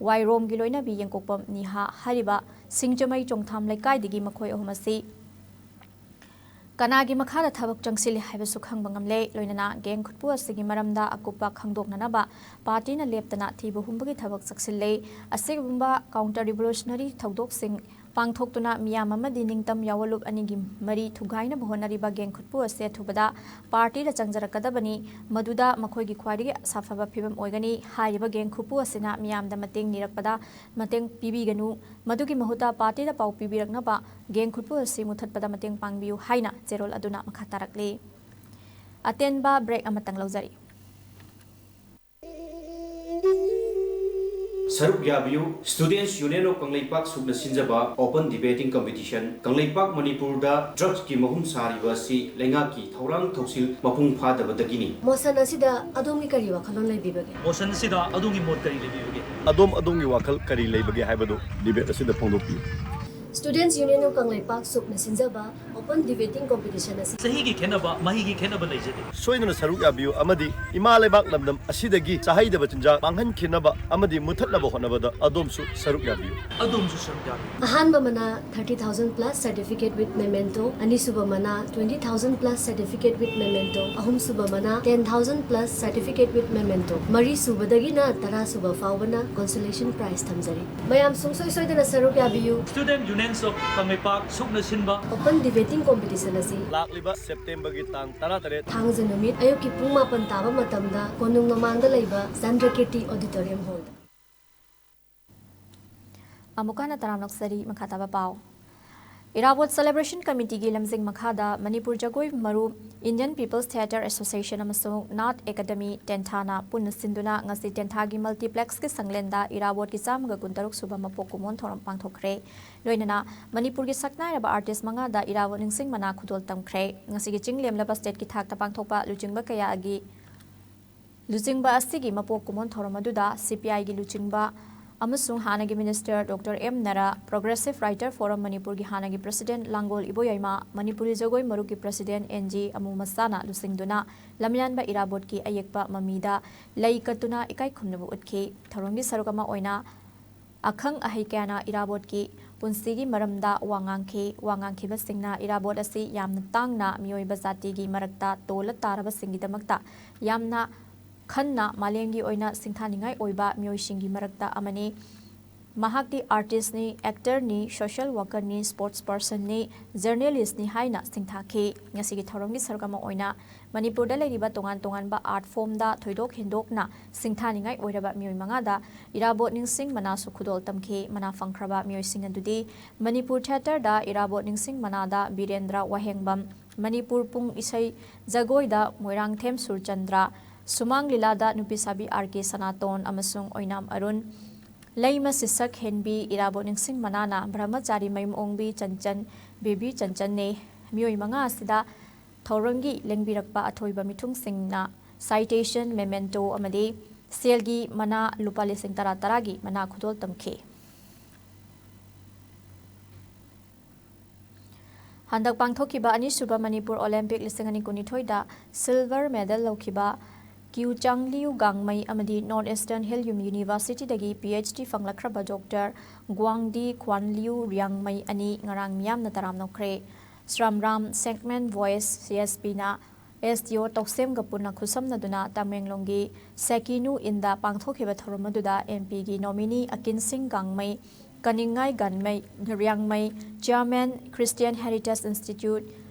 ꯋꯥꯏ ꯔꯣꯝꯒꯤ ꯂꯣꯏꯅꯕꯤ ꯌꯦꯡꯀꯣꯛꯄꯝ ꯅꯤꯍꯥ ꯍꯥꯏꯔꯤꯕ ꯁꯤꯡꯖꯃꯩ ꯆꯣꯡꯊꯥꯝ ꯂꯩꯀꯥꯏꯗꯒꯤ ꯃꯈꯣꯏ ꯑꯍꯨꯝ ꯑꯁꯤ ꯀꯅꯥꯒꯤ ꯃꯈꯥꯗ ꯊꯕꯛ ꯆꯪꯁꯤꯜꯂꯤ ꯍꯥꯏꯕꯁꯨ ꯈꯪꯕ ꯉꯝꯂꯦ꯫ ꯂꯣꯏꯅꯅ ꯒꯦꯡ ꯈꯨꯠꯄꯨ ꯑꯁꯤꯒꯤ ꯃꯔꯝꯗ ꯑꯀꯨꯞꯄ ꯈꯪꯗꯣꯛꯅꯅꯕ party ꯅ ꯂꯦꯞꯇꯅ ꯊꯤꯕ ꯍꯨꯝꯕꯒꯤ ꯊꯕꯛ ꯆꯪꯁꯤꯜꯂꯦ꯫ ꯑꯁꯤꯒꯨꯝꯕ counter revolutionary ꯊꯧꯗꯣꯛꯁꯤꯡ ꯄꯥꯡꯊꯣꯛꯇꯨꯅ ꯃꯤꯌꯥꯝ ꯑꯃꯗꯤ ꯅꯤꯡꯇꯝ ꯌꯥꯑꯣꯟꯂꯨꯞ ꯑꯅꯤꯒꯤ ꯃꯔꯤ ꯊꯨꯒꯥꯏꯅꯕ ꯍꯣꯠꯅꯔꯤꯕ ꯒꯦꯡ ꯈꯨꯠꯄꯨ ꯑꯁꯤ ꯑꯊꯨꯕꯗ party ꯗ ꯆꯪꯖꯔꯛꯀꯗꯕꯅꯤ, ꯃꯗꯨꯗ ꯃꯈꯣꯏꯒꯤ ꯈ꯭ꯋꯥꯏꯗꯒꯤ ꯁꯥꯐꯕ ꯐꯤꯕꯝ ꯑꯣꯏꯒꯅꯤ꯫ ꯍꯥꯏꯔꯤꯕ ꯒꯦꯡ ꯈꯨꯠꯄꯨ ꯑꯁꯤꯅ ꯃꯤꯌꯥꯝꯗ ꯃꯇꯦꯡ ꯅꯤꯔꯛꯄꯗ ꯃꯇꯦꯡ ꯄꯤꯕꯤꯒꯅꯨ, ꯃꯗꯨꯒꯤ ꯃꯍꯨꯠꯇ party ꯗ ꯄꯥꯎ ꯄꯤꯕꯤꯔꯛꯅꯕ ꯒꯦꯡ ꯈꯨꯠꯄꯨ ꯑꯁꯤ ꯃꯨꯊꯠꯄꯗ ꯃꯇꯦꯡ ꯄꯥꯡꯕꯤꯌꯨ ꯍꯥꯏꯅ ꯆꯦꯔꯣꯜ ꯑꯗꯨꯅ ꯃꯈꯥ ꯇꯥꯔꯛꯂꯤ꯫ ꯑꯇꯦꯟꯕ break ꯑꯃꯇꯪ ꯂꯧꯖꯔꯤ꯫ ꯁꯔꯨꯛ ꯌꯥꯕꯤꯌꯨ꯫ Students Union of Kangleipak ꯁꯨꯛꯅ ꯁꯤꯟꯖꯕ open debating competition꯫ Kangleipak ꯃꯅꯤꯄꯨꯔꯗ drugs ꯀꯤ ꯃꯍꯨꯝ ꯁꯥꯔꯤꯕ ꯑꯁꯤ ꯂꯩꯉꯥꯛꯀꯤ ꯊꯧꯔꯥꯡ ꯊꯧꯁꯤꯜ ꯃꯄꯨꯡ ꯐꯥꯗꯕꯗꯒꯤꯅꯤ꯫ Motion ꯑꯁꯤꯗ ꯑꯗꯣꯝꯒꯤ ꯀꯔꯤ ꯋꯥꯈꯜꯂꯣꯟ ꯂꯩꯕꯤꯕꯒꯦ? Motion ꯑꯁꯤꯗ ꯑꯗꯣꯝꯒꯤ ꯃꯣꯠ ꯀꯔꯤ ꯂꯩꯕꯤꯕꯒꯦ? ꯑꯗꯣꯝ ꯑꯗꯣꯝꯒꯤ ꯋꯥꯈꯜ ꯀꯔꯤ ꯂꯩꯕꯒꯦ ꯍꯥꯏꯕꯗꯨ debate ꯑꯁꯤꯗ ꯐꯣꯡꯗꯣꯛꯄꯤꯌꯨ꯫ Students Union of Kangleipak ꯁꯨꯛꯅ ꯁꯤꯟꯖꯕ Open debating competition ꯑꯁꯤ ꯆꯍꯤꯒꯤ ꯈꯦꯠꯅꯕ, ꯃꯍꯩꯒꯤ ꯈꯦꯠꯅꯕ ꯂꯩꯖꯗꯦ꯫ ꯁꯣꯏꯗꯅ ꯁꯔꯨꯛ ꯌꯥꯕꯤꯌꯨ ꯑꯃꯗꯤ ꯏꯃꯥ ꯂꯩꯕꯥꯛ ꯂꯝꯗꯝ ꯑꯁꯤꯗꯒꯤ ꯆꯥꯍꯩꯗꯕ ꯆꯤꯟꯖꯥꯛ ꯃꯥꯡꯍꯟꯈꯤꯅꯕ ꯑꯃꯗꯤ ꯃꯨꯊꯠꯅꯕ ꯍꯣꯠꯅꯕꯗ ꯑꯗꯣꯝꯁꯨ ꯁꯔꯨꯛ ꯌꯥꯕꯤꯌꯨ꯫ ꯑꯗꯣꯝꯁꯨ ꯁꯔꯨꯛ ꯌꯥꯕꯤꯌꯨ꯫ ꯑꯍꯥꯟꯕ ꯃꯅꯥ thirty thousand plus certificate with memento, ꯑꯅꯤꯁꯨꯕ ꯃꯅꯥ twenty thousand plus certificate with memento, ꯑꯍꯨꯝꯁꯨꯕ ꯃꯅꯥ ten thousand plus certificate with memento, ꯃꯔꯤꯁꯨꯕꯗꯒꯤꯅ ꯇꯔꯥꯁꯨꯕ ꯐꯥꯎꯕꯅ consolation prize ꯊꯝꯖꯔꯤ꯫ ꯃꯌꯥꯝ ꯁꯨꯡꯁꯣꯏ ꯁꯣꯏꯗꯅ ꯁꯔꯨꯛ ꯌꯥꯕꯤꯌꯨ꯫ Student Unions of ꯀꯪꯂꯩꯄꯥꯛ ꯁꯨꯞꯅ ꯁꯤꯟꯕ Open debating competition ꯑꯁꯤ ꯂꯥꯛꯂꯤꯕ ꯁꯦꯞꯇꯦꯝꯕꯔꯒꯤ ꯇꯥꯡ ꯇꯔꯥꯇꯔꯦꯠ ꯊꯥꯡꯖ ꯅꯨꯃꯤꯠ ꯑꯌꯨꯛꯀꯤ ꯄꯨꯡ ꯃꯥꯄꯟ ꯇꯥꯕ ꯃꯇꯝꯗ ꯀꯣꯅꯨꯡ ꯃꯃꯥꯡꯗ ꯂꯩꯕ ꯆꯟꯗ꯭ꯔꯀꯤꯔꯇꯤ auditorium hallꯗ꯫ ꯑꯃꯨꯛꯀ ꯍꯟꯅ ꯇꯔꯥꯝꯅ ꯑꯣꯛꯆꯔꯤ꯫ ꯃꯈꯥ ꯇꯥꯕ ꯄꯥꯎ꯫ ꯏꯔꯥꯕꯣꯠ Celebration Committeeꯒꯤ ꯂꯝꯖꯤꯡ ꯃꯈꯥꯗ ꯃꯅꯤꯄꯨꯔ ꯖꯒꯣꯏ ꯃꯔꯨꯞ, Indian People's Theatre Association ꯑꯃꯁꯨꯡ Naat Academy ꯇꯦꯟꯊꯥꯅ ꯄꯨꯟꯅ ꯁꯤꯟꯗꯨꯅ ꯉꯁꯤ ꯇꯦꯟꯊꯥꯒꯤ Multiplexꯀꯤ ꯁꯪꯂꯦꯟꯗ ꯏꯔꯥꯕꯣꯠꯀꯤ ꯆꯥꯝꯃꯒ ꯀꯨꯟꯇꯔꯨꯛ ꯁꯨꯕ ꯃꯄꯣꯛ ꯀꯨꯝꯑꯣꯟ ꯊꯧꯔꯝ ꯄꯥꯡꯊꯣꯛꯈ꯭ꯔꯦ꯫ ꯂꯣꯏꯅꯅ ꯃꯅꯤꯄꯨꯔꯒꯤ ꯁꯛꯅꯥꯏꯔꯕ artist ꯃꯉꯥꯗ ꯏꯔꯥꯕꯣꯠ ꯅꯤꯡꯁꯤꯡ ꯃꯅꯥ ꯈꯨꯗꯣꯜ ꯇꯝꯈ꯭ꯔꯦ꯫ ꯉꯁꯤꯒꯤ ꯆꯤꯡ ꯂꯦꯝꯂꯕ stateꯀꯤ ꯊꯥꯛꯇ ꯄꯥꯡꯊꯣꯛꯄ ꯂꯨꯆꯤꯡꯕ ꯀꯌꯥꯒꯤ ꯂꯨꯆꯤꯡꯕ ꯑꯁꯤꯒꯤ ꯃꯄꯣꯛ ꯀꯨꯝꯑꯣꯟ ꯊꯧꯔꯝ ꯑꯗꯨꯗ CPIꯒꯤ ꯂꯨꯆꯤꯡꯕ ꯑꯃꯁꯨꯡ ꯍꯥꯟꯅꯒꯤ minister Doctor M ꯅꯔꯥ, Progressive Writer Forum ꯃꯅꯤꯄꯨꯔꯒꯤ ꯍꯥꯟꯅꯒꯤ president ꯂꯥꯡꯒꯣꯜ ꯏꯕꯣꯌꯥꯏꯃ, ꯃꯅꯤꯄꯨꯔꯤ ꯖꯒꯣꯏ ꯃꯔꯨꯞꯀꯤ president N G ꯑꯃꯨ ꯃꯁꯥꯅ ꯂꯨꯆꯤꯡꯗꯨꯅ ꯂꯝꯌꯥꯟꯕ ꯏꯔꯥꯕꯣꯠꯀꯤ ꯑꯌꯦꯛꯄ ꯃꯃꯤꯗ ꯂꯩ ꯀꯠꯇꯨꯅ ꯏꯀꯥꯏ ꯈꯨꯝꯅꯕ ꯎꯠꯈꯤ꯫ ꯊꯧꯔꯝꯒꯤ ꯁꯔꯨꯛ ꯑꯃ ꯑꯣꯏꯅ ꯑꯈꯪ ꯑꯍꯩ ꯀꯌꯥꯅ ꯏꯔꯥꯕꯣꯠꯀꯤ ꯄꯨꯟꯁꯤꯒꯤ ꯃꯔꯝꯗ ꯋꯥ ꯉꯥꯡꯈꯤ꯫ ꯋꯥ ꯉꯥꯡꯈꯤꯕꯁꯤꯡꯅ ꯏꯔꯥꯕꯣꯠ ꯑꯁꯤ ꯌꯥꯝꯅ ꯇꯥꯡꯅ ꯃꯤꯑꯣꯏꯕ ꯖꯥꯇꯤꯒꯤ ꯃꯔꯛꯇ ꯇꯣꯜꯂ ꯇꯥꯔꯕꯁꯤꯡꯒꯤꯗꯃꯛꯇ ꯌꯥꯝꯅ ꯈꯟꯅ ꯃꯥꯂꯦꯝꯒꯤ ꯑꯣꯏꯅ ꯁꯤꯡꯊꯥꯅꯤꯡꯉꯥꯏ ꯑꯣꯏꯕ ꯃꯤꯑꯣꯏꯁꯤꯡꯒꯤ ꯃꯔꯛꯇ ꯑꯃꯅꯤ꯫ ꯃꯍꯥꯛꯇꯤ artistꯅꯤ, actorꯅꯤ, social workerꯅꯤ, sports personꯅꯤ, journalistꯅꯤ ꯍꯥꯏꯅ ꯁꯤꯡꯊꯥꯈꯤ꯫ ꯉꯁꯤꯒꯤ ꯊꯧꯔꯝꯒꯤ ꯁꯔꯨꯛ ꯑꯃ ꯑꯣꯏꯅ ꯃꯅꯤꯄꯨꯔꯗ ꯂꯩꯔꯤꯕ ꯇꯣꯉꯥꯟ ꯇꯣꯉꯥꯟꯕ art formꯗ ꯊꯣꯏꯗꯣꯛ ꯍꯦꯟꯗꯣꯛꯅ ꯁꯤꯡꯊꯥꯅꯤꯡꯉꯥꯏ ꯑꯣꯏꯔꯕ ꯃꯤꯑꯣꯏ ꯃꯉꯥꯗ ꯏꯔꯥꯕꯣꯠ ꯅꯤꯡꯁꯤꯡ ꯃꯅꯥꯁꯨ ꯈꯨꯗꯣꯜ ꯇꯝꯈꯤ꯫ ꯃꯅꯥ ꯐꯪꯈ꯭ꯔꯕ ꯃꯤꯑꯣꯏꯁꯤꯡ ꯑꯗꯨꯗꯤ ꯃꯅꯤꯄꯨꯔ theatreꯗ ꯏꯔꯥꯕꯣꯠ ꯅꯤꯡꯁꯤꯡ ꯃꯅꯥꯗ ꯕꯤꯔꯦꯟꯗ꯭ꯔ ꯋꯥꯍꯦꯡꯕꯝ, ꯃꯅꯤꯄꯨꯔ ꯄꯨꯡ ꯏꯁꯩ ꯖꯒꯣꯏꯗ ꯃꯣꯏꯔꯥꯡꯊꯦꯝ ꯁꯨꯔꯆꯟꯗ꯭ꯔ, ꯁꯨꯃꯥꯡ ꯂꯤꯂꯥꯗ ꯅꯨꯄꯤ ꯁꯥꯕꯤ R K ꯁꯅꯥꯇꯣꯟ ꯑꯃꯁꯨꯡ ꯑꯣꯏꯅꯥꯝ ꯑꯔꯨꯟ, ꯂꯩꯃ ꯁꯤꯁꯛ ꯍꯦꯟꯕꯤ, ꯏꯔꯥꯕꯣꯠ ꯅꯤꯡꯁꯤꯡ ꯃꯅꯥꯅ ꯕ꯭ꯔꯍꯃꯆꯥꯔꯤ ꯃꯌꯨꯝ ꯑꯣꯡꯕꯤ ꯆꯟꯆꯟ, ꯕꯦꯕꯤ ꯆꯟꯆꯟꯅꯦ꯫ ꯃꯤꯑꯣꯏ ꯃꯉꯥ ꯑꯁꯤꯗ ꯊꯧꯔꯝꯒꯤ ꯂꯦꯡꯕꯤꯔꯛꯄ ꯑꯊꯣꯏꯕ ꯃꯤꯊꯨꯡꯁꯤꯡꯅ citation, memento ꯑꯃꯗꯤ ꯁꯦꯜꯒꯤ ꯃꯅꯥ ꯂꯨꯄꯥ ꯂꯤꯁꯤꯡ ꯇꯔꯥ ꯇꯔꯥꯒꯤ ꯃꯅꯥ ꯈꯨꯗꯣꯜ ꯇꯝꯈꯤ꯫ ꯍꯟꯗꯛ ꯄꯥꯡꯊꯣꯛꯈꯤꯕ ꯑꯅꯤꯁꯨꯕ ꯃꯅꯤꯄꯨꯔ ꯑꯣꯂꯦꯝꯄꯤꯛ ꯂꯤꯁꯤꯡ ꯑꯅꯤ ꯀꯨꯟꯅꯤꯊꯣꯏꯗ ꯁꯤꯜꯚꯔ ꯃꯦꯗꯜ ꯂꯧꯈꯤꯕ ꯀ꯭ꯌꯨ ꯆꯥꯡꯂꯤꯌꯨ ꯒꯥꯡꯃꯩ ꯑꯃꯗꯤ ꯅꯣꯔꯠ ꯏꯁꯇꯔꯟ ꯍꯤꯜ ꯌꯨꯝ ꯌꯨꯅꯤꯚꯔꯁꯤꯇꯤꯗꯒꯤ ꯄꯤ ꯑꯩꯆ ꯗꯤ ꯐꯪꯂꯛꯈ꯭ꯔꯕ ꯗꯣꯛꯇꯔ ꯒ꯭ꯋꯥꯡꯗꯤ ꯈ꯭ꯋꯥꯟꯂꯤꯌꯨ ꯔꯤꯌꯥꯡꯃꯩ ꯑꯅꯤ ꯉꯔꯥꯡ ꯃꯤꯌꯥꯝꯅ ꯇꯔꯥꯝꯅ ꯑꯣꯛꯈ꯭ꯔꯦ꯫ ꯁ꯭ꯔꯝꯔꯥꯝ ꯁꯦꯒꯃꯦꯟ ꯚꯣꯏꯁ ꯁꯤ ꯑꯦꯁ ꯄꯤꯅ ꯑꯦꯁ ꯗꯤ ꯑꯣ ꯇꯧꯁꯦꯝꯒ ꯄꯨꯟꯅ ꯈꯨꯠꯁꯝꯅꯗꯨꯅ ꯇꯃꯦꯡꯂꯣꯡꯒꯤ ꯁꯦꯀꯤꯅꯨ ꯏꯟꯗ ꯄꯥꯡꯊꯣꯛꯈꯤꯕ ꯊꯧꯔꯝ ꯑꯗꯨꯗ ꯑꯦꯝ ꯄꯤꯒꯤ ꯅꯣꯃꯤꯅꯤ ꯑꯀꯤꯟꯁꯤꯡ ꯒꯥꯡꯃꯩ, ꯀꯅꯤꯡꯉꯥꯏ ꯒꯥꯟꯃꯩ, ꯔꯤꯌꯥꯡꯃꯩ, ꯆꯤꯌꯥꯔꯃꯦꯟ, ꯈ꯭ꯔꯤꯁꯇꯤꯌꯥꯟ ꯍꯦꯔꯤꯇꯦꯖ ꯏꯟꯁꯇꯤꯇ꯭ꯌꯨꯠ,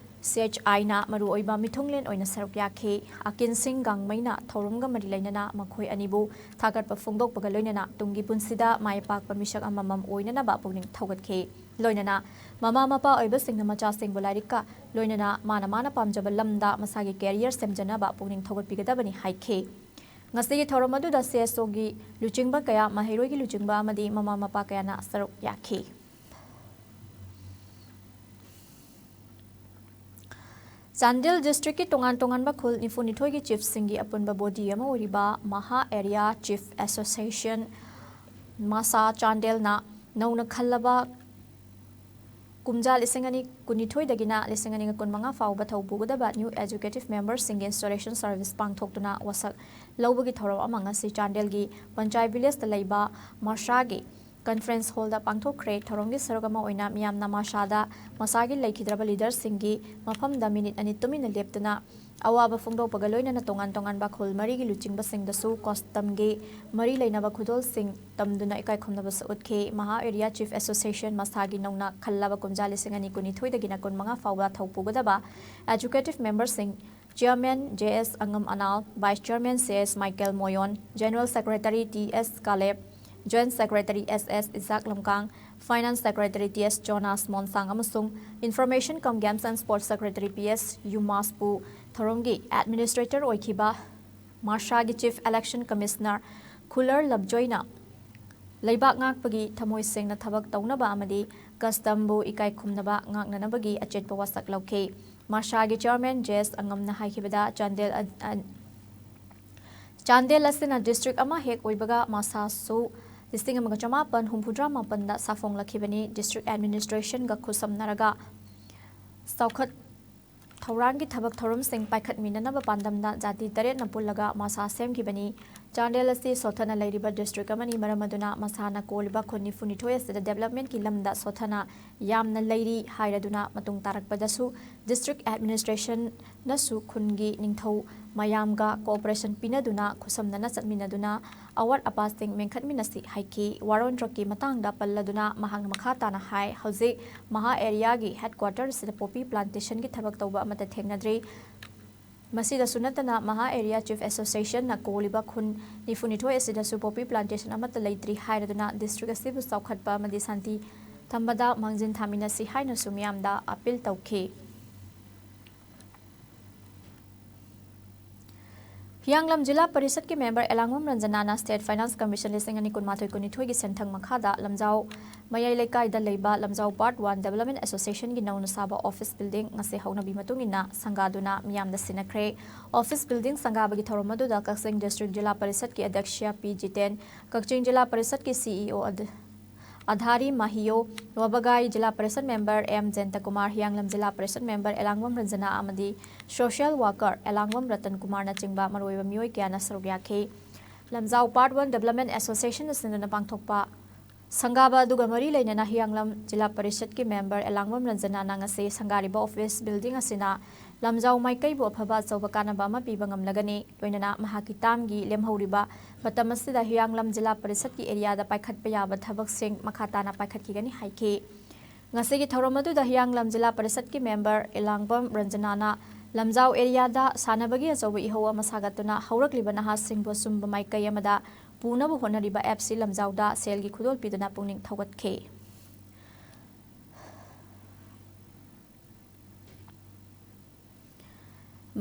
ꯁꯤ ꯑꯩꯆ ꯑꯥꯏꯅ ꯃꯔꯨꯑꯣꯏꯕ ꯃꯤꯊꯨꯡꯂꯦꯟ ꯑꯣꯏꯅ ꯁꯔꯨꯛ ꯌꯥꯈꯤ꯫ ꯑꯀꯤꯟꯁꯤꯡ ꯒꯥꯡꯃꯩꯅ ꯊꯧꯔꯝꯒ ꯃꯔꯤ ꯂꯩꯅꯅ ꯃꯈꯣꯏ ꯑꯅꯤꯕꯨ ꯊꯥꯒꯠꯄ ꯐꯣꯡꯗꯣꯛꯄꯒ ꯂꯣꯏꯅꯅ ꯇꯨꯡꯒꯤ ꯄꯨꯟꯁꯤꯗ ꯃꯥꯏ ꯄꯥꯛꯄ ꯃꯤꯁꯛ ꯑꯃꯃꯝ ꯑꯣꯏꯅꯅꯕ ꯄꯨꯛꯅꯤꯡ ꯊꯧꯒꯠꯈꯤ꯫ ꯂꯣꯏꯅꯅ ꯃꯃꯥ ꯃꯄꯥ ꯑꯣꯏꯕꯁꯤꯡꯅ ꯃꯆꯥꯁꯤꯡꯕꯨ ꯂꯥꯏꯔꯤꯛꯀ ꯂꯣꯏꯅꯅ ꯃꯥꯅ ꯃꯥꯅ ꯄꯥꯝꯖꯕ ꯂꯝꯗ ꯃꯁꯥꯒꯤ ꯀꯦꯔꯤꯌꯔ ꯁꯦꯝꯖꯅꯕ ꯄꯨꯛꯅꯤꯡ ꯊꯧꯒꯠꯄꯤꯒꯗꯕꯅꯤ ꯍꯥꯏꯈꯤ꯫ ꯉꯁꯤꯒꯤ ꯊꯧꯔꯝ ꯑꯗꯨꯗ ꯁꯤ ꯑꯦꯁ ꯑꯣꯒꯤ ꯂꯨꯆꯤꯡꯕ ꯀꯌꯥ, ꯃꯍꯩꯔꯣꯏꯒꯤ ꯂꯨꯆꯤꯡꯕ ꯑꯃꯗꯤ ꯃꯃꯥ ꯃꯄꯥ ꯀꯌꯥꯅ ꯁꯔꯨꯛ ꯌꯥꯈꯤ꯫ ꯆꯥꯟꯗꯦꯜ ꯗꯤꯁꯇ꯭ꯔꯤꯛꯀꯤ ꯇꯣꯉꯥꯟ ꯇꯣꯉꯥꯟꯕ ꯈꯨꯜ ꯅꯤꯐꯨꯅꯤꯊꯣꯏꯒꯤ ꯆꯤꯐꯁꯤꯡꯒꯤ ꯑꯄꯨꯟꯕ ꯕꯣꯗꯤ ꯑꯃ ꯑꯣꯏꯔꯤꯕ ꯃꯍꯥ ꯑꯦꯔꯤꯌꯥ ꯆꯤꯐ ꯑꯦꯁꯣꯁꯤꯌꯦꯁꯟ, ꯃꯁꯥ, ꯆꯥꯟꯗꯦꯜꯅ ꯅꯧꯅ ꯈꯜꯂꯕ ꯀꯨꯝꯖꯥ ꯂꯤꯁꯤꯡ ꯑꯅꯤ ꯀꯨꯟꯅꯤꯊꯣꯏꯗꯒꯤꯅ ꯂꯤꯁꯤꯡ ꯑꯅꯤꯒ ꯀꯨꯟꯃꯉꯥ ꯐꯥꯎꯕ ꯊꯧ ꯄꯨꯒꯗꯕ ꯅ꯭ꯌꯨ ꯑꯦꯖꯨꯀꯦꯇꯤꯚ ꯃꯦꯝꯕꯔꯁꯤꯡꯒꯤ ꯏꯟꯁꯇꯣꯂꯦꯁꯟ ꯁꯔꯚꯤꯁ ꯄꯥꯡꯊꯣꯛꯇꯨꯅ ꯋꯥꯁꯛ ꯂꯧꯕꯒꯤ ꯊꯧꯔꯝ ꯑꯃ ꯉꯁꯤ ꯆꯥꯟꯗꯦꯜꯒꯤ ꯄꯟꯆꯥꯌꯠ ꯚꯤꯂꯦꯖꯇ ꯂꯩꯕ ꯃꯁꯥꯒꯤ ꯀꯟꯐ꯭ꯔꯦꯟꯁ ꯍꯣꯜꯗ ꯄꯥꯡꯊꯣꯛꯈ꯭ꯔꯦ꯫ ꯊꯧꯔꯝꯒꯤ ꯁꯔꯨꯛ ꯑꯃ ꯑꯣꯏꯅ ꯃꯤꯌꯥꯝꯅ ꯃꯁꯥꯗ ꯃꯁꯥꯒꯤ ꯂꯩꯈꯤꯗ꯭ꯔꯕ ꯂꯤꯗꯔꯁꯤꯡꯒꯤ ꯃꯐꯝꯗ ꯃꯤꯅꯤꯠ ꯑꯅꯤ ꯇꯨꯃꯤꯟꯅ ꯂꯦꯞꯇꯨꯅ ꯑꯋꯥꯕ ꯐꯣꯡꯗꯣꯛꯄꯒ ꯂꯣꯏꯅꯅ ꯇꯣꯉꯥꯟ ꯇꯣꯉꯥꯟꯕ ꯈꯨꯜ ꯃꯔꯤꯒꯤ ꯂꯨꯆꯤꯡꯕꯁꯤꯡꯗꯁꯨ ꯀꯁꯇꯝꯒꯤ ꯃꯔꯤ ꯂꯩꯅꯕ ꯈꯨꯗꯣꯜꯁꯤꯡ ꯇꯝꯗꯨꯅ ꯏꯀꯥꯏ ꯈꯨꯝꯅꯕꯁꯨ ꯎꯠꯈꯤ꯫ ꯃꯍꯥ ꯑꯦꯔꯤꯌꯥ ꯆꯤꯐ ꯑꯦꯁꯣꯁꯤꯌꯦꯁꯟ ꯃꯁꯥꯒꯤ ꯅꯧꯅ ꯈꯜꯂꯕ ꯀꯨꯝꯖꯥ ꯂꯤꯁꯤꯡ ꯑꯅꯤ ꯀꯨꯟꯅꯤꯊꯣꯏꯗꯒꯤꯅ ꯀꯨꯟꯃꯉꯥ ꯐꯥꯎꯕ ꯊꯧ ꯄꯨꯒꯗꯕ ꯑꯦꯖꯨꯀꯦꯇꯤꯚ ꯃꯦꯝꯕꯔꯁꯤꯡ, ꯆꯤꯌꯔꯃꯦꯟ ꯖꯦ ꯑꯦꯁ ꯑꯉꯝ ꯑꯅꯥꯜ, vice chairman C S Michael Moyon, general secretary T S Kalep, joint secretary S S Isaac Lamkang, finance secretary T S Jonas Monsang ꯑꯃꯁꯨꯡ information cum games and sports secretary P S ꯌꯨꯃꯥꯁꯄꯨ ꯊꯧꯔꯝꯒꯤ administrator ꯑꯣꯏꯈꯤꯕ ꯃꯥꯔꯁꯥꯒꯤ chief election commissioner ꯈꯨꯂꯔ ꯂꯞꯖꯣꯏꯅ ꯂꯩꯕꯥꯛ ꯉꯥꯛꯄꯒꯤ ꯊꯃꯣꯏ ꯁꯦꯡꯅ ꯊꯕꯛ ꯇꯧꯅꯕ ꯑꯃꯗꯤ ꯀꯁꯇꯝꯕꯨ ꯏꯀꯥꯏ ꯈꯨꯝꯅꯕ ꯉꯥꯛꯅꯅꯕꯒꯤ ꯑꯆꯦꯠꯄ ꯋꯥꯁꯛ ꯂꯧꯈꯤ꯫ ꯃꯥꯔꯁꯥꯒꯤ ꯆꯤꯌꯔꯃꯦꯟ ꯖꯦ ꯑꯦꯁ ꯑꯉꯝꯅ ꯍꯥꯏꯈꯤꯕꯗ, ꯆꯥꯟꯗꯦꯜ ꯑ-, ꯑ-, ꯆꯥꯟꯗꯦꯜ ꯑꯁꯤꯅ ꯗꯤꯁꯇ꯭ꯔꯤꯛ ꯑꯃ ꯍꯦꯛ ꯑꯣꯏꯕꯒ ꯃꯁꯥꯁꯨ ꯂꯤꯁꯤꯡ ꯑꯃꯒ ꯆꯃꯥꯄꯟ ꯍꯨꯝꯐꯨꯇꯔꯥ ꯃꯥꯄꯟꯗ ꯁꯥꯐꯣꯡꯂꯛꯈꯤꯕꯅꯤ꯫ ꯗꯤꯁꯇ꯭ꯔꯤꯛ ꯑꯦꯗꯃꯤꯅꯤꯁꯇ꯭ꯔꯦꯁꯟꯒ ꯈꯨꯠꯁꯝꯅꯔꯒ ꯆꯥꯎꯈꯠ ꯊꯧꯔꯥꯡꯒꯤ ꯊꯕꯛ ꯊꯧꯔꯝꯁꯤꯡ ꯄꯥꯏꯈꯠꯃꯤꯟꯅꯅꯕ ꯄꯥꯟꯗꯝꯗ ꯖꯥꯇꯤ ꯇꯔꯦꯠꯅ ꯄꯨꯜꯂꯒ ꯃꯁꯥ ꯁꯦꯝꯈꯤꯕꯅꯤ꯫ ꯆꯥꯟꯗꯦꯜ ꯑꯁꯤ ꯁꯣꯠꯊꯅ ꯂꯩꯔꯤꯕ district ꯑꯃꯅꯤ, ꯃꯔꯝ ꯑꯗꯨꯅ ꯃꯁꯥꯅ ꯀꯣꯜꯂꯤꯕ ꯈꯨꯟ ꯅꯤꯐꯨꯅꯤꯊꯣꯏ ꯑꯁꯤꯗ developmentꯀꯤ ꯂꯝꯗ ꯁꯣꯠꯊꯅ ꯌꯥꯝꯅ ꯂꯩꯔꯤ ꯍꯥꯏꯔꯗꯨꯅ, ꯃꯇꯨꯡ ꯇꯥꯔꯛꯄꯗꯁꯨ district administrationꯅꯁꯨ ꯈꯨꯟꯒꯤ ꯅꯤꯡꯊꯧ ꯃꯌꯥꯝꯒ cooperation ꯄꯤꯅꯗꯨꯅ, ꯈꯨꯠꯁꯝꯅꯅ ꯆꯠꯃꯤꯟꯅꯗꯨꯅ ꯑꯋꯥꯠ ꯑꯄꯥꯁꯤꯡ ꯃꯦꯟꯈꯠꯃꯤꯟꯅꯁꯤ ꯍꯥꯏꯈꯤ꯫ ꯋꯥꯔꯣꯟ ꯗ꯭ꯔꯛꯀꯤ ꯃꯇꯥꯡꯗ ꯄꯜꯂꯗꯨꯅ ꯃꯍꯥꯛꯅ ꯃꯈꯥ ꯇꯥꯅ ꯍꯥꯏ, ꯍꯧꯖꯤꯛ ꯃꯍꯥ areaꯒꯤ headquarter ꯑꯁꯤꯗ poppy plantationꯒꯤ ꯊꯕꯛ ꯇꯧꯕ ꯑꯃꯠꯇ ꯊꯦꯡꯅꯗ꯭ꯔꯤ꯫ ꯃꯁꯤꯗꯁꯨ ꯅꯠꯇꯅ, ꯃꯍꯥ Area Chief Associationꯅ ꯀꯣꯜꯂꯤꯕ ꯈꯨꯟ ꯅꯤꯐꯨꯅꯤꯊꯣꯏ ꯑꯁꯤꯗꯁꯨ poppy plantation ꯑꯃꯠꯇ ꯂꯩꯇ꯭ꯔꯤ ꯍꯥꯏꯔꯗꯨꯅ, district ꯑꯁꯤꯕꯨ ꯆꯥꯎꯈꯠꯄ ꯑꯃꯗꯤ ꯁꯥꯟꯇꯤ ꯊꯝꯕꯗ ꯃꯥꯡꯖꯤꯟ ꯊꯥꯃꯤꯟꯅꯁꯤ ꯍꯥꯏꯅꯁꯨ ꯃꯤꯌꯥꯝꯗ appeal ꯇꯧꯈꯤ꯫ ꯍꯤꯌꯥꯡꯂꯝ ꯖꯤꯂꯥ ꯄꯔꯤꯁꯠꯀꯤ member ꯑꯦꯂꯥꯡꯕꯝ ꯔꯟꯖꯅꯥꯅ State Finance Commission ꯂꯤꯁꯤꯡ ꯑꯅꯤ ꯀꯨꯟꯃꯥꯊꯣꯏ ꯀꯨꯟꯅꯤꯊꯣꯏꯒꯤ ꯁꯦꯟꯊꯪ ꯃꯈꯥꯗ ꯂꯝꯖꯥꯎ ꯃꯌꯥꯏ ꯂꯩꯀꯥꯏꯗ ꯂꯩꯕ ꯂꯝꯖꯥꯎ Part One Development Associationꯒꯤ ꯅꯧꯅ ꯁꯥꯕ office building ꯉꯁꯤ ꯍꯧꯅꯕꯤ ꯃꯇꯨꯡ ꯏꯟꯅ ꯁꯪꯒꯥꯗꯨꯅ ꯃꯤꯌꯥꯝꯗ ꯁꯤꯟꯅꯈ꯭ꯔꯦ꯫ Office building ꯁꯪꯒꯥꯕꯒꯤ ꯊꯧꯔꯝ ꯑꯗꯨꯗ ꯀꯛꯆꯤꯡ district ꯖꯤꯂꯥ ꯄꯔꯤꯁꯠꯀꯤ ꯑꯗ꯭ꯌꯛꯁ ꯄꯤ ꯖꯤꯇꯦꯟ, ꯀꯛꯆꯤꯡ ꯖꯤꯂꯥ ꯄꯔꯤꯁꯠꯀꯤ CEO ꯑꯗ-, ꯑꯙꯥꯔꯤ ꯃꯥꯍꯤꯌꯣ, ꯋꯥꯕꯒꯥꯏ ꯖꯤꯂꯥ ꯄꯔꯤꯁꯠ member ꯑꯦꯝ ꯖꯌꯟꯇꯀꯨꯃꯥꯔ, ꯍꯤꯌꯥꯡꯂꯝ ꯖꯤꯂꯥ ꯄꯔꯤꯁꯠ member ꯑꯦꯂꯥꯡꯕꯝ ꯔꯟꯖꯅꯥ ꯑꯃꯗꯤ social worker ꯑꯦꯂꯥꯡꯕꯝ ꯔꯇꯟ ꯀꯨꯃꯥꯔꯅꯆꯤꯡꯕ ꯃꯔꯨꯑꯣꯏꯕ ꯃꯤꯑꯣꯏ ꯀꯌꯥꯅ ꯁꯔꯨꯛ ꯌꯥꯈꯤ꯫ ꯂꯝꯖꯥꯎ Part One Development Associationꯅ ꯁꯤꯟꯗꯨꯅ ꯄꯥꯡꯊꯣꯛꯄ ꯁꯪꯒꯥꯕ ꯑꯗꯨꯒ ꯃꯔꯤ ꯂꯩꯅꯅ ꯍꯤꯌꯥꯡꯂꯝ ꯖꯤꯂꯥ ꯄꯔꯤꯁꯠꯀꯤ member ꯑꯦꯂꯥꯡꯕꯝ ꯔꯟꯖꯅꯥꯅ ꯉꯁꯤ ꯁꯪꯒꯥꯔꯤꯕ office building ꯑꯁꯤꯅ ꯂꯝꯖꯥꯎ ꯃꯥꯏꯀꯩꯕꯨ ꯑꯐꯕ ꯑꯆꯧꯕ ꯀꯥꯟꯅꯕ ꯑꯃ ꯄꯤꯕ ꯉꯝꯂꯒꯅꯤ꯫ ꯂꯣꯏꯅꯅ ꯃꯍꯥꯛꯀꯤ termꯒꯤ ꯂꯦꯝꯍꯧꯔꯤꯕ ꯃꯇꯝ ꯑꯁꯤꯗ ꯍꯤꯌꯥꯡꯂꯝ ꯖꯤꯂꯥ ꯄꯔꯤꯁꯠꯀꯤ areaꯗ ꯄꯥꯏꯈꯠꯄ ꯌꯥꯕ ꯊꯕꯛꯁꯤꯡ ꯃꯈꯥ ꯇꯥꯅ ꯄꯥꯏꯈꯠꯈꯤꯒꯅꯤ ꯍꯥꯏꯈꯤ꯫ ꯉꯁꯤꯒꯤ ꯊꯧꯔꯝ ꯑꯗꯨꯗ ꯍꯤꯌꯥꯡꯂꯝ ꯖꯤꯂꯥ ꯄꯔꯤꯁꯠꯀꯤ member ꯑꯦꯂꯥꯡꯕꯝ ꯔꯟꯖꯅꯥꯅ ꯂꯝꯖꯥꯎ areaꯗ ꯁꯥꯟꯅꯕꯒꯤ ꯑꯆꯧꯕ ꯏꯍꯧ ꯑꯃ ꯁꯥꯒꯠꯇꯨꯅ ꯍꯧꯔꯛꯂꯤꯕ ꯅꯍꯥꯁꯤꯡꯕꯨ ꯑꯆꯨꯝꯕ ꯃꯥꯏꯀꯩ ꯑꯃꯗ ꯄꯨꯅꯕ ꯍꯣꯠꯅꯔꯤꯕ ꯑꯦꯐ ꯁꯤ ꯂꯝꯖꯥꯎꯗ ꯁꯦꯜꯒꯤ ꯈꯨꯗꯣꯜ ꯄꯤꯗꯨꯅ ꯄꯨꯛꯅꯤꯡ ꯊꯧꯒꯠꯈꯤ꯫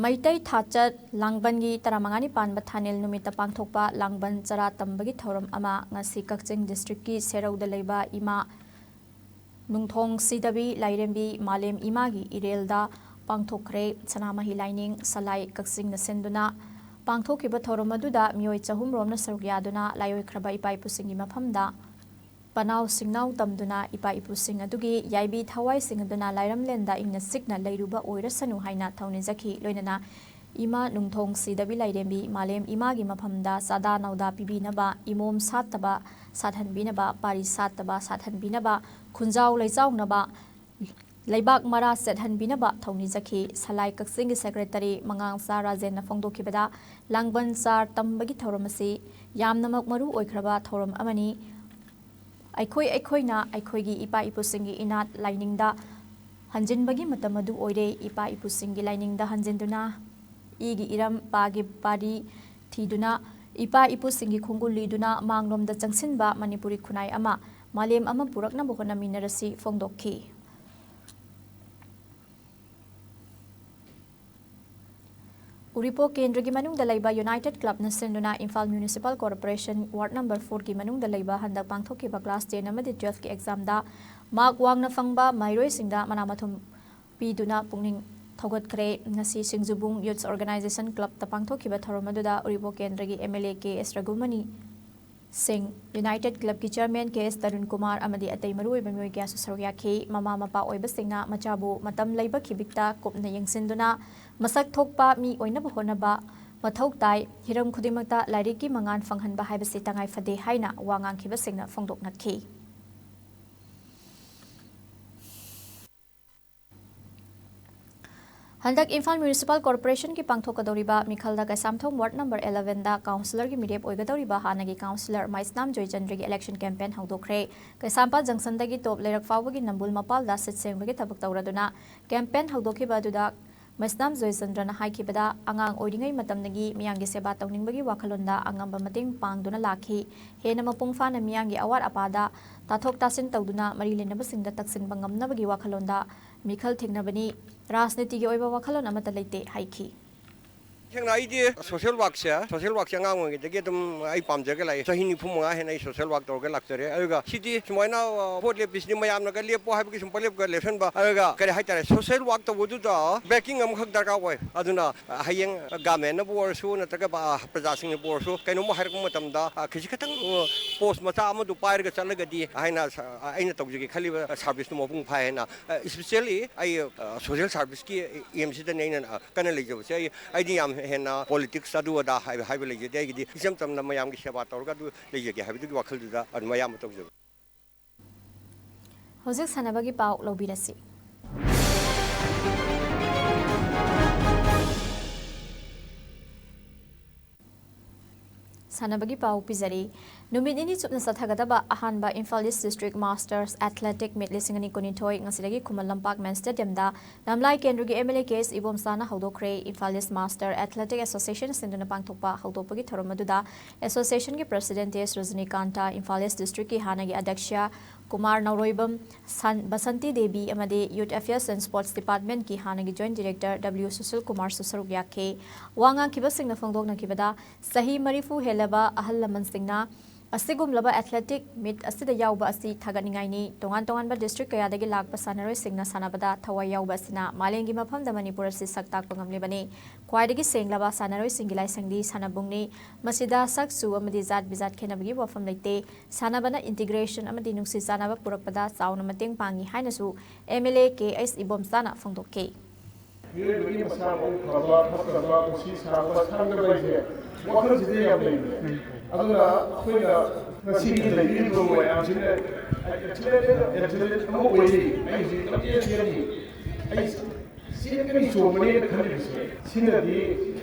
ꯃꯩꯇꯩ ꯊꯥꯆꯠ ꯂꯥꯡꯕꯟꯒꯤ ꯇꯔꯥꯃꯉꯥꯅꯤ ꯄꯥꯟꯕ ꯊꯥꯅꯤꯜ ꯅꯨꯃꯤꯠꯇ ꯄꯥꯡꯊꯣꯛꯄ ꯂꯥꯡꯕꯟ ꯆꯔꯥ ꯇꯝꯕꯒꯤ ꯊꯧꯔꯝ ꯑꯃ ꯉꯁꯤ ꯀꯛꯆꯤꯡ districtꯀꯤ ꯁꯦꯔꯧꯗ ꯂꯩꯕ ꯏꯃꯥ ꯅꯨꯡꯊꯣꯡ ꯁꯤꯗꯕꯤ ꯂꯥꯏꯔꯦꯝꯕꯤ ꯃꯥꯂꯦꯝ ꯏꯃꯥꯒꯤ ꯏꯔꯦꯜꯗ ꯄꯥꯡꯊꯣꯛꯈ꯭ꯔꯦ꯫ ꯁꯅꯥꯃꯍꯤ ꯂꯥꯏꯅꯤꯡ ꯁꯂꯥꯏ ꯀꯛꯆꯤꯡꯅ ꯁꯤꯟꯗꯨꯅ ꯄꯥꯡꯊꯣꯛꯈꯤꯕ ꯊꯧꯔꯝ ꯑꯗꯨꯗ ꯃꯤꯑꯣꯏ ꯆꯍꯨꯝ ꯔꯣꯝꯅ ꯁꯔꯨꯛ ꯌꯥꯗꯨꯅ ꯂꯥꯏꯑꯣꯏꯈ꯭ꯔꯕ ꯏꯄꯥ ꯏꯄꯨꯁꯤꯡꯒꯤ ꯃꯐꯝꯗ ꯄꯅꯥꯎ ꯁꯤꯡꯅꯥꯎ ꯇꯝꯗꯨꯅ ꯏꯄꯥ ꯏꯄꯨꯁꯤꯡ ꯑꯗꯨꯒꯤ ꯌꯥꯏꯕꯤ ꯊꯋꯥꯏꯁꯤꯡ ꯑꯗꯨꯅ ꯂꯥꯏꯔꯝꯂꯦꯟꯗ ꯏꯪꯅ ꯆꯤꯛꯅ ꯂꯩꯔꯨꯕ ꯑꯣꯏꯔꯁꯅꯨ ꯍꯥꯏꯅ ꯊꯧꯅꯤꯖꯈꯤ꯫ ꯂꯣꯏꯅꯅ ꯏꯃꯥ ꯅꯨꯡꯊꯣꯡ ꯁꯤꯗꯕꯤ ꯂꯥꯏꯔꯦꯝꯕꯤ ꯃꯥꯂꯦꯝ ꯏꯃꯥꯒꯤ ꯃꯐꯝꯗ ꯆꯥꯗꯥ ꯅꯧꯗꯥ ꯄꯤꯕꯤꯅꯕ, ꯏꯃꯣꯝ ꯁꯥꯠꯇꯕ ꯁꯥꯠꯍꯟꯕꯤꯅꯕ, ꯄꯥꯔꯤ ꯁꯥꯠꯇꯕ ꯁꯥꯠꯍꯟꯕꯤꯅꯕ, ꯈꯨꯟꯖꯥꯎ ꯂꯩꯆꯥꯎꯅꯕ, ꯂꯩꯕꯥꯛ ꯃꯔꯥ ꯆꯠꯍꯟꯕꯤꯅꯕ ꯊꯧꯅꯤꯖꯈꯤ꯫ ꯁꯂꯥꯏ ꯀꯛꯆꯤꯡꯒꯤ ꯁꯦꯀ꯭ꯔꯦꯇꯔꯤ ꯃꯉꯥꯡꯆꯥ ꯔꯥꯖꯦꯟꯅ ꯐꯣꯡꯗꯣꯛꯈꯤꯕꯗ, ꯂꯥꯡꯕꯟ ꯆꯥꯔ ꯇꯝꯕꯒꯤ ꯊꯧꯔꯝ ꯑꯁꯤ ꯌꯥꯝꯅꯃꯛ ꯃꯔꯨ ꯑꯣꯏꯈ꯭ꯔꯕ ꯊꯧꯔꯝ ꯑꯃꯅꯤ꯫ ꯑꯩꯈꯣꯏ ꯑꯩꯈꯣꯏꯅ ꯑꯩꯈꯣꯏꯒꯤ ꯏꯄꯥ ꯏꯄꯨꯁꯤꯡꯒꯤ ꯏꯅꯥꯠ ꯂꯥꯏꯅꯤꯡꯗ ꯍꯟꯖꯤꯟꯕꯒꯤ ꯃꯇꯝ ꯑꯗꯨ ꯑꯣꯏꯔꯦ꯫ ꯏꯄꯥ ꯏꯄꯨꯁꯤꯡꯒꯤ ꯂꯥꯏꯅꯤꯡꯗ ꯍꯟꯖꯤꯟꯗꯨꯅ ꯏꯒꯤ ꯏꯔꯝ, ꯄꯥꯒꯤ ꯄꯥꯔꯤ ꯊꯤꯗꯨꯅ, ꯏꯄꯥ ꯏꯄꯨꯁꯤꯡꯒꯤ ꯈꯣꯡꯒꯨꯜ ꯂꯤꯗꯨꯅ ꯃꯥꯡꯂꯣꯝꯗ ꯆꯪꯁꯤꯟꯕ ꯃꯅꯤꯄꯨꯔꯤ ꯈꯨꯟꯅꯥꯏ ꯑꯃ ꯃꯥꯂꯦꯝ ꯑꯃ ꯄꯨꯔꯛꯅꯕ ꯍꯣꯠꯅꯃꯤꯟꯅꯔꯁꯤ ꯐꯣꯡꯗꯣꯛꯈꯤ꯫ ꯎꯔꯤꯄꯣꯛ ꯀꯦꯟꯗ꯭ꯔꯒꯤ ꯃꯅꯨꯡꯗ ꯂꯩꯕ ꯌꯨꯅꯥꯏꯇꯦꯗ ꯀ꯭ꯂꯕꯅ ꯁꯤꯟꯗꯨꯅ Imphal municipal corporation ward number ꯐꯣꯔꯒꯤ ꯃꯅꯨꯡꯗ ꯂꯩꯕ ꯍꯟꯗꯛ ꯄꯥꯡꯊꯣꯛꯈꯤꯕ ꯀ꯭ꯂꯥꯁ ꯇꯦꯟ ꯑꯃꯗꯤ ꯇꯨꯋꯦꯜꯐꯀꯤ ꯑꯦꯛꯖꯥꯝꯗ ꯃꯥꯔꯛ ꯋꯥꯡꯅ ꯐꯪꯕ ꯃꯍꯩꯔꯣꯏꯁꯤꯡꯗ ꯃꯅꯥ ꯃꯊꯨꯝ ꯄꯤꯗꯨꯅ ꯄꯨꯛꯅꯤꯡ ꯊꯧꯒꯠꯈ꯭ꯔꯦ꯫ ꯉꯁꯤ ꯁꯤꯡꯖꯨꯕꯨꯡ ꯌꯨꯠꯁ ꯑꯣꯔꯒꯅꯥꯏꯖꯦꯁꯟ ꯀ꯭ꯂꯕꯇ ꯄꯥꯡꯊꯣꯛꯈꯤꯕ ꯊꯧꯔꯝ ꯑꯗꯨꯗ ꯎꯔꯤꯄꯣꯛ ꯀꯦꯟꯗ꯭ꯔꯒꯤ ꯑꯦꯝ ꯑꯦꯜ ꯑꯦ ꯀꯦ ꯑꯦꯁ ꯔꯘꯨꯃꯅꯤ ꯁꯤꯡ, ꯌꯨꯅꯥꯏꯇꯦꯗ ꯀ꯭ꯂꯕꯀꯤ ꯆꯤꯌꯔꯃꯦꯟ ꯀꯦ ꯑꯦꯁ ꯇꯔꯨꯟ ꯀꯨꯃꯥꯔ ꯑꯃꯗꯤ ꯑꯇꯩ ꯃꯔꯨꯑꯣꯏꯕ ꯃꯤꯑꯣꯏ ꯀꯌꯥꯁꯨ ꯁꯔꯨꯛ ꯌꯥꯈꯤ꯫ ꯃꯃꯥ ꯃꯄꯥ ꯑꯣꯏꯕꯁꯤꯡꯅ ꯃꯆꯥꯕꯨ ꯃꯇꯝ ꯂꯩꯕ ꯈꯤꯕꯤꯛꯇ ꯀꯨꯞꯅ ꯌꯦꯡꯁꯤꯟꯗꯨꯅ ꯃꯁꯛ ꯊꯣꯛꯄ ꯃꯤ ꯑꯣꯏꯅꯕ ꯍꯣꯠꯅꯕ ꯃꯊꯧ ꯇꯥꯏ꯫ ꯍꯤꯔꯝ ꯈꯨꯗꯤꯡꯃꯛꯇ ꯂꯥꯏꯔꯤꯛꯀꯤ ꯃꯉꯥꯜ ꯐꯪꯍꯟꯕ ꯍꯥꯏꯕꯁꯤ ꯇꯉꯥꯏ ꯐꯗꯦ ꯍꯥꯏꯅ ꯋꯥ ꯉꯥꯡꯈꯤꯕꯁꯤꯡꯅ ꯐꯣꯡꯗꯣꯛꯅꯈꯤ꯫ ꯍꯟꯗꯛ ꯏꯝꯐꯥꯜ ꯃ꯭ꯌꯨꯅꯤꯁꯤꯄꯥꯜ ꯀꯣꯔꯄꯣꯔꯦꯁꯟꯒꯤ ꯄꯥꯡꯊꯣꯛꯀꯗꯧꯔꯤꯕ ꯃꯤꯈꯜꯗ ꯀꯩꯁꯥꯝꯊꯣꯡ ꯋꯥꯔꯗ ꯅꯝꯕꯔ ꯑꯦꯂꯦꯚꯦꯟꯗ ꯀꯥꯎꯟꯁꯤꯂꯔꯒꯤ ꯃꯤꯔꯦꯞ ꯑꯣꯏꯒꯗꯧꯔꯤꯕ ꯍꯥꯟꯅꯒꯤ ꯀꯥꯎꯟꯁꯤꯂꯔ ꯃꯩꯁꯅꯥꯝ ꯖꯣꯏꯆꯟꯗ꯭ꯔꯒꯤ ꯏꯂꯦꯛꯁꯟ ꯀꯦꯝꯄꯦꯟ ꯍꯧꯗꯣꯛꯈ꯭ꯔꯦ꯫ ꯀꯩꯁꯥꯝꯄꯥꯠ ꯖꯪꯁꯟꯗꯒꯤ ꯇꯣꯞ ꯂꯩꯔꯛ ꯐꯥꯎꯕꯒꯤ ꯅꯝꯕꯨꯜ ꯃꯄꯥꯜꯗ ꯁꯤꯠ ꯁꯦꯡꯕꯒꯤ ꯊꯕꯛ ꯇꯧꯔꯗꯨꯅ ꯀꯦꯝꯄꯦꯟ ꯍꯧꯗꯣꯛꯈꯤꯕ ꯑꯗꯨꯗ ꯃꯩꯁꯅꯥꯝ ꯖꯣꯏꯆꯟꯗ꯭ꯔꯅ ꯍꯥꯏꯈꯤꯕꯗ, ꯑꯉꯥꯡ ꯑꯣꯏꯔꯤꯉꯩ ꯃꯇꯝꯗꯒꯤ ꯃꯤꯌꯥꯝꯒꯤ ꯁꯦꯕꯥ ꯇꯧꯅꯤꯡꯕꯒꯤ ꯋꯥꯈꯜꯂꯣꯟꯗ ꯑꯉꯝꯕ ꯃꯇꯦꯡ ꯄꯥꯡꯗꯨꯅ ꯂꯥꯛꯈꯤ꯫ ꯍꯦꯟꯅ ꯃꯄꯨꯡ ꯐꯥꯅ ꯃꯤꯌꯥꯝꯒꯤ ꯑꯋꯥꯠ ꯑꯄꯥꯗ ꯇꯥꯊꯣꯛ ꯇꯥꯁꯤꯟ ꯇꯧꯗꯨꯅ ꯃꯔꯤ ꯂꯩꯅꯕꯁꯤꯡꯗ ꯇꯛꯁꯤꯟꯕ ꯉꯝꯅꯕꯒꯤ ꯋꯥꯈꯜꯂꯣꯟꯗ ꯃꯤꯈꯜ ꯊꯦꯡꯅꯕꯅꯤ꯫ ꯔꯥꯖꯅꯤꯇꯤꯒꯤ ꯑꯣꯏꯕ ꯋꯥꯈꯜꯂꯣꯟ ꯑꯃꯠꯇ ꯂꯩꯇꯦ ꯍꯥꯏꯈꯤ꯫ ꯁꯦꯡꯅ ꯑꯩꯗꯤ ꯁꯣꯁꯦꯜ ꯋꯥꯔꯛꯁꯦ, ꯁꯣꯁꯦꯜ ꯋꯥꯔꯛꯁꯦ ꯑꯉꯥꯡ ꯑꯣꯏꯔꯤꯉꯩꯗꯒꯤ ꯑꯗꯨꯝ ꯑꯩ ꯄꯥꯝꯖꯔꯒ ꯂꯥꯛꯑꯦ꯫ ꯆꯍꯤ ꯅꯤꯐꯨ ꯃꯉꯥ ꯍꯦꯟꯅ ꯑꯩ ꯁꯣꯁꯦꯜ ꯋꯥꯔꯛ ꯇꯧꯔꯒ ꯂꯥꯛꯆꯔꯦ꯫ ꯑꯗꯨꯒ ꯁꯤꯗꯤ ꯁꯨꯃꯥꯏꯅ, ꯑ, ꯚꯣꯠ ꯂꯦꯞꯄꯤꯁꯤꯗꯤ ꯃꯌꯥꯝꯅꯒ ꯂꯦꯞꯄꯣ ꯍꯥꯏꯕꯒꯤ ꯁꯨꯝ ꯄꯂꯦꯞꯀ ꯂꯦꯞꯁꯟꯕ꯫ ꯑꯗꯨꯒ ꯀꯔꯤ ꯍꯥꯏꯇꯥꯔꯦ, ꯁꯣꯁꯦꯜ ꯋꯥꯔꯛ ꯇꯧꯕꯗꯨꯗ ꯕꯦꯀꯤꯡ ꯑꯃꯈꯛ ꯗꯔꯀꯥꯔ ꯑꯣꯏ꯫ ꯑꯗꯨꯅ, ꯑ, ꯍꯌꯦꯡ ꯒꯃꯦꯟꯅꯕꯨ ꯑꯣꯏꯔꯁꯨ ꯅꯠꯇ꯭ꯔꯒ, ꯑ, ꯄ꯭ꯔꯖꯥꯁꯤꯡꯅꯕꯨ ꯑꯣꯏꯔꯁꯨ ꯀꯩꯅꯣꯝꯃ ꯍꯥꯏꯔꯛꯄ ꯃꯇꯝꯗ, ꯑ, ꯈꯖꯤꯛ ꯈꯇꯪ, ꯑ, ꯄꯣꯁ ꯃꯆꯥ ꯑꯃꯗꯨ ꯄꯥꯏꯔꯒ ꯆꯠꯂꯒꯗꯤ ꯍꯥꯏꯅ ꯁ-, ꯑ, ꯑꯩꯅ ꯇꯧꯖꯒꯦ ꯈꯜꯂꯤꯕ ꯁꯥꯔꯚꯤꯁꯇꯨ ꯃꯄꯨꯡ ꯐꯥꯏ ꯍꯥꯏꯅ, ꯑ, ꯏꯁꯄꯤꯁꯦꯜꯂꯤ ꯑꯩ, ꯑ, ꯁꯣꯁꯦꯜ ꯁꯥꯔꯚꯤꯁꯀꯤ ꯑꯦꯝꯁꯤꯗꯅꯤ ꯑꯩꯅ, ꯑ, ꯀꯟꯅ ꯂꯩꯖꯕꯁꯦ꯫ ꯑꯩ, ꯑꯩꯗꯤ ꯌꯥꯝ ꯍꯦꯟꯅ ꯄꯣꯂꯤꯇꯤꯛꯁ ꯑꯗꯨ ꯑꯗꯥ ꯍꯥꯏꯕ, ꯍꯥꯏꯕ ꯂꯩꯖꯗꯦ꯫ ꯑꯩꯒꯤꯗꯤ ꯏꯆꯝ ꯆꯝꯅ ꯃꯌꯥꯝꯒꯤ ꯁꯦꯕꯥ ꯇꯧꯔꯒ ꯑꯗꯨ ꯂꯩꯖꯒꯦ ꯍꯥꯏꯕꯗꯨꯒꯤ ꯋꯥꯈꯜꯗꯨꯗ ꯑꯗꯨꯝ ꯑꯌꯥꯝꯕ ꯇꯧꯖꯕ꯫ ꯍꯧꯖꯤꯛ ꯁꯥꯟꯅꯕꯒꯤ ꯄꯥꯎ ꯂꯧꯕꯤꯔꯁꯤ꯫ ꯁꯥꯟꯅꯕꯒꯤ ꯄꯥꯎ ꯄꯤꯖꯔꯤ꯫ ꯅꯨꯃꯤꯠ ꯅꯤꯅꯤ ꯆꯨꯞꯅ ꯆꯠꯊꯒꯗꯕ ꯑꯍꯥꯟꯕ ꯏꯝꯐꯥꯜ ꯏꯁ ꯗꯤꯁꯇ꯭ꯔꯤꯛ ꯃꯥꯁꯇꯔꯁ ꯑꯦꯊꯂꯦꯇꯤꯛ ꯃꯤꯠ ꯂꯤꯁꯤꯡ ꯑꯅꯤ ꯀꯨꯟꯅꯤꯊꯣꯏ ꯉꯁꯤꯗꯒꯤ ꯈꯨꯃꯟ ꯂꯝꯄꯥꯛ ꯃꯦꯟ ꯁ꯭ꯇꯦꯗꯤꯌꯝꯗ ꯂꯝꯂꯥꯏ ꯀꯦꯟꯗ꯭ꯔꯒꯤ M L A K S ꯏꯕꯣꯝꯆꯥꯅ ꯍꯧꯗꯣꯛꯈ꯭ꯔꯦ꯫ Imphal east master athletic association ꯁꯤꯟꯗꯨꯅ ꯄꯥꯡꯊꯣꯛꯄ ꯍꯧꯗꯣꯛꯄꯒꯤ ꯊꯧꯔꯝ ꯑꯗꯨꯗ ꯑꯦꯁꯣꯁꯤꯌꯦꯁꯟꯒꯤ ꯄ꯭ꯔꯁꯤꯗꯦꯟꯠ ꯇꯦ ꯑꯦꯁ ꯔꯖꯅꯤꯀꯥꯟꯇ, ꯏꯝꯐꯥꯜ ꯏꯁ ꯗꯤꯁꯇ꯭ꯔꯤꯛꯀꯤ ꯍꯥꯟꯅꯒꯤ ꯑꯗ꯭ꯌꯛꯁ ꯀꯨꯃꯥꯔ ꯅꯥꯎꯔꯣꯏꯕꯝ, ꯁꯟ-, ꯕꯁꯟꯇꯤ ꯗꯦꯕꯤ ꯑꯃꯗꯤ ꯌꯨꯠ ꯑꯦꯐꯤꯌꯔꯁ ꯑꯦꯟ ꯁ꯭ꯄꯣꯔꯠꯁ ꯗꯤꯄꯥꯔꯠꯃꯦꯟꯠꯀꯤ ꯍꯥꯟꯅꯒꯤ ꯖꯣꯏꯟꯠ ꯗꯤꯔꯦꯛꯇꯔ ꯗꯕ꯭ꯂꯤꯎ ꯁꯨꯁꯤꯜ ꯀꯨꯃꯥꯔꯁꯨ ꯁꯔꯨꯛ ꯌꯥꯈꯤ꯫ ꯋꯥ ꯉꯥꯡꯈꯤꯕꯁꯤꯡꯅ ꯐꯣꯡꯗꯣꯛꯅꯈꯤꯕꯗ, ꯆꯍꯤ ꯃꯔꯤꯐꯨ ꯍꯦꯜꯂꯕ ꯑꯍꯜ ꯂꯃꯟꯁꯤꯡꯅ ꯑꯁꯤꯒꯨꯝꯂꯕ ꯑꯦꯊꯂꯦꯇꯤꯛ ꯃꯤꯠ ꯑꯁꯤꯗ ꯌꯥꯎꯕ ꯑꯁꯤ ꯊꯥꯒꯠꯅꯤꯡꯉꯥꯏꯅꯤ꯫ ꯇꯣꯉꯥꯟ ꯇꯣꯉꯥꯟꯕ ꯗꯤꯁꯇ꯭ꯔꯤꯛ ꯀꯌꯥꯗꯒꯤ ꯂꯥꯛꯄ ꯁꯥꯟꯅꯔꯣꯏꯁꯤꯡꯅ ꯁꯥꯟꯅꯕꯗ ꯊꯋꯥꯏ ꯌꯥꯎꯕ ꯑꯁꯤꯅ ꯃꯥꯂꯦꯝꯒꯤ ꯃꯐꯝꯗ ꯃꯅꯤꯄꯨꯔ ꯑꯁꯤ ꯁꯛ ꯇꯥꯛꯄ ꯉꯝꯂꯤꯕꯅꯤ꯫ ꯈ꯭ꯋꯥꯏꯗꯒꯤ ꯁꯦꯡꯂꯕ ꯁꯥꯟꯅꯔꯣꯏꯁꯤꯡꯒꯤ ꯂꯥꯏꯁꯪꯗꯤ ꯁꯥꯟꯅꯕꯨꯡꯅꯤ꯫ ꯃꯁꯤꯗ ꯁꯛ ꯆꯨ ꯑꯃꯗꯤ ꯖꯥꯠ ꯕꯤꯖꯥꯠ ꯈꯦꯠꯅꯕꯒꯤ ꯋꯥꯐꯝ ꯂꯩꯇꯦ꯫ ꯁꯥꯟꯅꯕꯅ ꯏꯟꯇꯤꯒ꯭ꯔꯦꯁꯟ ꯑꯃꯗꯤ ꯅꯨꯡꯁꯤ ꯆꯥꯟꯅꯕ ꯄꯨꯔꯛꯄꯗ ꯆꯥꯎꯅ ꯃꯇꯦꯡ ꯄꯥꯡꯏ ꯍꯥꯏꯅꯁꯨ M L A K H ꯏꯕꯣꯝꯆꯥꯅ ꯐꯣꯡꯗꯣꯛꯈꯤ꯫ ꯃꯤꯑꯣꯏꯕꯒꯤ ꯃꯁꯥ ꯃꯎ ꯐꯕ ꯐꯠꯇꯕ, ꯄꯨꯟꯁꯤ ꯁꯥꯡꯕ ꯁꯥꯡꯗꯕ ꯍꯥꯏꯁꯦ ꯋꯥꯈꯜꯁꯤꯗ ꯌꯥꯝ ꯂꯩꯕꯅꯦ꯫ ꯑꯗꯨꯅ ꯑꯩꯈꯣꯏꯅ ꯉꯁꯤꯒꯤ ꯂꯩꯕꯤꯔꯤꯕ ꯃꯌꯥꯝꯁꯤꯅ ꯑꯦꯊꯂꯦꯠ ꯑꯃ ꯑꯣꯏꯔꯤ, ꯑꯩ ꯍꯧꯖꯤꯛ ꯂꯝꯖꯦꯜ ꯆꯦꯜꯂꯤ, ꯑꯩ ꯆꯦꯟꯒꯅꯤ ꯆꯣꯡꯒꯅꯤꯅ ꯈꯜꯂꯤꯕꯁꯦ, ꯁꯤꯅꯗꯤ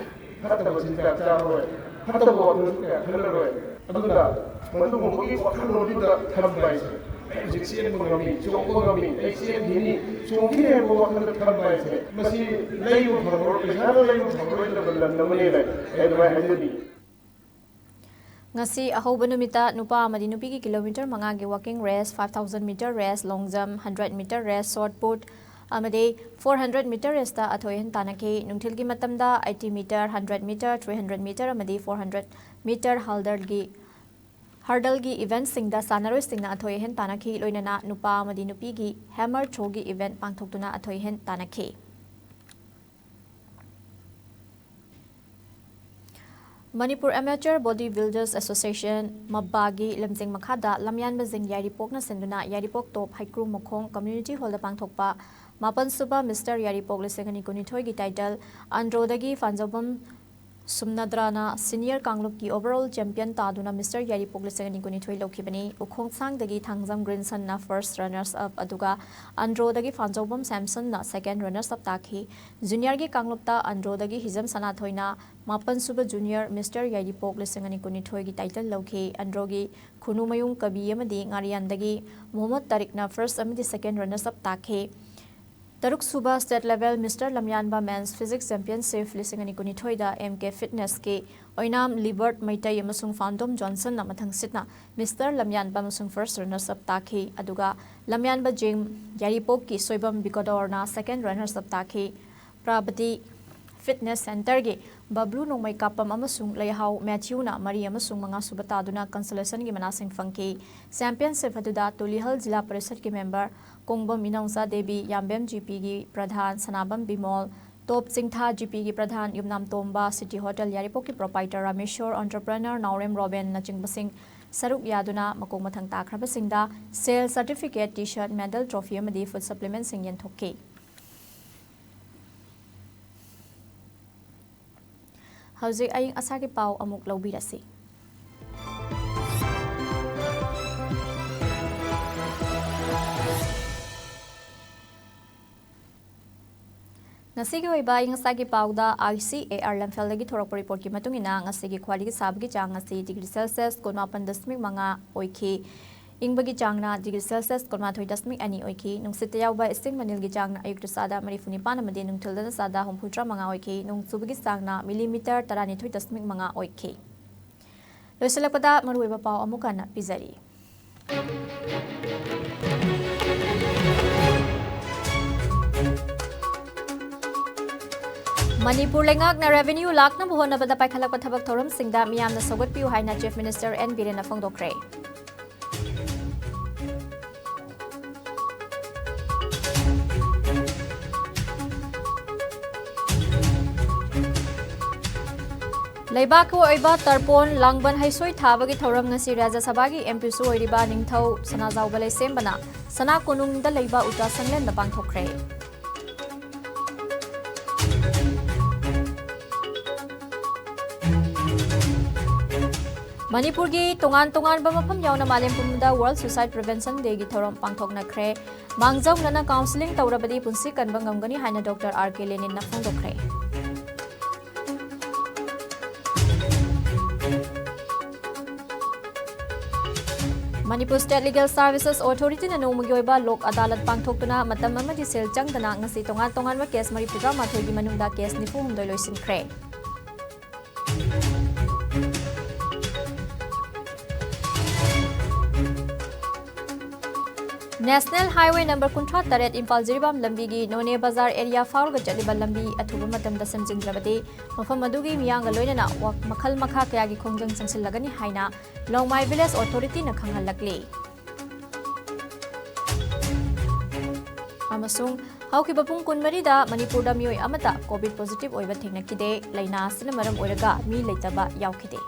ꯐꯠꯇꯕ ꯆꯤꯟꯖꯥꯛ ꯆꯥꯔꯔꯣꯏ, ꯐꯠꯇꯕ ꯋꯥꯈꯜꯁꯨ ꯀꯌꯥ ꯈꯜꯂꯔꯣꯏ꯫ ꯑꯗꯨꯅ ꯃꯗꯨꯒꯨꯝꯕꯒꯤ ꯋꯥꯈꯜꯂꯣꯟꯗꯨꯗ ꯊꯝꯕ ꯍꯥꯏꯁꯦ, ꯑꯩ ꯍꯧꯖꯤꯛ ꯆꯦꯟꯕ ꯉꯝꯃꯤ, ꯆꯣꯡꯕ ꯉꯝꯃꯤ, ꯑꯩ ꯆꯦꯟꯈꯤꯅꯤ, ꯆꯣꯡꯈꯤꯅꯤ ꯍꯥꯏꯕ ꯋꯥꯈꯜꯗ ꯊꯝꯕ ꯍꯥꯏꯁꯦ, ꯃꯁꯤ ꯂꯩꯕ ꯐꯪꯉꯔꯣꯏ, ꯄꯩꯁꯥꯅ ꯂꯩꯕ ꯐꯪꯉꯔꯣꯏꯗꯕ ꯂꯟ ꯑꯃꯅꯦꯅ ꯑꯩ ꯑꯗꯨꯃꯥꯏꯅ ꯍꯥꯏꯖꯅꯤꯡꯉꯤ꯫ ꯉꯁꯤ ꯑꯍꯧꯕ ꯅꯨꯃꯤꯠꯇ ꯅꯨꯄꯥ ꯑꯃꯗꯤ ꯅꯨꯄꯤꯒꯤ ꯀꯤꯂꯣꯃꯤꯇꯔ ꯃꯉꯥꯒꯤ walking race, five thousand metre race, long jump, hundred metre race, shot put, ꯑꯃꯗꯤ four hundred meter raceꯇ ꯑꯊꯣꯏ ꯑꯍꯦꯟ ꯇꯥꯟꯅꯈꯤ꯫ ꯅꯨꯡꯊꯤꯜꯒꯤ ꯃꯇꯝꯗ eighty meter, hundred meter, three hundred meter ꯑꯃꯗꯤ four hundred meter hurdleꯒꯤ, hurdleꯒꯤ eventꯁꯤꯡꯗ ꯁꯥꯟꯅꯔꯣꯏꯁꯤꯡꯅ ꯑꯊꯣꯏ ꯑꯍꯦꯟ ꯇꯥꯟꯅꯈꯤ꯫ ꯂꯣꯏꯅꯅ ꯅꯨꯄꯥ ꯑꯃꯗꯤ ꯅꯨꯄꯤꯒꯤ hammer throwꯒꯤ event ꯄꯥꯡꯊꯣꯛꯇꯨꯅ ꯑꯊꯣꯏ ꯑꯍꯦꯟ ꯇꯥꯟꯅꯈꯤ꯫ Manipur Amateur Body Builders Association, ꯃꯕꯥꯒꯤ ꯂꯝꯖꯤꯡ ꯃꯈꯥꯗ ꯂꯝꯌꯥꯟꯕꯁꯤꯡ ꯌꯥꯏꯔꯤꯄꯣꯛꯅ ꯁꯤꯟꯗꯨꯅ ꯌꯥꯏꯔꯤꯄꯣꯛ ꯇꯣꯞ ꯍꯩꯀ꯭ꯔꯨ ꯃꯈꯣꯡ community hallꯗ ꯄꯥꯡꯊꯣꯛꯄ ꯃꯥꯄꯟ ꯁꯨꯕ Mister ꯌꯥꯏꯔꯤꯄꯣꯛ ꯂꯤꯁꯤꯡ ꯑꯅꯤ ꯀꯨꯟꯅꯤꯊꯣꯏꯒꯤ title Androꯗꯒꯤ ꯐꯥꯟꯖꯧꯕꯝ ꯁꯨꯝꯅꯗ꯭ꯔꯥꯅ senior ꯀꯥꯡꯂꯨꯞꯀꯤ overall champion ꯇꯥꯗꯨꯅ Mister ꯌꯥꯏꯔꯤꯄꯣꯛ ꯂꯤꯁꯤꯡ ꯑꯅꯤ ꯀꯨꯟꯅꯤꯊꯣꯏ ꯂꯧꯈꯤꯕꯅꯤ꯫ ꯎꯈꯣꯡꯁꯥꯡꯗꯒꯤ ꯊꯥꯡꯖꯝ ꯒ꯭ꯔꯤꯟꯁꯟꯅ first runners up, ꯑꯗꯨꯒ ꯑꯟꯗ꯭ꯔꯣꯗꯒꯤ ꯐꯥꯟꯖꯧꯕꯝ ꯁꯦꯝꯁꯟꯅ second runners up ꯇꯥꯈꯤ꯫ Juniorꯒꯤ ꯀꯥꯡꯂꯨꯞꯇ ꯑꯟꯗ꯭ꯔꯣꯗꯒꯤ ꯍꯤꯖꯝ ꯁꯅꯥꯊꯣꯏꯅ ꯃꯥꯄꯟ ꯁꯨꯕ junior Mister ꯌꯥꯏꯔꯤꯄꯣꯛ ꯂꯤꯁꯤꯡ ꯑꯅꯤ ꯀꯨꯟꯅꯤꯊꯣꯏꯒꯤ title ꯂꯧꯈꯤ꯫ ꯑꯟꯗ꯭ꯔꯣꯒꯤ ꯈꯨꯅꯨꯃꯌꯨꯝ ꯀꯕꯤ ꯑꯃꯗꯤ ꯉꯥꯔꯤꯌꯥꯟꯗꯒꯤ ꯃꯣꯍꯃꯗ ꯇꯥꯔꯤꯛꯅ first ꯑꯃꯗꯤ second runners up ꯇꯥꯈꯤ꯫ ꯇꯔꯨꯛ ꯁꯨꯕ state level Mister ꯂꯝꯌꯥꯟꯕ Men's Physique Championship ꯂꯤꯁꯤꯡ ꯑꯅꯤ ꯀꯨꯟꯅꯤꯊꯣꯏꯗ M K Fitnessꯀꯤ ꯑꯣꯏꯅꯥꯝ ꯂꯤꯕꯔꯠ ꯃꯩꯇꯩ ꯑꯃꯁꯨꯡ ꯐꯥꯟꯗꯣꯝ ꯖꯣꯟꯁꯟꯅ ꯃꯊꯪ ꯁꯤꯠꯅ Mister ꯂꯝꯌꯥꯟꯕ ꯑꯃꯁꯨꯡ first runners up ꯇꯥꯈꯤ꯫ ꯑꯗꯨꯒ ꯂꯝꯌꯥꯟꯕ ꯖꯤꯝ ꯌꯥꯏꯔꯤꯄꯣꯛꯀꯤ ꯁꯣꯏꯕꯝ ꯕꯤꯀꯣꯗꯣꯔꯅ second runners up ꯇꯥꯈꯤ꯫ ꯄ꯭ꯔꯥꯕꯇꯤ Fitness Centreꯒꯤ ꯕꯕ꯭ꯂꯨ ꯅꯣꯡꯃꯩ ꯀꯥꯞꯄꯝ ꯑꯃꯁꯨꯡ ꯂꯩꯍꯥꯎ ꯃꯦꯊ꯭ꯌꯨꯅ ꯃꯔꯤ ꯑꯃꯁꯨꯡ ꯃꯉꯥ ꯁꯨꯕ ꯇꯥꯗꯨꯅ consolationꯒꯤ ꯃꯅꯥꯁꯤꯡ ꯐꯪꯈꯤ꯫ Championship ꯑꯗꯨꯗ ꯇꯨꯂꯤꯍꯜ ꯖꯤꯂꯥ ꯄꯔꯤꯁꯠꯀꯤ member ꯀꯣꯡꯕꯝ ꯏꯅꯧꯆꯥ ꯗꯦꯕꯤ, ꯌꯥꯝꯕꯦꯝ GPꯒꯤ ꯄ꯭ꯔꯙꯥꯟ ꯁꯅꯥꯕꯝ ꯕꯤꯃꯣꯜ, ꯇꯣꯞ ꯆꯤꯡꯊꯥ GPꯒꯤ ꯄ꯭ꯔꯙꯥꯟ ꯌꯨꯝꯅꯥꯝ ꯇꯣꯝꯕ, City Hotel ꯌꯥꯏꯔꯤꯄꯣꯛꯀꯤ proprietor Rameshwor, entrepreneur ꯅꯥꯎꯔꯦꯝ ꯔꯣꯕꯤꯟꯅꯆꯤꯡꯕꯁꯤꯡ ꯁꯔꯨꯛ ꯌꯥꯗꯨꯅ ꯃꯀꯣꯛ ꯃꯊꯪ ꯇꯥꯈ꯭ꯔꯕꯁꯤꯡꯗ ꯁꯦꯜ, certificate, T-shirt, medal, trophy ꯑꯃꯗꯤ food supplementꯁꯤꯡ ꯌꯦꯟꯊꯣꯛꯈꯤ꯫ ꯍꯧꯖꯤꯛ ꯑꯏꯪ ꯑꯁꯥꯒꯤ ꯄꯥꯎ ꯑꯃꯨꯛ ꯂꯧꯕꯤꯔꯁꯤ꯫ ꯉꯁꯤꯒꯤ ꯑꯣꯏꯕ ꯑꯏꯪ ꯑꯁꯥꯒꯤ ꯄꯥꯎꯗ ICAR ꯂꯝꯐꯦꯜꯗꯒꯤ ꯊꯣꯔꯛꯄ reportꯀꯤ ꯃꯇꯨꯡ ꯏꯟꯅ ꯉꯁꯤꯒꯤ ꯈ꯭ꯋꯥꯏꯗꯒꯤ ꯁꯥꯕꯒꯤ ꯆꯥꯡ ꯑꯁꯤ degree Celsius ꯀꯨꯟꯃꯥꯄꯟ ꯗꯁꯃꯤꯛ ꯃꯉꯥ ꯑꯣꯏꯈꯤ꯫ ꯏꯪꯕꯒꯤ ꯆꯥꯡꯅ degree Celsius ꯀꯨꯟꯃꯥꯊꯣꯏ ꯗꯁꯃꯤꯛ ꯑꯅꯤ ꯑꯣꯏꯈꯤ꯫ ꯅꯨꯡꯁꯤꯠꯇ ꯌꯥꯎꯕ ꯏꯁꯤꯡ ꯃꯅꯤꯜꯒꯤ ꯆꯥꯡꯅ ꯑꯌꯨꯛꯇ ꯆꯥꯗ ꯃꯔꯤꯐꯨ ꯅꯤꯄꯥꯟ ꯑꯃꯗꯤ ꯅꯨꯡꯊꯤꯜꯗꯅ ꯆꯥꯗ ꯍꯨꯝꯐꯨꯇꯔꯥ ꯃꯉꯥ ꯑꯣꯏꯈꯤ꯫ ꯅꯣꯡ ꯆꯨꯕꯒꯤ ꯆꯥꯡꯅ millimeter ꯇꯔꯥꯅꯤꯊꯣꯏ ꯗꯁꯃꯤꯛ ꯃꯉꯥ ꯑꯣꯏꯈꯤ꯫ ꯂꯣꯏꯁꯤꯜꯂꯛꯄꯗ ꯃꯔꯨꯑꯣꯏꯕ ꯄꯥꯎ ꯑꯃꯨꯛ ꯍꯟꯅ ꯄꯤꯖꯔꯤ꯫ ꯃꯅꯤꯄꯨꯔ ꯂꯩꯉꯥꯛꯅ revenue ꯂꯥꯛꯅꯕ ꯍꯣꯠꯅꯕꯗ ꯄꯥꯏꯈꯠꯂꯛꯄ ꯊꯕꯛ ꯊꯧꯔꯝꯁꯤꯡꯗ ꯃꯤꯌꯥꯝꯅ ꯁꯧꯒꯠꯄꯤꯌꯨ ꯍꯥꯏꯅ Chief Minister N ꯕꯤꯔꯦꯟꯅ ꯐꯣꯡꯗꯣꯛꯈ꯭ꯔꯦ꯫ ꯂꯩꯕꯥꯛꯀꯤ ꯑꯣꯏꯕ ꯇꯔꯄꯣꯟ, ꯂꯥꯡꯕꯟ, ꯍꯩꯁꯣꯏ ꯊꯥꯕꯒꯤ ꯊꯧꯔꯝ ꯉꯁꯤ ꯔꯥꯖ꯭ꯌ ꯁꯚꯥꯒꯤ M Pꯁꯨ ꯑꯣꯏꯔꯤꯕ ꯅꯤꯡꯊꯧ ꯁꯅꯥꯖꯥꯎꯕ ꯂꯩꯁꯦꯝꯕꯅ ꯁꯅꯥ ꯀꯣꯅꯨꯡꯗ ꯂꯩꯕ ꯎꯆꯥ ꯁꯪꯂꯦꯟꯗ ꯄꯥꯡꯊꯣꯛꯈ꯭ꯔꯦ꯫ ꯃꯅꯤꯄꯨꯔꯒꯤ ꯇꯣꯉꯥꯟ ꯇꯣꯉꯥꯟꯕ ꯃꯐꯝ ꯌꯥꯎꯅ ꯃꯥꯂꯦꯝ ꯄꯨꯝꯕꯗ World Suicide Prevention Dayꯒꯤ ꯊꯧꯔꯝ ꯄꯥꯡꯊꯣꯛꯅꯈ꯭ꯔꯦ꯫ ꯃꯥꯡꯖꯧꯅꯅ counselling ꯇꯧꯔꯕꯗꯤ ꯄꯨꯟꯁꯤ ꯀꯟꯕ ꯉꯝꯒꯅꯤ ꯍꯥꯏꯅ Doctor R K ꯂꯦꯅꯤꯟꯅ ꯐꯣꯡꯗꯣꯛꯈ꯭ꯔꯦ꯫ Manipur State Legal Services Authorityꯅ ꯅꯣꯡꯃꯒꯤ ꯑꯣꯏꯕ ꯂꯣꯛ ꯑꯗꯥꯂꯠ ꯄꯥꯡꯊꯣꯛꯇꯨꯅ ꯃꯇꯝ ꯑꯃꯗꯤ ꯁꯦꯜ ꯆꯪꯗꯅ ꯉꯁꯤ ꯇꯣꯉꯥꯟ ꯇꯣꯉꯥꯟꯕ case ꯃꯔꯤꯐꯨꯇꯔꯥ ꯃꯥꯊꯣꯏꯒꯤ ꯃꯅꯨꯡꯗ case ꯅꯤꯐꯨ ꯍꯨꯝꯗꯣꯏ ꯂꯣꯏꯁꯤꯟꯈ꯭ꯔꯦ꯫ National Highway number ꯀꯨꯟꯊ꯭ꯔꯥ ꯇꯔꯦꯠ ꯏꯝꯐꯥꯜ ꯖꯤꯔꯤꯕꯥꯝ ꯂꯝꯕꯤꯒꯤ ꯅꯣꯅꯦ ꯕꯖꯥꯔ area ꯐꯥꯎꯔꯒ ꯆꯠꯂꯤꯕ ꯂꯝꯕꯤ ꯑꯊꯨꯕ ꯃꯇꯝꯗ ꯁꯦꯝꯖꯤꯟꯗ꯭ꯔꯕꯗꯤ ꯃꯐꯝ ꯑꯗꯨꯒꯤ ꯃꯤꯌꯥꯝꯒ ꯂꯣꯏꯅꯅ ꯋꯥ-, ꯃꯈꯜ ꯃꯈꯥ ꯀꯌꯥꯒꯤ ꯈꯣꯡꯖꯪ ꯆꯪꯁꯤꯜꯂꯒꯅꯤ ꯍꯥꯏꯅ ꯂꯣꯡꯃꯥꯏ Village Authorityꯅ ꯈꯪꯍꯜꯂꯛꯂꯤ꯫ ꯑꯃꯁꯨꯡ ꯍꯧꯈꯤꯕ ꯄꯨꯡ ꯀꯨꯟꯃꯔꯤꯗ ꯃꯅꯤꯄꯨꯔꯗ ꯃꯤꯑꯣꯏ ꯑꯃꯠꯇ COVID positive ꯑꯣꯏꯕ ꯊꯦꯡꯅꯈꯤꯗꯦ꯫ ꯂꯥꯏꯅꯥ ꯑꯁꯤꯅ ꯃꯔꯝ ꯑꯣꯏꯔꯒ ꯃꯤ ꯂꯩꯇꯕ ꯌꯥꯎꯈꯤꯗꯦ꯫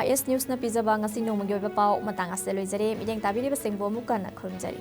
I S Newsꯅ ꯄꯤꯖꯕ ꯉꯁꯤ ꯅꯣꯡꯃꯒꯤ ꯑꯣꯏꯕ ꯄꯥꯎ ꯃꯇꯥꯡ ꯑꯁꯤꯗ ꯂꯣꯏꯖꯔꯦ꯫ ꯃꯤꯠꯌꯦꯡ ꯇꯥꯕꯤꯔꯤꯕꯁꯤꯡꯕꯨ ꯑꯃꯨꯛ ꯍꯟꯅ ꯈꯨꯔꯨꯝꯖꯔꯤ꯫